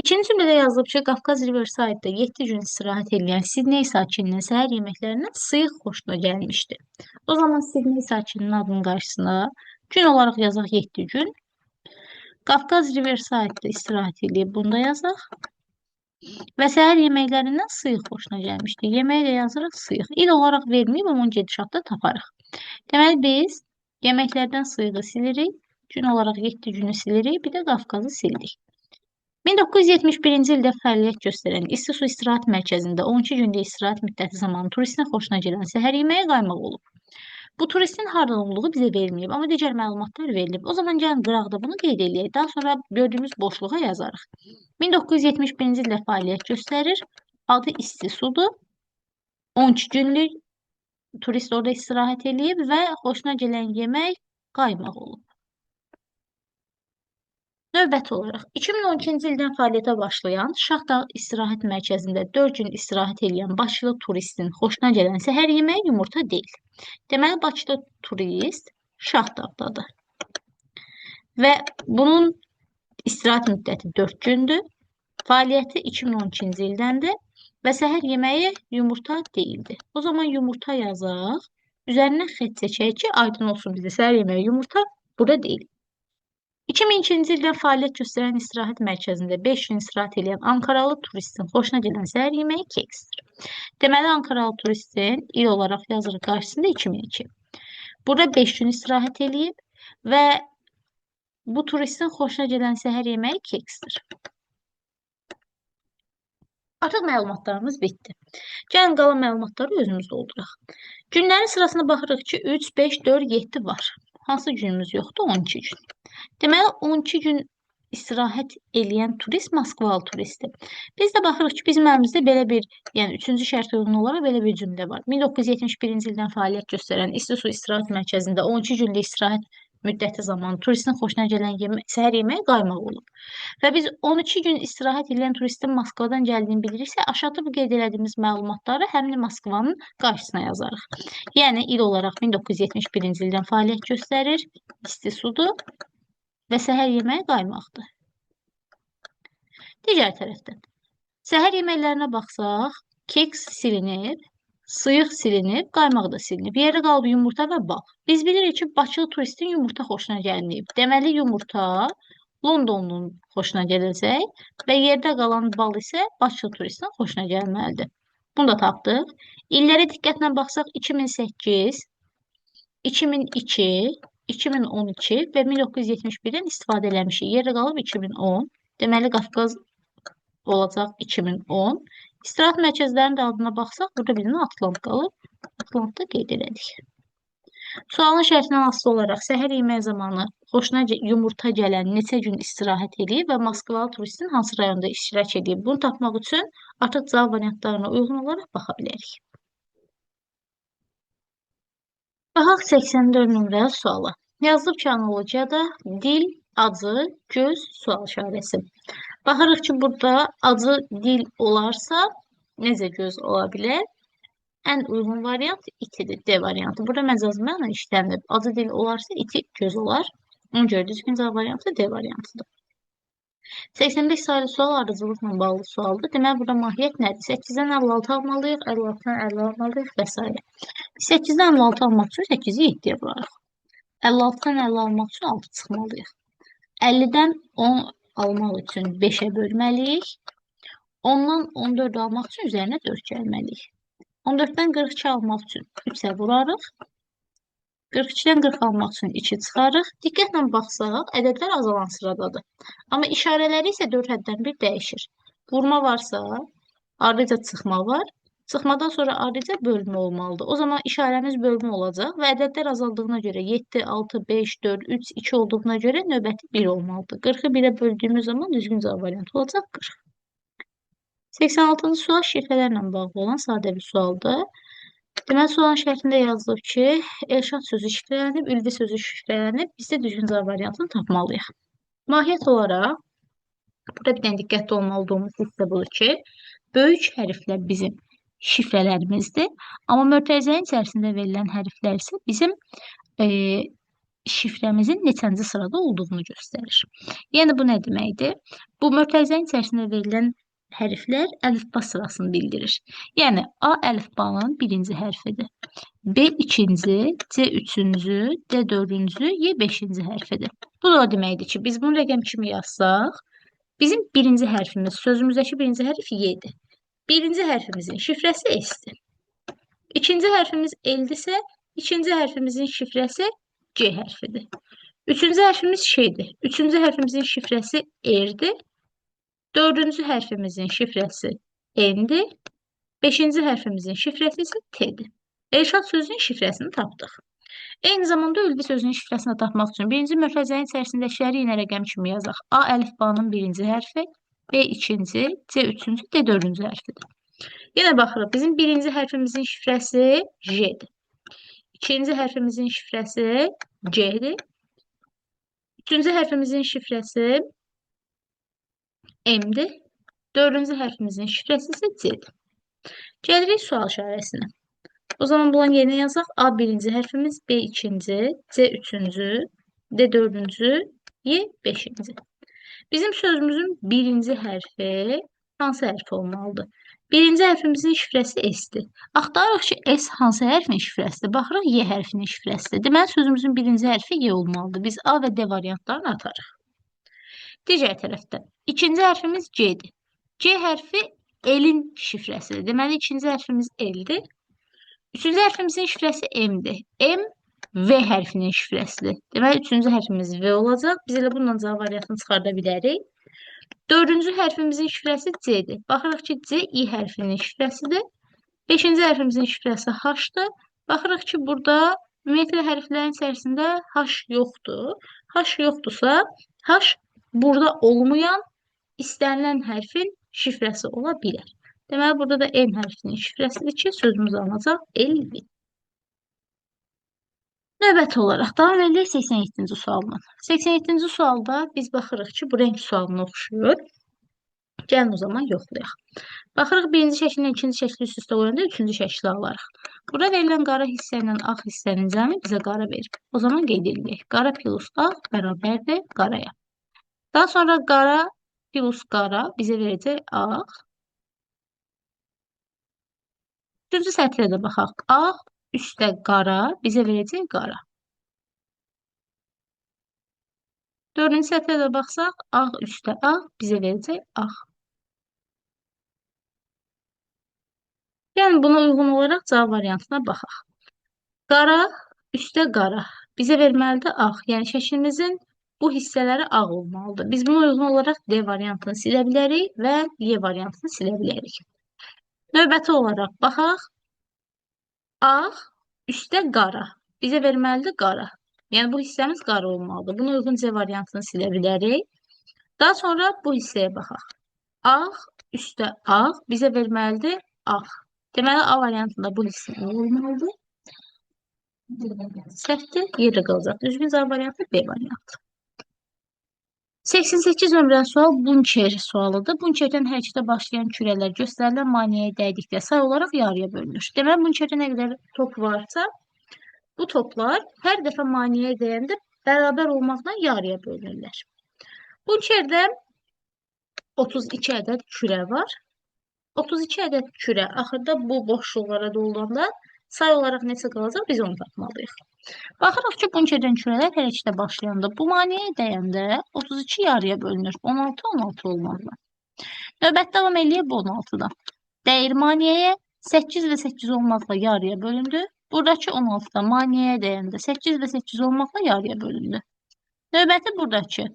Speaker 1: İkinci cümlədə yazılıb ki, Qafqaz Riverside-da 7 gün istirahət edən Sidney sakininin səhər yeməklərindən sıyıq xoşuna gəlmişdi. O zaman Sidney sakininin adının qarşısına gün olaraq yazaq 7 gün. Qafqaz Riverside-da istirahət eləyib, bunu da yazaq. Və səhər yeməklərindən sıyıq xoşuna gəlmişdi. Yeməyi də yazırıq sıyıq. İl olaraq verməyib, amma onu gedişatda taparıq. Deməli, biz yeməklərdən sıyığı silirik. Gün olaraq 7 günü silirik. Bir də Qafqazı sildik. 1971-ci ildə fəaliyyət göstərən İstisu İstirahət Mərkəzində 12 gündə istirahət müddəti zamanı turistin xoşuna gələn səhər yeməyi qaymaq olub. Bu turistin hardan olduğu bizə verilməyib, amma digər məlumatlar verilib. O zaman gəlin qıraqda bunu qeyd eləyək. Daha sonra gördüyümüz boşluğa yazarıq. 1971-ci ildə fəaliyyət göstərir. Adı isti sudur. 12 günlük turist orada istirahət eləyib və xoşuna gələn yemək qaymaq olub. Növbəti olaraq 2012-ci ildən fəaliyyətə başlayan Şahdağ istirahət mərkəzində 4 gün istirahət eləyən Bakılı turistin xoşuna gələn səhər yeməyi yumurta deyil. Deməli, Bakıda turist Şahdağdadır. Və bunun istirahət müddəti 4 gündür. Fəaliyyəti 2012-ci ildəndir və səhər yeməyi yumurta deyildi. O zaman yumurta yazaq. Üzərinə xətt çəkək ki, aydın olsun bizə səhər yeməyi yumurta burada deyil. 2002-ci ildən fəaliyyət göstərən istirahət mərkəzində 5 gün istirahət edən Ankaralı turistin xoşuna gələn səhər yeməyi keksdir. Deməli, Ankaralı turistin il olaraq yazırıq qarşısında 2002. Burada 5 gün istirahət eləyib və bu turistin xoşuna gələn səhər yeməyi keksdir. Artıq məlumatlarımız bitdi. Gəlin qalan məlumatları özümüz dolduraq. Günlərin sırasına baxırıq ki, 3, 5, 4, 7 var. Hansı günümüz yoxdur? 12 gün. Deməli, 12 gün istirahət eləyən turist Moskvalı turistdir. Biz də baxırıq ki, bizim əlimizdə belə bir, yəni 3-cü şərt uyğun olaraq belə bir cümlə var. 1971-ci ildən fəaliyyət göstərən İsti Su istirahət mərkəzində 12 günlük istirahət müddəti zamanı turistin xoşuna gələn səhər yeməyi qaymaq olub. Və biz 12 gün istirahət edən turistin Moskvadan gəldiyini biliriksə, aşağıda bu qeyd elədiyimiz məlumatları həmin Moskvanın qarşısına yazarıq. Yəni, il olaraq 1971-ci ildən fəaliyyət göstərir, isti sudur və səhər yeməyi qaymaqdır. Digər tərəfdən, səhər yeməklərinə baxsaq, keks silinib, sıyıq silinib, qaymaq da silinib. Yerdə qalıb yumurta və bal. Biz bilirik ki, Bakılı turistin yumurta xoşuna gəlməyib. Deməli, yumurta Londonlunun xoşuna gələcək və yerdə qalan bal isə Bakılı turistin xoşuna gəlməlidir. Bunu da tapdıq. İllərə diqqətlə baxsaq, 2008, 2002, 2012 və 1971-dən istifadə eləmişik. Yerdə qalıb 2010. Deməli, Qafqaz olacaq 2010. İstirahat mərkəzlərinin də adına baxsaq, burada bir dənə Atlant qalıb. Atlantda qeyd elədik. Sualın şərtindən asılı olaraq səhər yeməyi zamanı xoşuna yumurta gələn neçə gün istirahət eləyib və Moskvalı turistin hansı rayonda iştirak edib? Bunu tapmaq üçün artıq cavab variantlarına uyğun olaraq baxa bilərik. Baxaq 84 nömrəli suala. Yazılıb ki, analogiyada dil, acı, göz, sual işarəsi. Baxırıq ki, burada acı dil olarsa, necə göz ola bilər? Ən uyğun variant itidir, D variantı. Burada məcazi məna işlənib. Acı dil olarsa, iti göz olar. Ona görə düzgün cavab variantı D variantıdır. 85 sayılı sual ardıcıllıqla bağlı sualdır. Deməli, burada mahiyyət nədir? 8-dən 56 almalıyıq, 56-dan 50 almalıyıq və s. 8-dən 56 almaq üçün 8-i 7-yə vurarıq. 56-dan 50 almaq üçün 6 çıxmalıyıq. 50-dən 10 almaq üçün 5-ə bölməliyik. 10-dan 14 almaq üçün üzərinə 4 gəlməliyik. 14-dən 42 almaq üçün 3-ə vurarıq. 42-dən 40 almaq üçün 2 çıxarıq. Diqqətlə baxsaq, ədədlər azalan sıradadır. Amma işarələri isə 4 həddən bir dəyişir. Vurma varsa, ardınca çıxma var. Çıxmadan sonra ardınca bölmə olmalıdır. O zaman işarəmiz bölmə olacaq və ədədlər azaldığına görə 7, 6, 5, 4, 3, 2 olduğuna görə növbəti 1 olmalıdır. 40-ı 1-ə böldüyümüz zaman düzgün cavab variantı olacaq 40. 86-cı sual şifrələrlə bağlı olan sadə bir sualdır. Deməli, sualın şərtində yazılıb ki, Elşad sözü şifrələnib, Ülvi sözü şifrələnib. Biz də düzgün cavab variantını tapmalıyıq. Mahiyyət olaraq, burada bir dənə diqqətli olmalı olduğumuz hissə budur ki, böyük hərflər bizim şifrələrimizdir. Amma mötərizənin içərisində verilən hərflər isə bizim şifrəmizin neçənci sırada olduğunu göstərir. Yəni, bu nə deməkdir? Bu mötərizənin içərisində verilən hərflər əlifba sırasını bildirir. Yəni, A əlifbanın birinci hərfidir. B ikinci, C üçüncü, D dördüncü, Y beşinci hərfidir. Bu da o deməkdir ki, biz bunu rəqəm kimi yazsaq, bizim birinci hərfimiz, sözümüzdəki birinci hərf Y-dir. Birinci hərfimizin şifrəsi S-dir. İkinci hərfimiz L-dirsə, ikinci hərfimizin şifrəsi C hərfidir. Üçüncü hərfimiz Ş-dir. Üçüncü hərfimizin şifrəsi R-dir. Dördüncü hərfimizin şifrəsi N-dir. Beşinci hərfimizin şifrəsi isə T-dir. Elşad sözünün şifrəsini tapdıq. Eyni zamanda ülvi sözünün şifrəsini tapmaq üçün birinci mötərizənin içərisindəkiləri yenə rəqəm kimi yazaq. A əlifbanın birinci hərfi, B ikinci, C üçüncü, D dördüncü hərfidir. Yenə baxırıq, bizim birinci hərfimizin şifrəsi J-dir. İkinci hərfimizin şifrəsi C-dir. Üçüncü hərfimizin şifrəsi M-dir. Dördüncü hərfimizin şifrəsi isə C-dir. Gəlirik sual işarəsinə. O zaman bunların yerinə yazaq. A birinci hərfimiz, B ikinci, C üçüncü, D dördüncü, Y beşinci. Bizim sözümüzün birinci hərfi hansı hərf olmalıdır? Birinci hərfimizin şifrəsi S-dir. Axtarırıq ki, S hansı hərfin şifrəsidir? Baxırıq, Y hərfinin şifrəsidir. Deməli, sözümüzün birinci hərfi Y olmalıdır. Biz A və D variantlarını atarıq. Digər tərəfdən, ikinci hərfimiz C-dir. C hərfi L-in şifrəsidir. Deməli, ikinci hərfimiz L-dir. Üçüncü hərfimizin şifrəsi M-dir. M, V hərfinin şifrəsidir. Deməli, üçüncü hərfimiz V olacaq. Biz elə bununla cavab variantını çıxarda bilərik. Dördüncü hərfimizin şifrəsi C-dir. Baxırıq ki, C, I hərfinin şifrəsidir. Beşinci hərfimizin şifrəsi H-dır. Baxırıq ki, burada ümumiyyətlə hərflərin içərisində H yoxdur. H yoxdursa, H burada olmayan istənilən hərfin şifrəsi ola bilər. Deməli, burada da N hərfinin şifrəsidir ki, sözümüz alınacaq L. Növbəti olaraq davam edirik 87-ci sualla. 87-ci sualda biz baxırıq ki, bu rəng sualına oxşuyur. Gəlin o zaman yoxlayaq. Baxırıq, birinci şəkillə ikinci şəkli üst-üstə qoyanda üçüncü şəkli alarıq. Burada verilən qara hissə ilə ağ hissənin cəmi bizə qara verir. O zaman qeyd edirik. Qara plus ağ bərabərdir qaraya. Daha sonra qara plus qara bizə verəcək ağ. Üçüncü sətrə də baxaq. Ağ üstə qara bizə verəcək qara. Dördüncü sətrə də baxsaq, ağ üstə ağ bizə verəcək ağ. Yəni buna uyğun olaraq cavab variantına baxaq. Qara üstə qara bizə verməlidir ağ. Yəni şəklimizin bu hissələri ağ olmalıdır. Biz buna uyğun olaraq D variantını silə bilərik və Y variantını silə bilərik. Növbəti olaraq baxaq. Ağ üstə qara. Bizə verməlidir qara. Yəni bu hissəmiz qara olmalıdır. Buna uyğun C variantını silə bilərik. Daha sonra bu hissəyə baxaq. Ağ üstə ağ bizə verməlidir ağ. Deməli A variantında bu hissə ağ olmalıdır. Səhvdir, yerdə qalacaq. Düzgün cavab variantı B variantı. 88 nömrəli sual bunker sualıdır. Bunkerdən hərəkətə başlayan kürələr göstərilən maneəyə dəydikdə say olaraq yarıya bölünür. Deməli, bunkerdə nə qədər top varsa, bu toplar hər dəfə maneəyə dəyəndə bərabər olmaqla yarıya bölünürlər. Bunkerdə 32 ədəd kürə var. 32 ədəd kürə axırda bu boşluqlara dolanda say olaraq neçə qalacaq, biz onu tapmalıyıq. Baxırıq ki, bunkerdən kürələr hərəkətə başlayanda bu maneəyə dəyəndə 32 yarıya bölünür. 16, 16 olmaqla. Növbət davam eləyir bu 16-da. Dəyir maneəyə 8 və 8 olmaqla yarıya bölündü. Buradakı 16-da maneəyə dəyəndə 8 və 8 olmaqla yarıya bölündü. Növbəti buradakı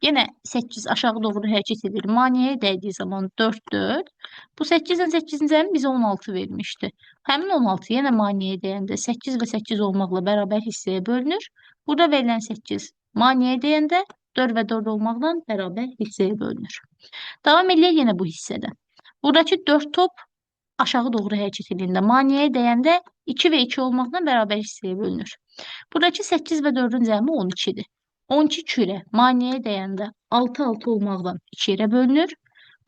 Speaker 1: yenə 8 aşağı doğru hərəkət edir. Maneəyə dəydiyi zaman 4, 4. Bu 8 ilə 8-in cəmi bizə 16 vermişdi. Həmin 16 yenə maneəyə dəyəndə 8 və 8 olmaqla bərabər hissəyə bölünür. Burada verilən 8 maneəyə dəyəndə 4 və 4 olmaqla bərabər hissəyə bölünür. Davam eləyək yenə bu hissədə. Buradakı 4 top aşağı doğru hərəkət edəndə maneəyə dəyəndə 2 və 2 olmaqla bərabər hissəyə bölünür. Buradakı 8 və 4-ün cəmi 12-dir. 12 kürə maneəyə dəyəndə 6, 6 olmaqla 2 yerə bölünür.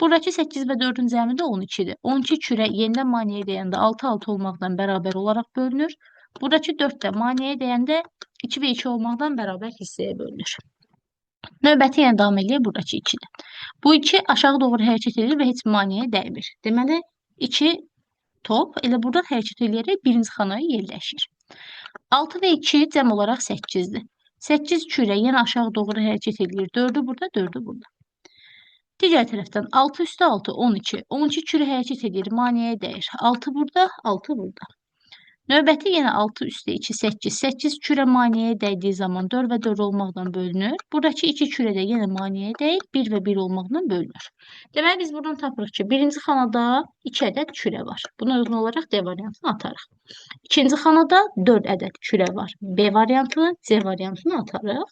Speaker 1: Buradakı 8 və 4-ün cəmi də 12-dir. 12 kürə yenidən maneəyə dəyəndə 6, 6 olmaqla bərabər olaraq bölünür. Buradakı 4 də maneəyə dəyəndə 2 və 2 olmaqla bərabər hissəyə bölünür. Növbəti yenə davam eləyir buradakı 2-dir. Bu 2 aşağı doğru hərəkət edir və heç maneəyə dəymir. Deməli, 2 top elə buradan hərəkət eləyərək birinci xanaya yerləşir. 6 və 2 cəm olaraq 8-dir. 8 kürə yenə aşağı doğru hərəkət eləyir. 4-ü burada, 4-ü burada. Digər tərəfdən 6 üstə 6, 12. 12 kürə hərəkət edir, maneəyə dəyir. 6 burada, 6 burada. Növbəti yenə 6 üstə 2, 8. 8 kürə maneəyə dəydiyi zaman 4 və 4 olmaqla bölünür. Buradakı 2 kürə də yenə maneəyə dəyir, 1 və 1 olmaqla bölünür. Deməli, biz buradan tapırıq ki, birinci xanada 2 ədəd kürə var. Buna uyğun olaraq D variantını atarıq. İkinci xanada 4 ədəd kürə var. B variantını, C variantını atarıq.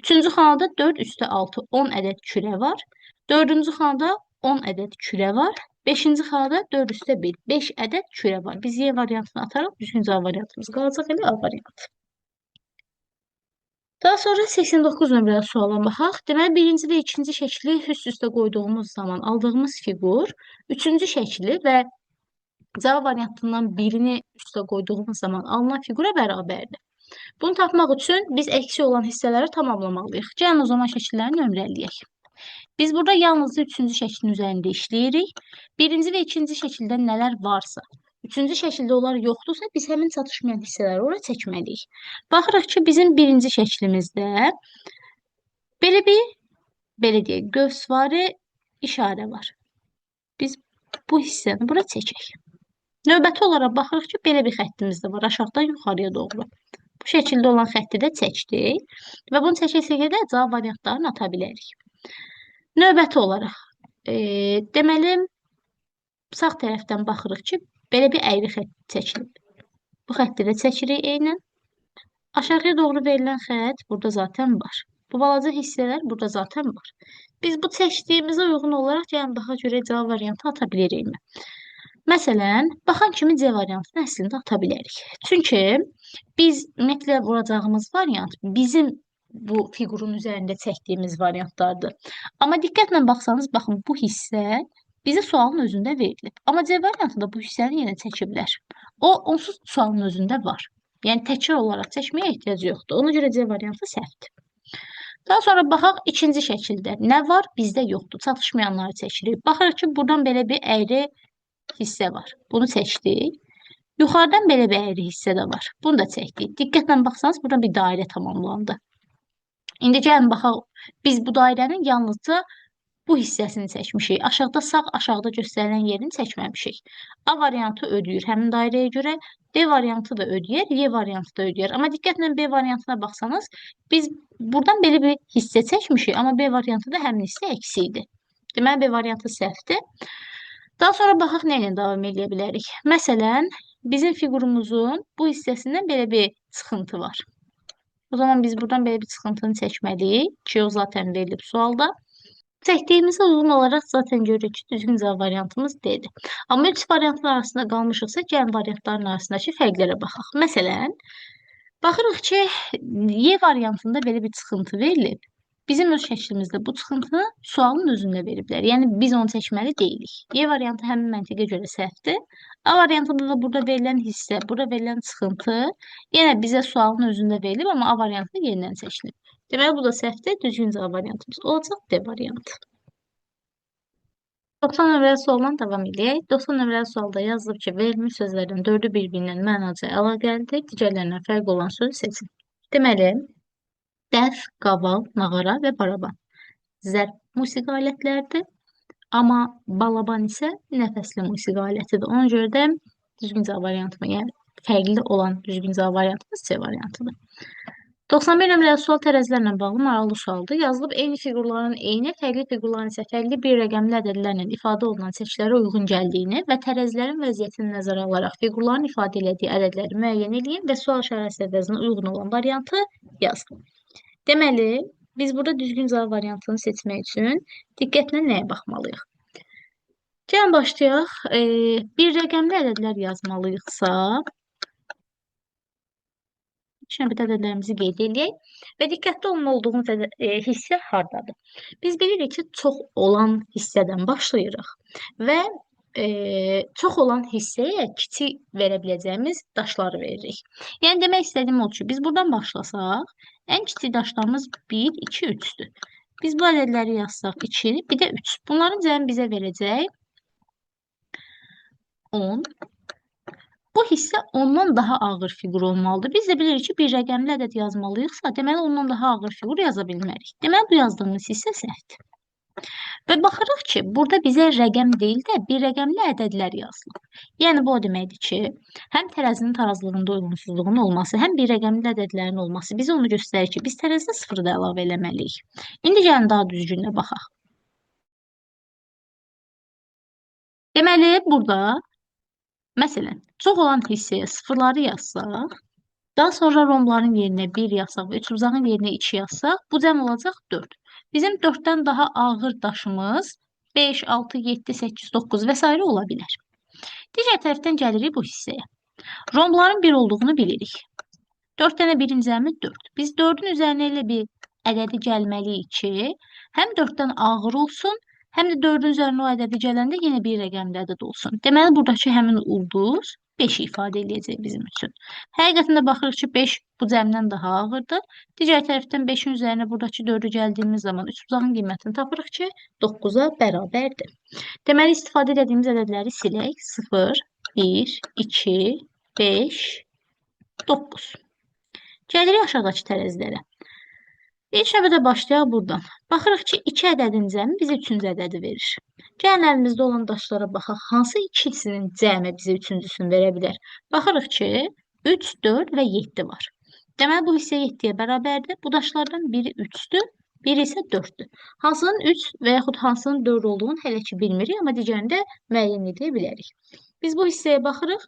Speaker 1: Üçüncü xanada 4 üstə 6, 10 ədəd kürə var. Dördüncü xanada 10 ədəd kürə var. Beşinci xanada 4 üstə 1, 5 ədəd kürə var. Biz Y variantını atarıq, düzgün cavab variantımız qalacaq elə A variantı. Daha sonra 89 nömrəli suala baxaq. Deməli, birinci və ikinci şəkli üst-üstə qoyduğumuz zaman aldığımız fiqur, üçüncü şəkli və cavab variantından birini üstə qoyduğumuz zaman alınan fiqura bərabərdir. Bunu tapmaq üçün biz əksi olan hissələri tamamlamalıyıq. Gəlin o zaman şəkilləri nömrələyək. Biz burada yalnızca üçüncü şəklin üzərində işləyirik. Birinci və ikinci şəkildə nələr varsa, üçüncü şəkildə onlar yoxdursa, biz həmin çatışmayan hissələri ora çəkməliyik. Baxırıq ki, bizim birinci şəklimizdə belə bir, belə deyək, qövsvari işarə var. Biz bu hissəni bura çəkək. Növbəti olaraq baxırıq ki, belə bir xəttimiz də var, aşağıdan yuxarıya doğru. Bu şəkildə olan xətti də çəkdik və bunu çəkə-çəkə də cavab variantlarını ata bilərik. Növbəti olaraq, deməli, sağ tərəfdən baxırıq ki, belə bir əyri xətt çəkilib. Bu xətti də çəkirik eynən. Aşağıya doğru verilən xətt burada zaten var. Bu balaca hissələr burada zaten var. Biz bu çəkdiyimizə uyğun olaraq gəlin baxa görək cavab variantı ata bilirikmi? Məsələn, baxan kimi C variantını əslində ata bilərik. Çünki biz ümumiyyətlə vuracağımız variant bizim bu fiqurun üzərində çəkdiyimiz variantlardır. Amma diqqətlə baxsanız, baxın, bu hissə bizə sualın özündə verilib. Amma C variantında bu hissəni yenə çəkə bilər. O, onsuz sualın özündə var. Yəni, təkrar olaraq çəkməyə ehtiyac yoxdur. Ona görə C variantı səhvdir. Daha sonra baxaq ikinci şəkildə. Nə var? Bizdə yoxdur. Çatışmayanları çəkirik. Baxırıq ki, buradan belə bir əyri hissə var. Bunu çəkdik. Yuxarıdan belə bir əyri hissə də var. Bunu da çəkdik. Diqqətlə baxsanız, buradan bir dairə tamamlandı. İndi gəlin baxaq, biz bu dairənin yalnızca bu hissəsini çəkmişik. Aşağıda sağ, aşağıda göstərilən yerini çəkməmişik. A variantı ödəyir həmin dairəyə görə, B variantı da ödəyir, Y variantı da ödəyir. Amma diqqətlə B variantına baxsanız, biz buradan belə bir hissə çəkmişik, amma B variantı da həmin hissə əksi idi. Deməli, B variantı səhvdir. Daha sonra baxaq nə ilə davam eləyə bilərik. Məsələn, bizim fiqurumuzun bu hissəsindən belə bir çıxıntı var. O zaman biz buradan belə bir çıxıntını çəkməliyik ki, o zaten verilib sualda. Çəkdiyimizə uyğun olaraq zaten görürük ki, düzgün cavab variantımız D-dir. Amma üç variantlar arasında qalmışıqsa, gəlin variantların arasındakı fərqlərə baxaq. Məsələn, baxırıq ki, Y variantında belə bir çıxıntı verilib. Bizim öz şəklimizdə bu çıxıntını sualın özündə veriblər. Yəni, biz onu çəkməli deyilik. Y variantı həmin məntiqə görə səhvdir. A variantında da burada verilən hissə, burada verilən çıxıntı yenə bizə sualın özündə verilib, amma A variantı yenidən çəkilib. Deməli, bu da səhvdir. Düzgün cavab variantımız olacaq D variantı. 90 nömrəli sualla davam edək. 90 nömrəli sualda yazılıb ki, verilmiş sözlərdən 4-ü bir-birindən mənaca əlaqəlidir, digərlərindən fərqli olan sözü seçin. Deməli, dəf, qaval, nağara və baraban zərb musiqi alətləridir, amma balaban isə nəfəsli musiqi alətidir. Ona görə də düzgün cavab variantımı, yəni fərqli olan düzgün cavab variantımız C variantıdır. 91 nömrəli sual tərəzilərlə bağlı maraqlı sualdır. Yazılıb eyni fiqurların eyni, fərqli fiqurların isə fərqli bir rəqəmli ədədlərlə ifadə olunan çəkilərə uyğun gəldiyini və tərəzilərin vəziyyətini nəzərə alaraq fiqurların ifadə elədiyi ədədləri müəyyən eləyin və sual işarəsi əvəzinə uyğun olan variantı yazın. Deməli, biz burada düzgün cavab variantını seçmək üçün diqqətlə nəyə baxmalıyıq? Gəlin başlayaq. Bir rəqəmli ədədlər yazmalıyıqsa, ilk növbədə ədədlərimizi qeyd eləyək və diqqətli olmalı olduğumuz hissə hardadır? Biz bilirik ki, çox olan hissədən başlayırıq və çox olan hissəyə kiçik verə biləcəyimiz daşları veririk. Yəni, demək istədiyim odur ki, biz buradan başlasaq, ən kiçik daşlarımız 1, 2, 3-dür. Biz bu ədədləri yazsaq 2, bir də 3. Bunların cəmi bizə verəcək 10. Bu hissə ondan daha ağır fiqur olmalıdır. Biz də bilirik ki, bir rəqəmli ədəd yazmalıyıqsa, deməli, ondan daha ağır fiqur yaza bilmərik. Deməli, bu yazdığımız hissə səhvdir. Və baxırıq ki, burada bizə rəqəm deyil də bir rəqəmli ədədlər yazılıb. Yəni, bu o deməkdir ki, həm tərəzinin tarazlığında uyğunsuzluğun olması, həm bir rəqəmli ədədlərin olması bizə onu göstərir ki, biz tərəzidə sıfırı da əlavə eləməliyik. İndi gəlin daha düzgünlə baxaq. Deməli, burada, məsələn, çox olan hissəyə sıfırları yazsaq, daha sonra romların yerinə 1 yazsaq və üçbucağın yerinə 2 yazsaq, bu cəm olacaq 4. Bizim 4-dən daha ağır daşımız 5, 6, 7, 8, 9 və s. ola bilər. Digər tərəfdən gəlirik bu hissəyə. Rombların 1 olduğunu bilirik. 4 dənə 1-in cəmi 4. Biz 4-ün üzərinə elə bir ədədi gəlməliyik ki, həm 4-dən ağır olsun, həm də 4-ün üzərinə o ədədi gələndə yenə bir rəqəmli ədəd olsun. Deməli, buradakı həmin ulduz 5 ifadə eləyəcək bizim üçün. Həqiqətən də baxırıq ki, 5 bu cəmdən daha ağırdır. Digər tərəfdən 5-in üzərinə buradakı 4-ü gəldiyimiz zaman üçbucağın qiymətini tapırıq ki, 9-a bərabərdir. Deməli, istifadə etdiyimiz ədədləri silək. 0, 1, 2, 5, 9. Gəlirik aşağıdakı tərəzilərə. İlk növbədə başlayaq buradan. Baxırıq ki, 2 ədədin cəmi bizə 3-cü ədədi verir. Gəlin əlimizdə olan daşlara baxaq. Hansı ikisinin cəmi bizə 3-cüsünü verə bilər? Baxırıq ki, 3, 4 və 7 var. Deməli, bu hissə 7-yə bərabərdir. Bu daşlardan biri 3-dür, biri isə 4-dür. Hansının 3 və yaxud hansının 4 olduğunu hələ ki bilmirik, amma digərini də müəyyən edə bilərik. Biz bu hissəyə baxırıq.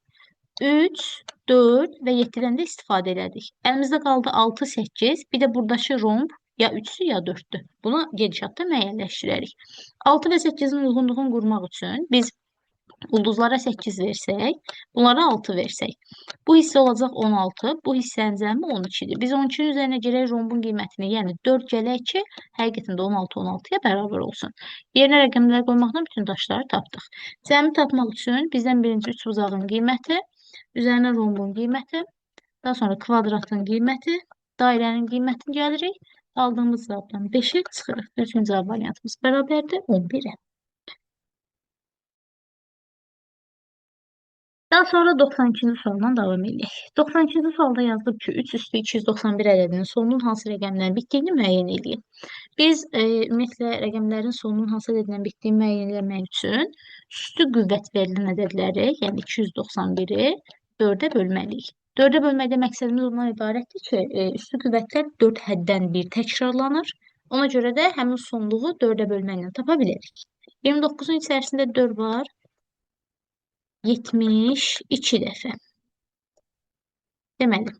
Speaker 1: 3, 4 və 7-dən də istifadə elədik. Əlimizdə qaldı 6, 8. Bir də buradakı romb ya 3-dür, ya 4-dür. Bunu gedişatda müəyyənləşdirərik. 6 və 8-in uyğunluğunu qurmaq üçün biz ulduzlara 8 versək, bunlara 6 versək. Bu hissə olacaq 16, bu hissənin cəmi 12-dir. Biz 12-nin üzərinə girək rombun qiymətini, yəni 4 gələk ki, həqiqətən də 16 16-ya bərabər olsun. Yerinə rəqəmlər qoymaqla bütün daşları tapdıq. Cəmi tapmaq üçün bizdən birinci üçbucağın qiyməti, üzərinə rombun qiyməti, daha sonra kvadratın qiyməti, dairənin qiymətini gəlirik. Aldığımız cavabdan 5-i çıxırıq. Bütün cavab variantımız bərabərdir 11-ə. Daha sonra 92-ci sualdan davam edək. 92-ci sualda yazılıb ki, 3 üstü 291 ədədinin sonunun hansı rəqəmdən bitdiyini müəyyən eləyin. Biz ümumiyyətlə rəqəmlərin sonunun hansı ədəddən bitdiyini müəyyən eləmək üçün üstü qüvvət verilən ədədləri, yəni 291-i 4-ə bölməliyik. 4-ə bölməkdə məqsədimiz ondan ibarətdir ki, üstü qüvvətlər 4 həddən bir təkrarlanır. Ona görə də həmin sonluğu 4-ə bölməklə tapa bilərik. 29-un içərisində 4 var. 72 dəfə. Deməli,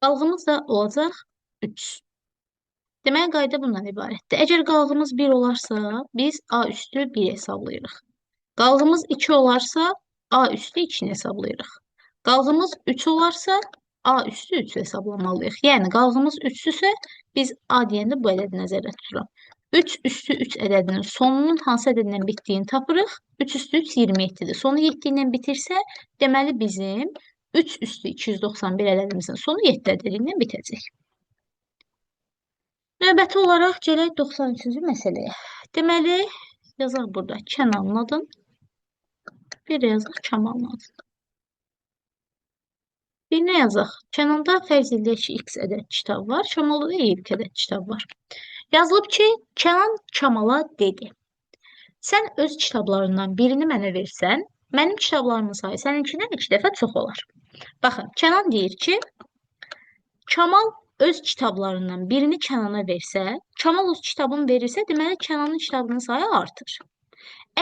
Speaker 1: qalğımız da olacaq 3. Deməli, qayda bundan ibarətdir. Əgər qalğımız 1 olarsa, biz A üstü 1 hesablayırıq. Qalğımız 2 olarsa, A üstü 2-ni hesablayırıq. Qalğımız 3 olarsa, A üstü 3 hesablamalıyıq. Yəni, qalğımız 3-dürsə, biz A deyəndə bu ədədi nəzərdə tuturuq. 3 üstü 3 ədədinin sonunun hansı ədədlə bitdiyini tapırıq. 3 üstü 3 27-dir. Sonu 7 ilə bitirsə, deməli bizim 3 üstü 291 ədədimizin sonu 7 ədədi ilə bitəcək. Növbəti olaraq gələk 93-cü məsələyə. Deməli, yazaq burada Kənanın adını, bir də yazaq Kamalın adını. Bir nə yazaq? Kənanda fərz edək ki, X ədəd kitab var, Kamalda da Y ədəd kitab var. Yazılıb ki, Kənan Kamala dedi. Sən öz kitablarından birini mənə versən, mənim kitablarımın sayı səninkindən 2 dəfə çox olar. Baxın, Kənan deyir ki, Kamal öz kitablarından birini Kənana versə, Kamal öz kitabını verirsə, deməli Kənanın kitabının sayı artır.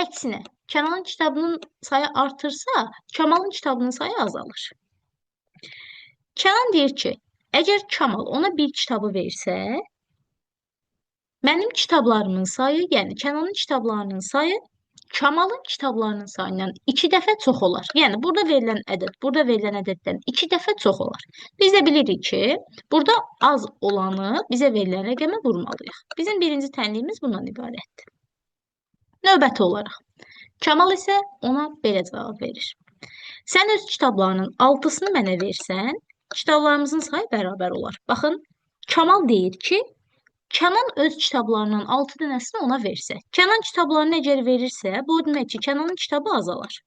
Speaker 1: Əksinə, Kənanın kitabının sayı artırsa, Kamalın kitabının sayı azalır. Kənan deyir ki, əgər Kamal ona bir kitabı versə, mənim kitablarımın sayı, yəni Kənanın kitablarının sayı Kamalın kitablarının sayından 2 dəfə çox olar. Yəni burada verilən ədəd, burada verilən ədəddən 2 dəfə çox olar. Biz də bilirik ki, burada az olanı bizə verilən rəqəmə vurmalıyıq. Bizim birinci tənliyimiz bundan ibarətdir. Növbəti olaraq, Kamal isə ona belə cavab verir. Sən öz kitablarının 6-sını mənə versən, kitablarımızın sayı bərabər olar. Baxın, Kamal deyir ki, Kənan öz kitablarından 6 dənəsini ona versə, Kənan kitablarını əgər verirsə, bu o demək ki, Kənanın kitabı azalar.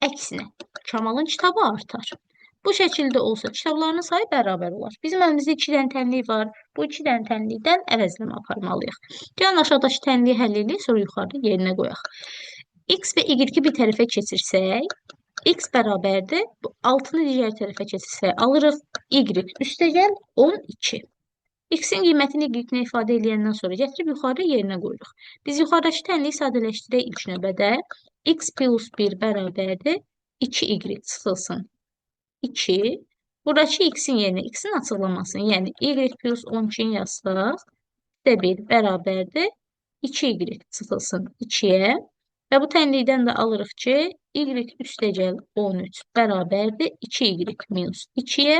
Speaker 1: Əksinə, Kamalın kitabı artar. Bu şəkildə olsa kitablarının sayı bərabər olar. Bizim əlimizdə 2 dənə tənlik var. Bu 2 dənə tənlikdən əvəzləmə aparmalıyıq. Gəlin aşağıdakı tənliyi həll edək, sonra yuxarıda yerinə qoyaq. X və Y-i bir tərəfə keçirsək, X bərabərdir. Bu 6-nı digər tərəfə keçirsək, alırıq Y üstəgəl 12. X-in qiymətini Y-nə ifadə eləyəndən sonra gətirib yuxarıda yerinə qoyuruq. Biz yuxarıdakı tənliyi sadələşdirək ilk növbədə. X plus 1 bərabərdir. 2Y çıxılsın. 2. Buradakı X-in yerinə X-in açıqlamasını, yəni Y plus 12-ni yazsaq, də 1 bərabərdir. 2Y çıxılsın 2-yə. Və bu tənlikdən də alırıq ki, Y üstəgəl 13 bərabərdir. 2Y minus 2-yə.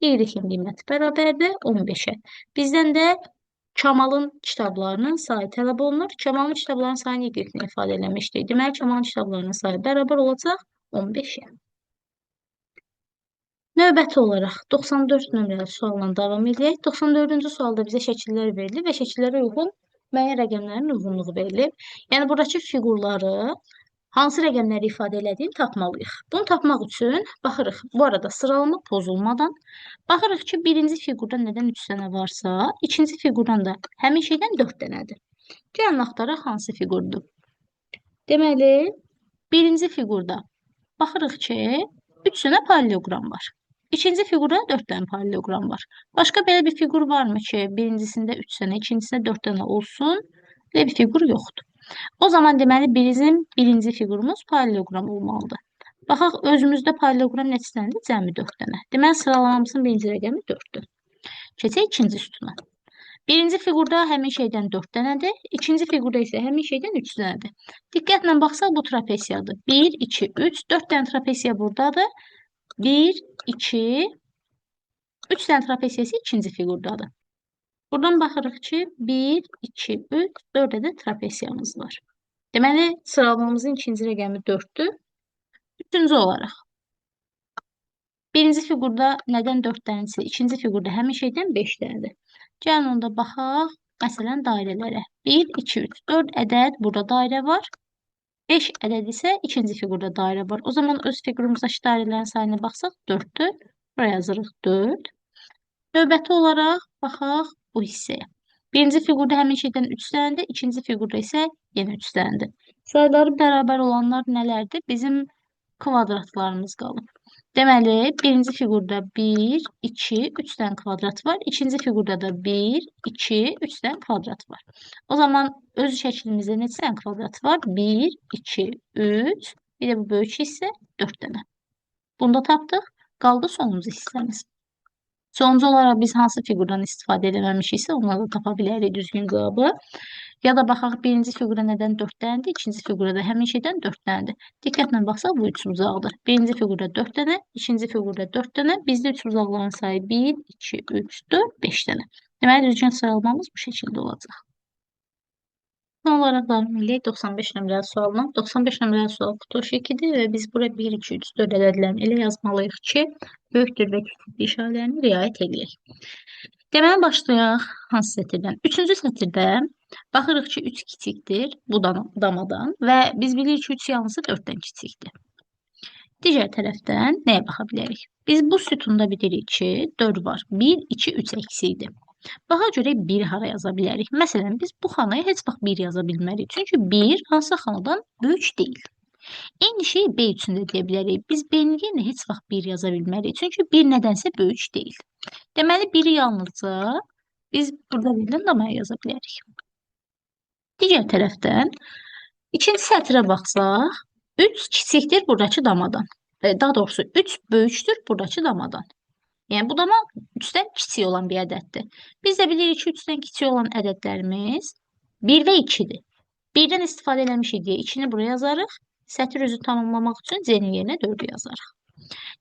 Speaker 1: Y-in qiyməti bərabərdir 15-ə. Bizdən də Kamalın kitablarının sayı tələb olunur. Kamalın kitablarının sayını Y-ilə ifadə eləmişdik. Deməli, Kamalın kitablarının sayı bərabər olacaq 15-ə. Növbəti olaraq 94 nömrəli sualla davam edək. 94-cü sualda bizə şəkillər verilir və şəkillərə uyğun müəyyən rəqəmlərin uyğunluğu verilib. Yəni, buradakı fiqurları hansı rəqəmləri ifadə elədiyini tapmalıyıq. Bunu tapmaq üçün baxırıq, bu arada sıralama pozulmadan baxırıq ki, birinci fiqurda nədən 3 dənə varsa, ikinci fiqurdan da həmin şeydən 4 dənədir. Gəlin axtaraq hansı fiqurdur. Deməli, birinci fiqurda baxırıq ki, 3 dənə paralleloqram var. İkinci fiqurda 4 dənə paralleloqram var. Başqa belə bir fiqur varmı ki, birincisində 3 dənə, ikincisində 4 dənə olsun? Belə bir fiqur yoxdur. O zaman deməli, bizim birinci fiqurumuz paralleloqram olmalıdır. Baxaq, özümüzdə paralleloqram neçə dənədir? Cəmi 4 dənə. Deməli, sıralamamızın birinci rəqəmi 4-dür. Keçək ikinci sütuna. Birinci fiqurda həmin şeydən 4 dənədir. İkinci fiqurda isə həmin şeydən 3 dənədir. Diqqətlə baxsaq, bu trapesiyadır. 1, 2, 3, 4 dənə trapesiya buradadır. 1, 2, 3 dənə trapesiya isə ikinci fiqurdadır. Buradan baxırıq ki, 1, 2, 3, 4 ədəd trapesiyamız var. Deməli, sıralamamızın ikinci rəqəmi 4-dür. Üçüncü olaraq, birinci fiqurda nədən 4 dənəsi, ikinci fiqurda həmin şeydən 5 dənədir. Gəlin onda baxaq, məsələn, dairələrə. 1, 2, 3, 4 ədəd burada dairə var. 5 ədəd isə ikinci fiqurda dairə var. O zaman öz fiqurumuzdakı dairələrin sayına baxsaq 4-dür. Buraya yazırıq 4. Növbəti olaraq baxaq bu hissəyə. Birinci fiqurda həmin şeydən 3 dənədir, ikinci fiqurda isə yenə 3 dənədir. Sayları bərabər olanlar nələrdir? Bizim kvadratlarımız qalıb. Deməli, birinci fiqurda 1, 2, 3 dənə kvadrat var. İkinci fiqurda da 1, 2, 3 dənə kvadrat var. O zaman öz şəklimizdə neçə dənə kvadrat var? 1, 2, 3, bir də bu böyük hissə 4 dənə. Bunu da tapdıq. Qaldı sonuncu hissəmiz. Sonuncu olaraq biz hansı fiqurdan istifadə eləməmişiksə, onları da tapa bilərik düzgün cavabı. Ya da baxaq, birinci fiqura nədən 4 dənədir, ikinci fiqura da həmin şeydən 4 dənədir. Diqqətlə baxsaq, bu üçbucaqdır. Birinci fiqurda 4 dənə, ikinci fiqurda 4 dənə. Bizdə üçbucaqların sayı 1, 2, 3, 4, 5 dənə. Deməli, düzgün sıralamamız bu şəkildə olacaq. Son olaraq davam eləyək 95 nömrəli sualına. 95 nömrəli sual qutu 2-dir və biz bura 1, 2, 3, 4 ədədlərini elə yazmalıyıq ki, böyükdür və kiçikdir işarələrini riayət eləyək. Deməli, başlayaq hansı sətirdən? Üçüncü sətirdə baxırıq ki, 3 kiçikdir bu damadan və biz bilirik ki, 3 yalnızca 4-dən kiçikdir. Digər tərəfdən nəyə baxa bilərik? Biz bu sütunda bilirik ki, 4 var. 1, 2, 3 əksikdir. Baxa görək 1 hara yaza bilərik. Məsələn, biz bu xanaya heç vaxt 1 yaza bilmərik. Çünki 1 hansısa xanadan böyük deyil. Eyni şeyi B üçün də deyə bilərik. Biz B-nin yerinə heç vaxt 1 yaza bilmərik. Çünki 1 nədənsə böyük deyil. Deməli, 1-i yalnızca biz burada verilən damaya yaza bilərik. Digər tərəfdən ikinci sətrə baxsaq, 3 kiçikdir buradakı damadan. Daha doğrusu 3 böyükdür buradakı damadan. Yəni, bu dama 3-dən kiçik olan bir ədəddir. Biz də bilirik ki, 3-dən kiçik olan ədədlərimiz 1 və 2-dir. 1-dən istifadə eləmişik deyə 2-ni buraya yazarıq. Sətir üzü tamamlamaq üçün C-nin yerinə 4-ü yazarıq.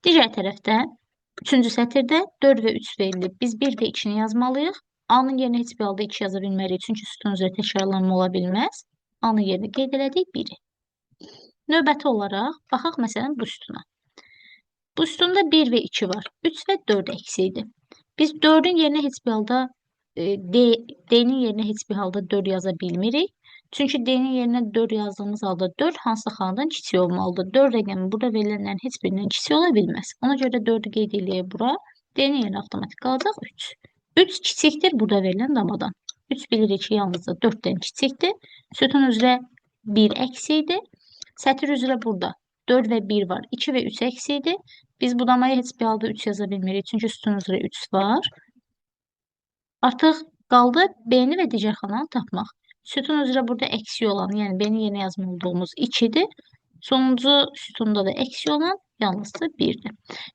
Speaker 1: Digər tərəfdən 3-cü sətirdə 4 və 3 verilib. Biz 1 və 2-ni yazmalıyıq. A-nın yerinə heç bir halda 2 yaza bilmərik. Çünki sütun üzrə təkrarlanma ola bilməz. A-nın yerinə qeyd elədik 1-i. Növbəti olaraq baxaq məsələn bu sütuna. Bu sütunda 1 və 2 var. 3 və 4 əksikdir. Biz 4-ün yerinə heç bir halda D-nin yerinə heç bir halda 4 yaza bilmirik. Çünki D-nin yerinə 4 yazdığımız halda 4 hansı xanadan kiçik olmalıdır? 4 rəqəmi burada verilənlərin heç birindən kiçik ola bilməz. Ona görə 4-ü qeyd eləyək bura. D-nin yerinə avtomatik qalacaq 3. 3 kiçikdir burada verilən damadan. 3 bilirik ki, yalnızca 4-dən kiçikdir. Sütun üzrə 1 əksikdir. Sətir üzrə burada 4 və 1 var. 2 və 3 əksikdir. Biz bu damaya heç bir halda 3 yaza bilmirik. Çünki sütun üzrə 3 var. Artıq qaldı B-ni və digər xananı tapmaq. Sütun üzrə burada əksi olan, yəni B-ni yerinə yazmalı olduğumuz 2-dir. Sonuncu sütunda da əksi olan yalnızca 1-dir.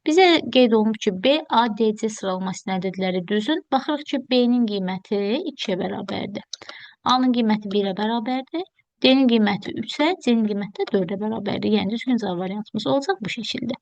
Speaker 1: Bizə qeyd olunub ki, B, A, D, C sıralamasının ədədləri düzün. Baxırıq ki, B-nin qiyməti 2-yə bərabərdir. A-nın qiyməti 1-ə bərabərdir. D-nin qiyməti 3-ə, C-nin qiyməti də 4-ə bərabərdir. Yəni düzgün cavab variantımız olacaq bu şəkildə.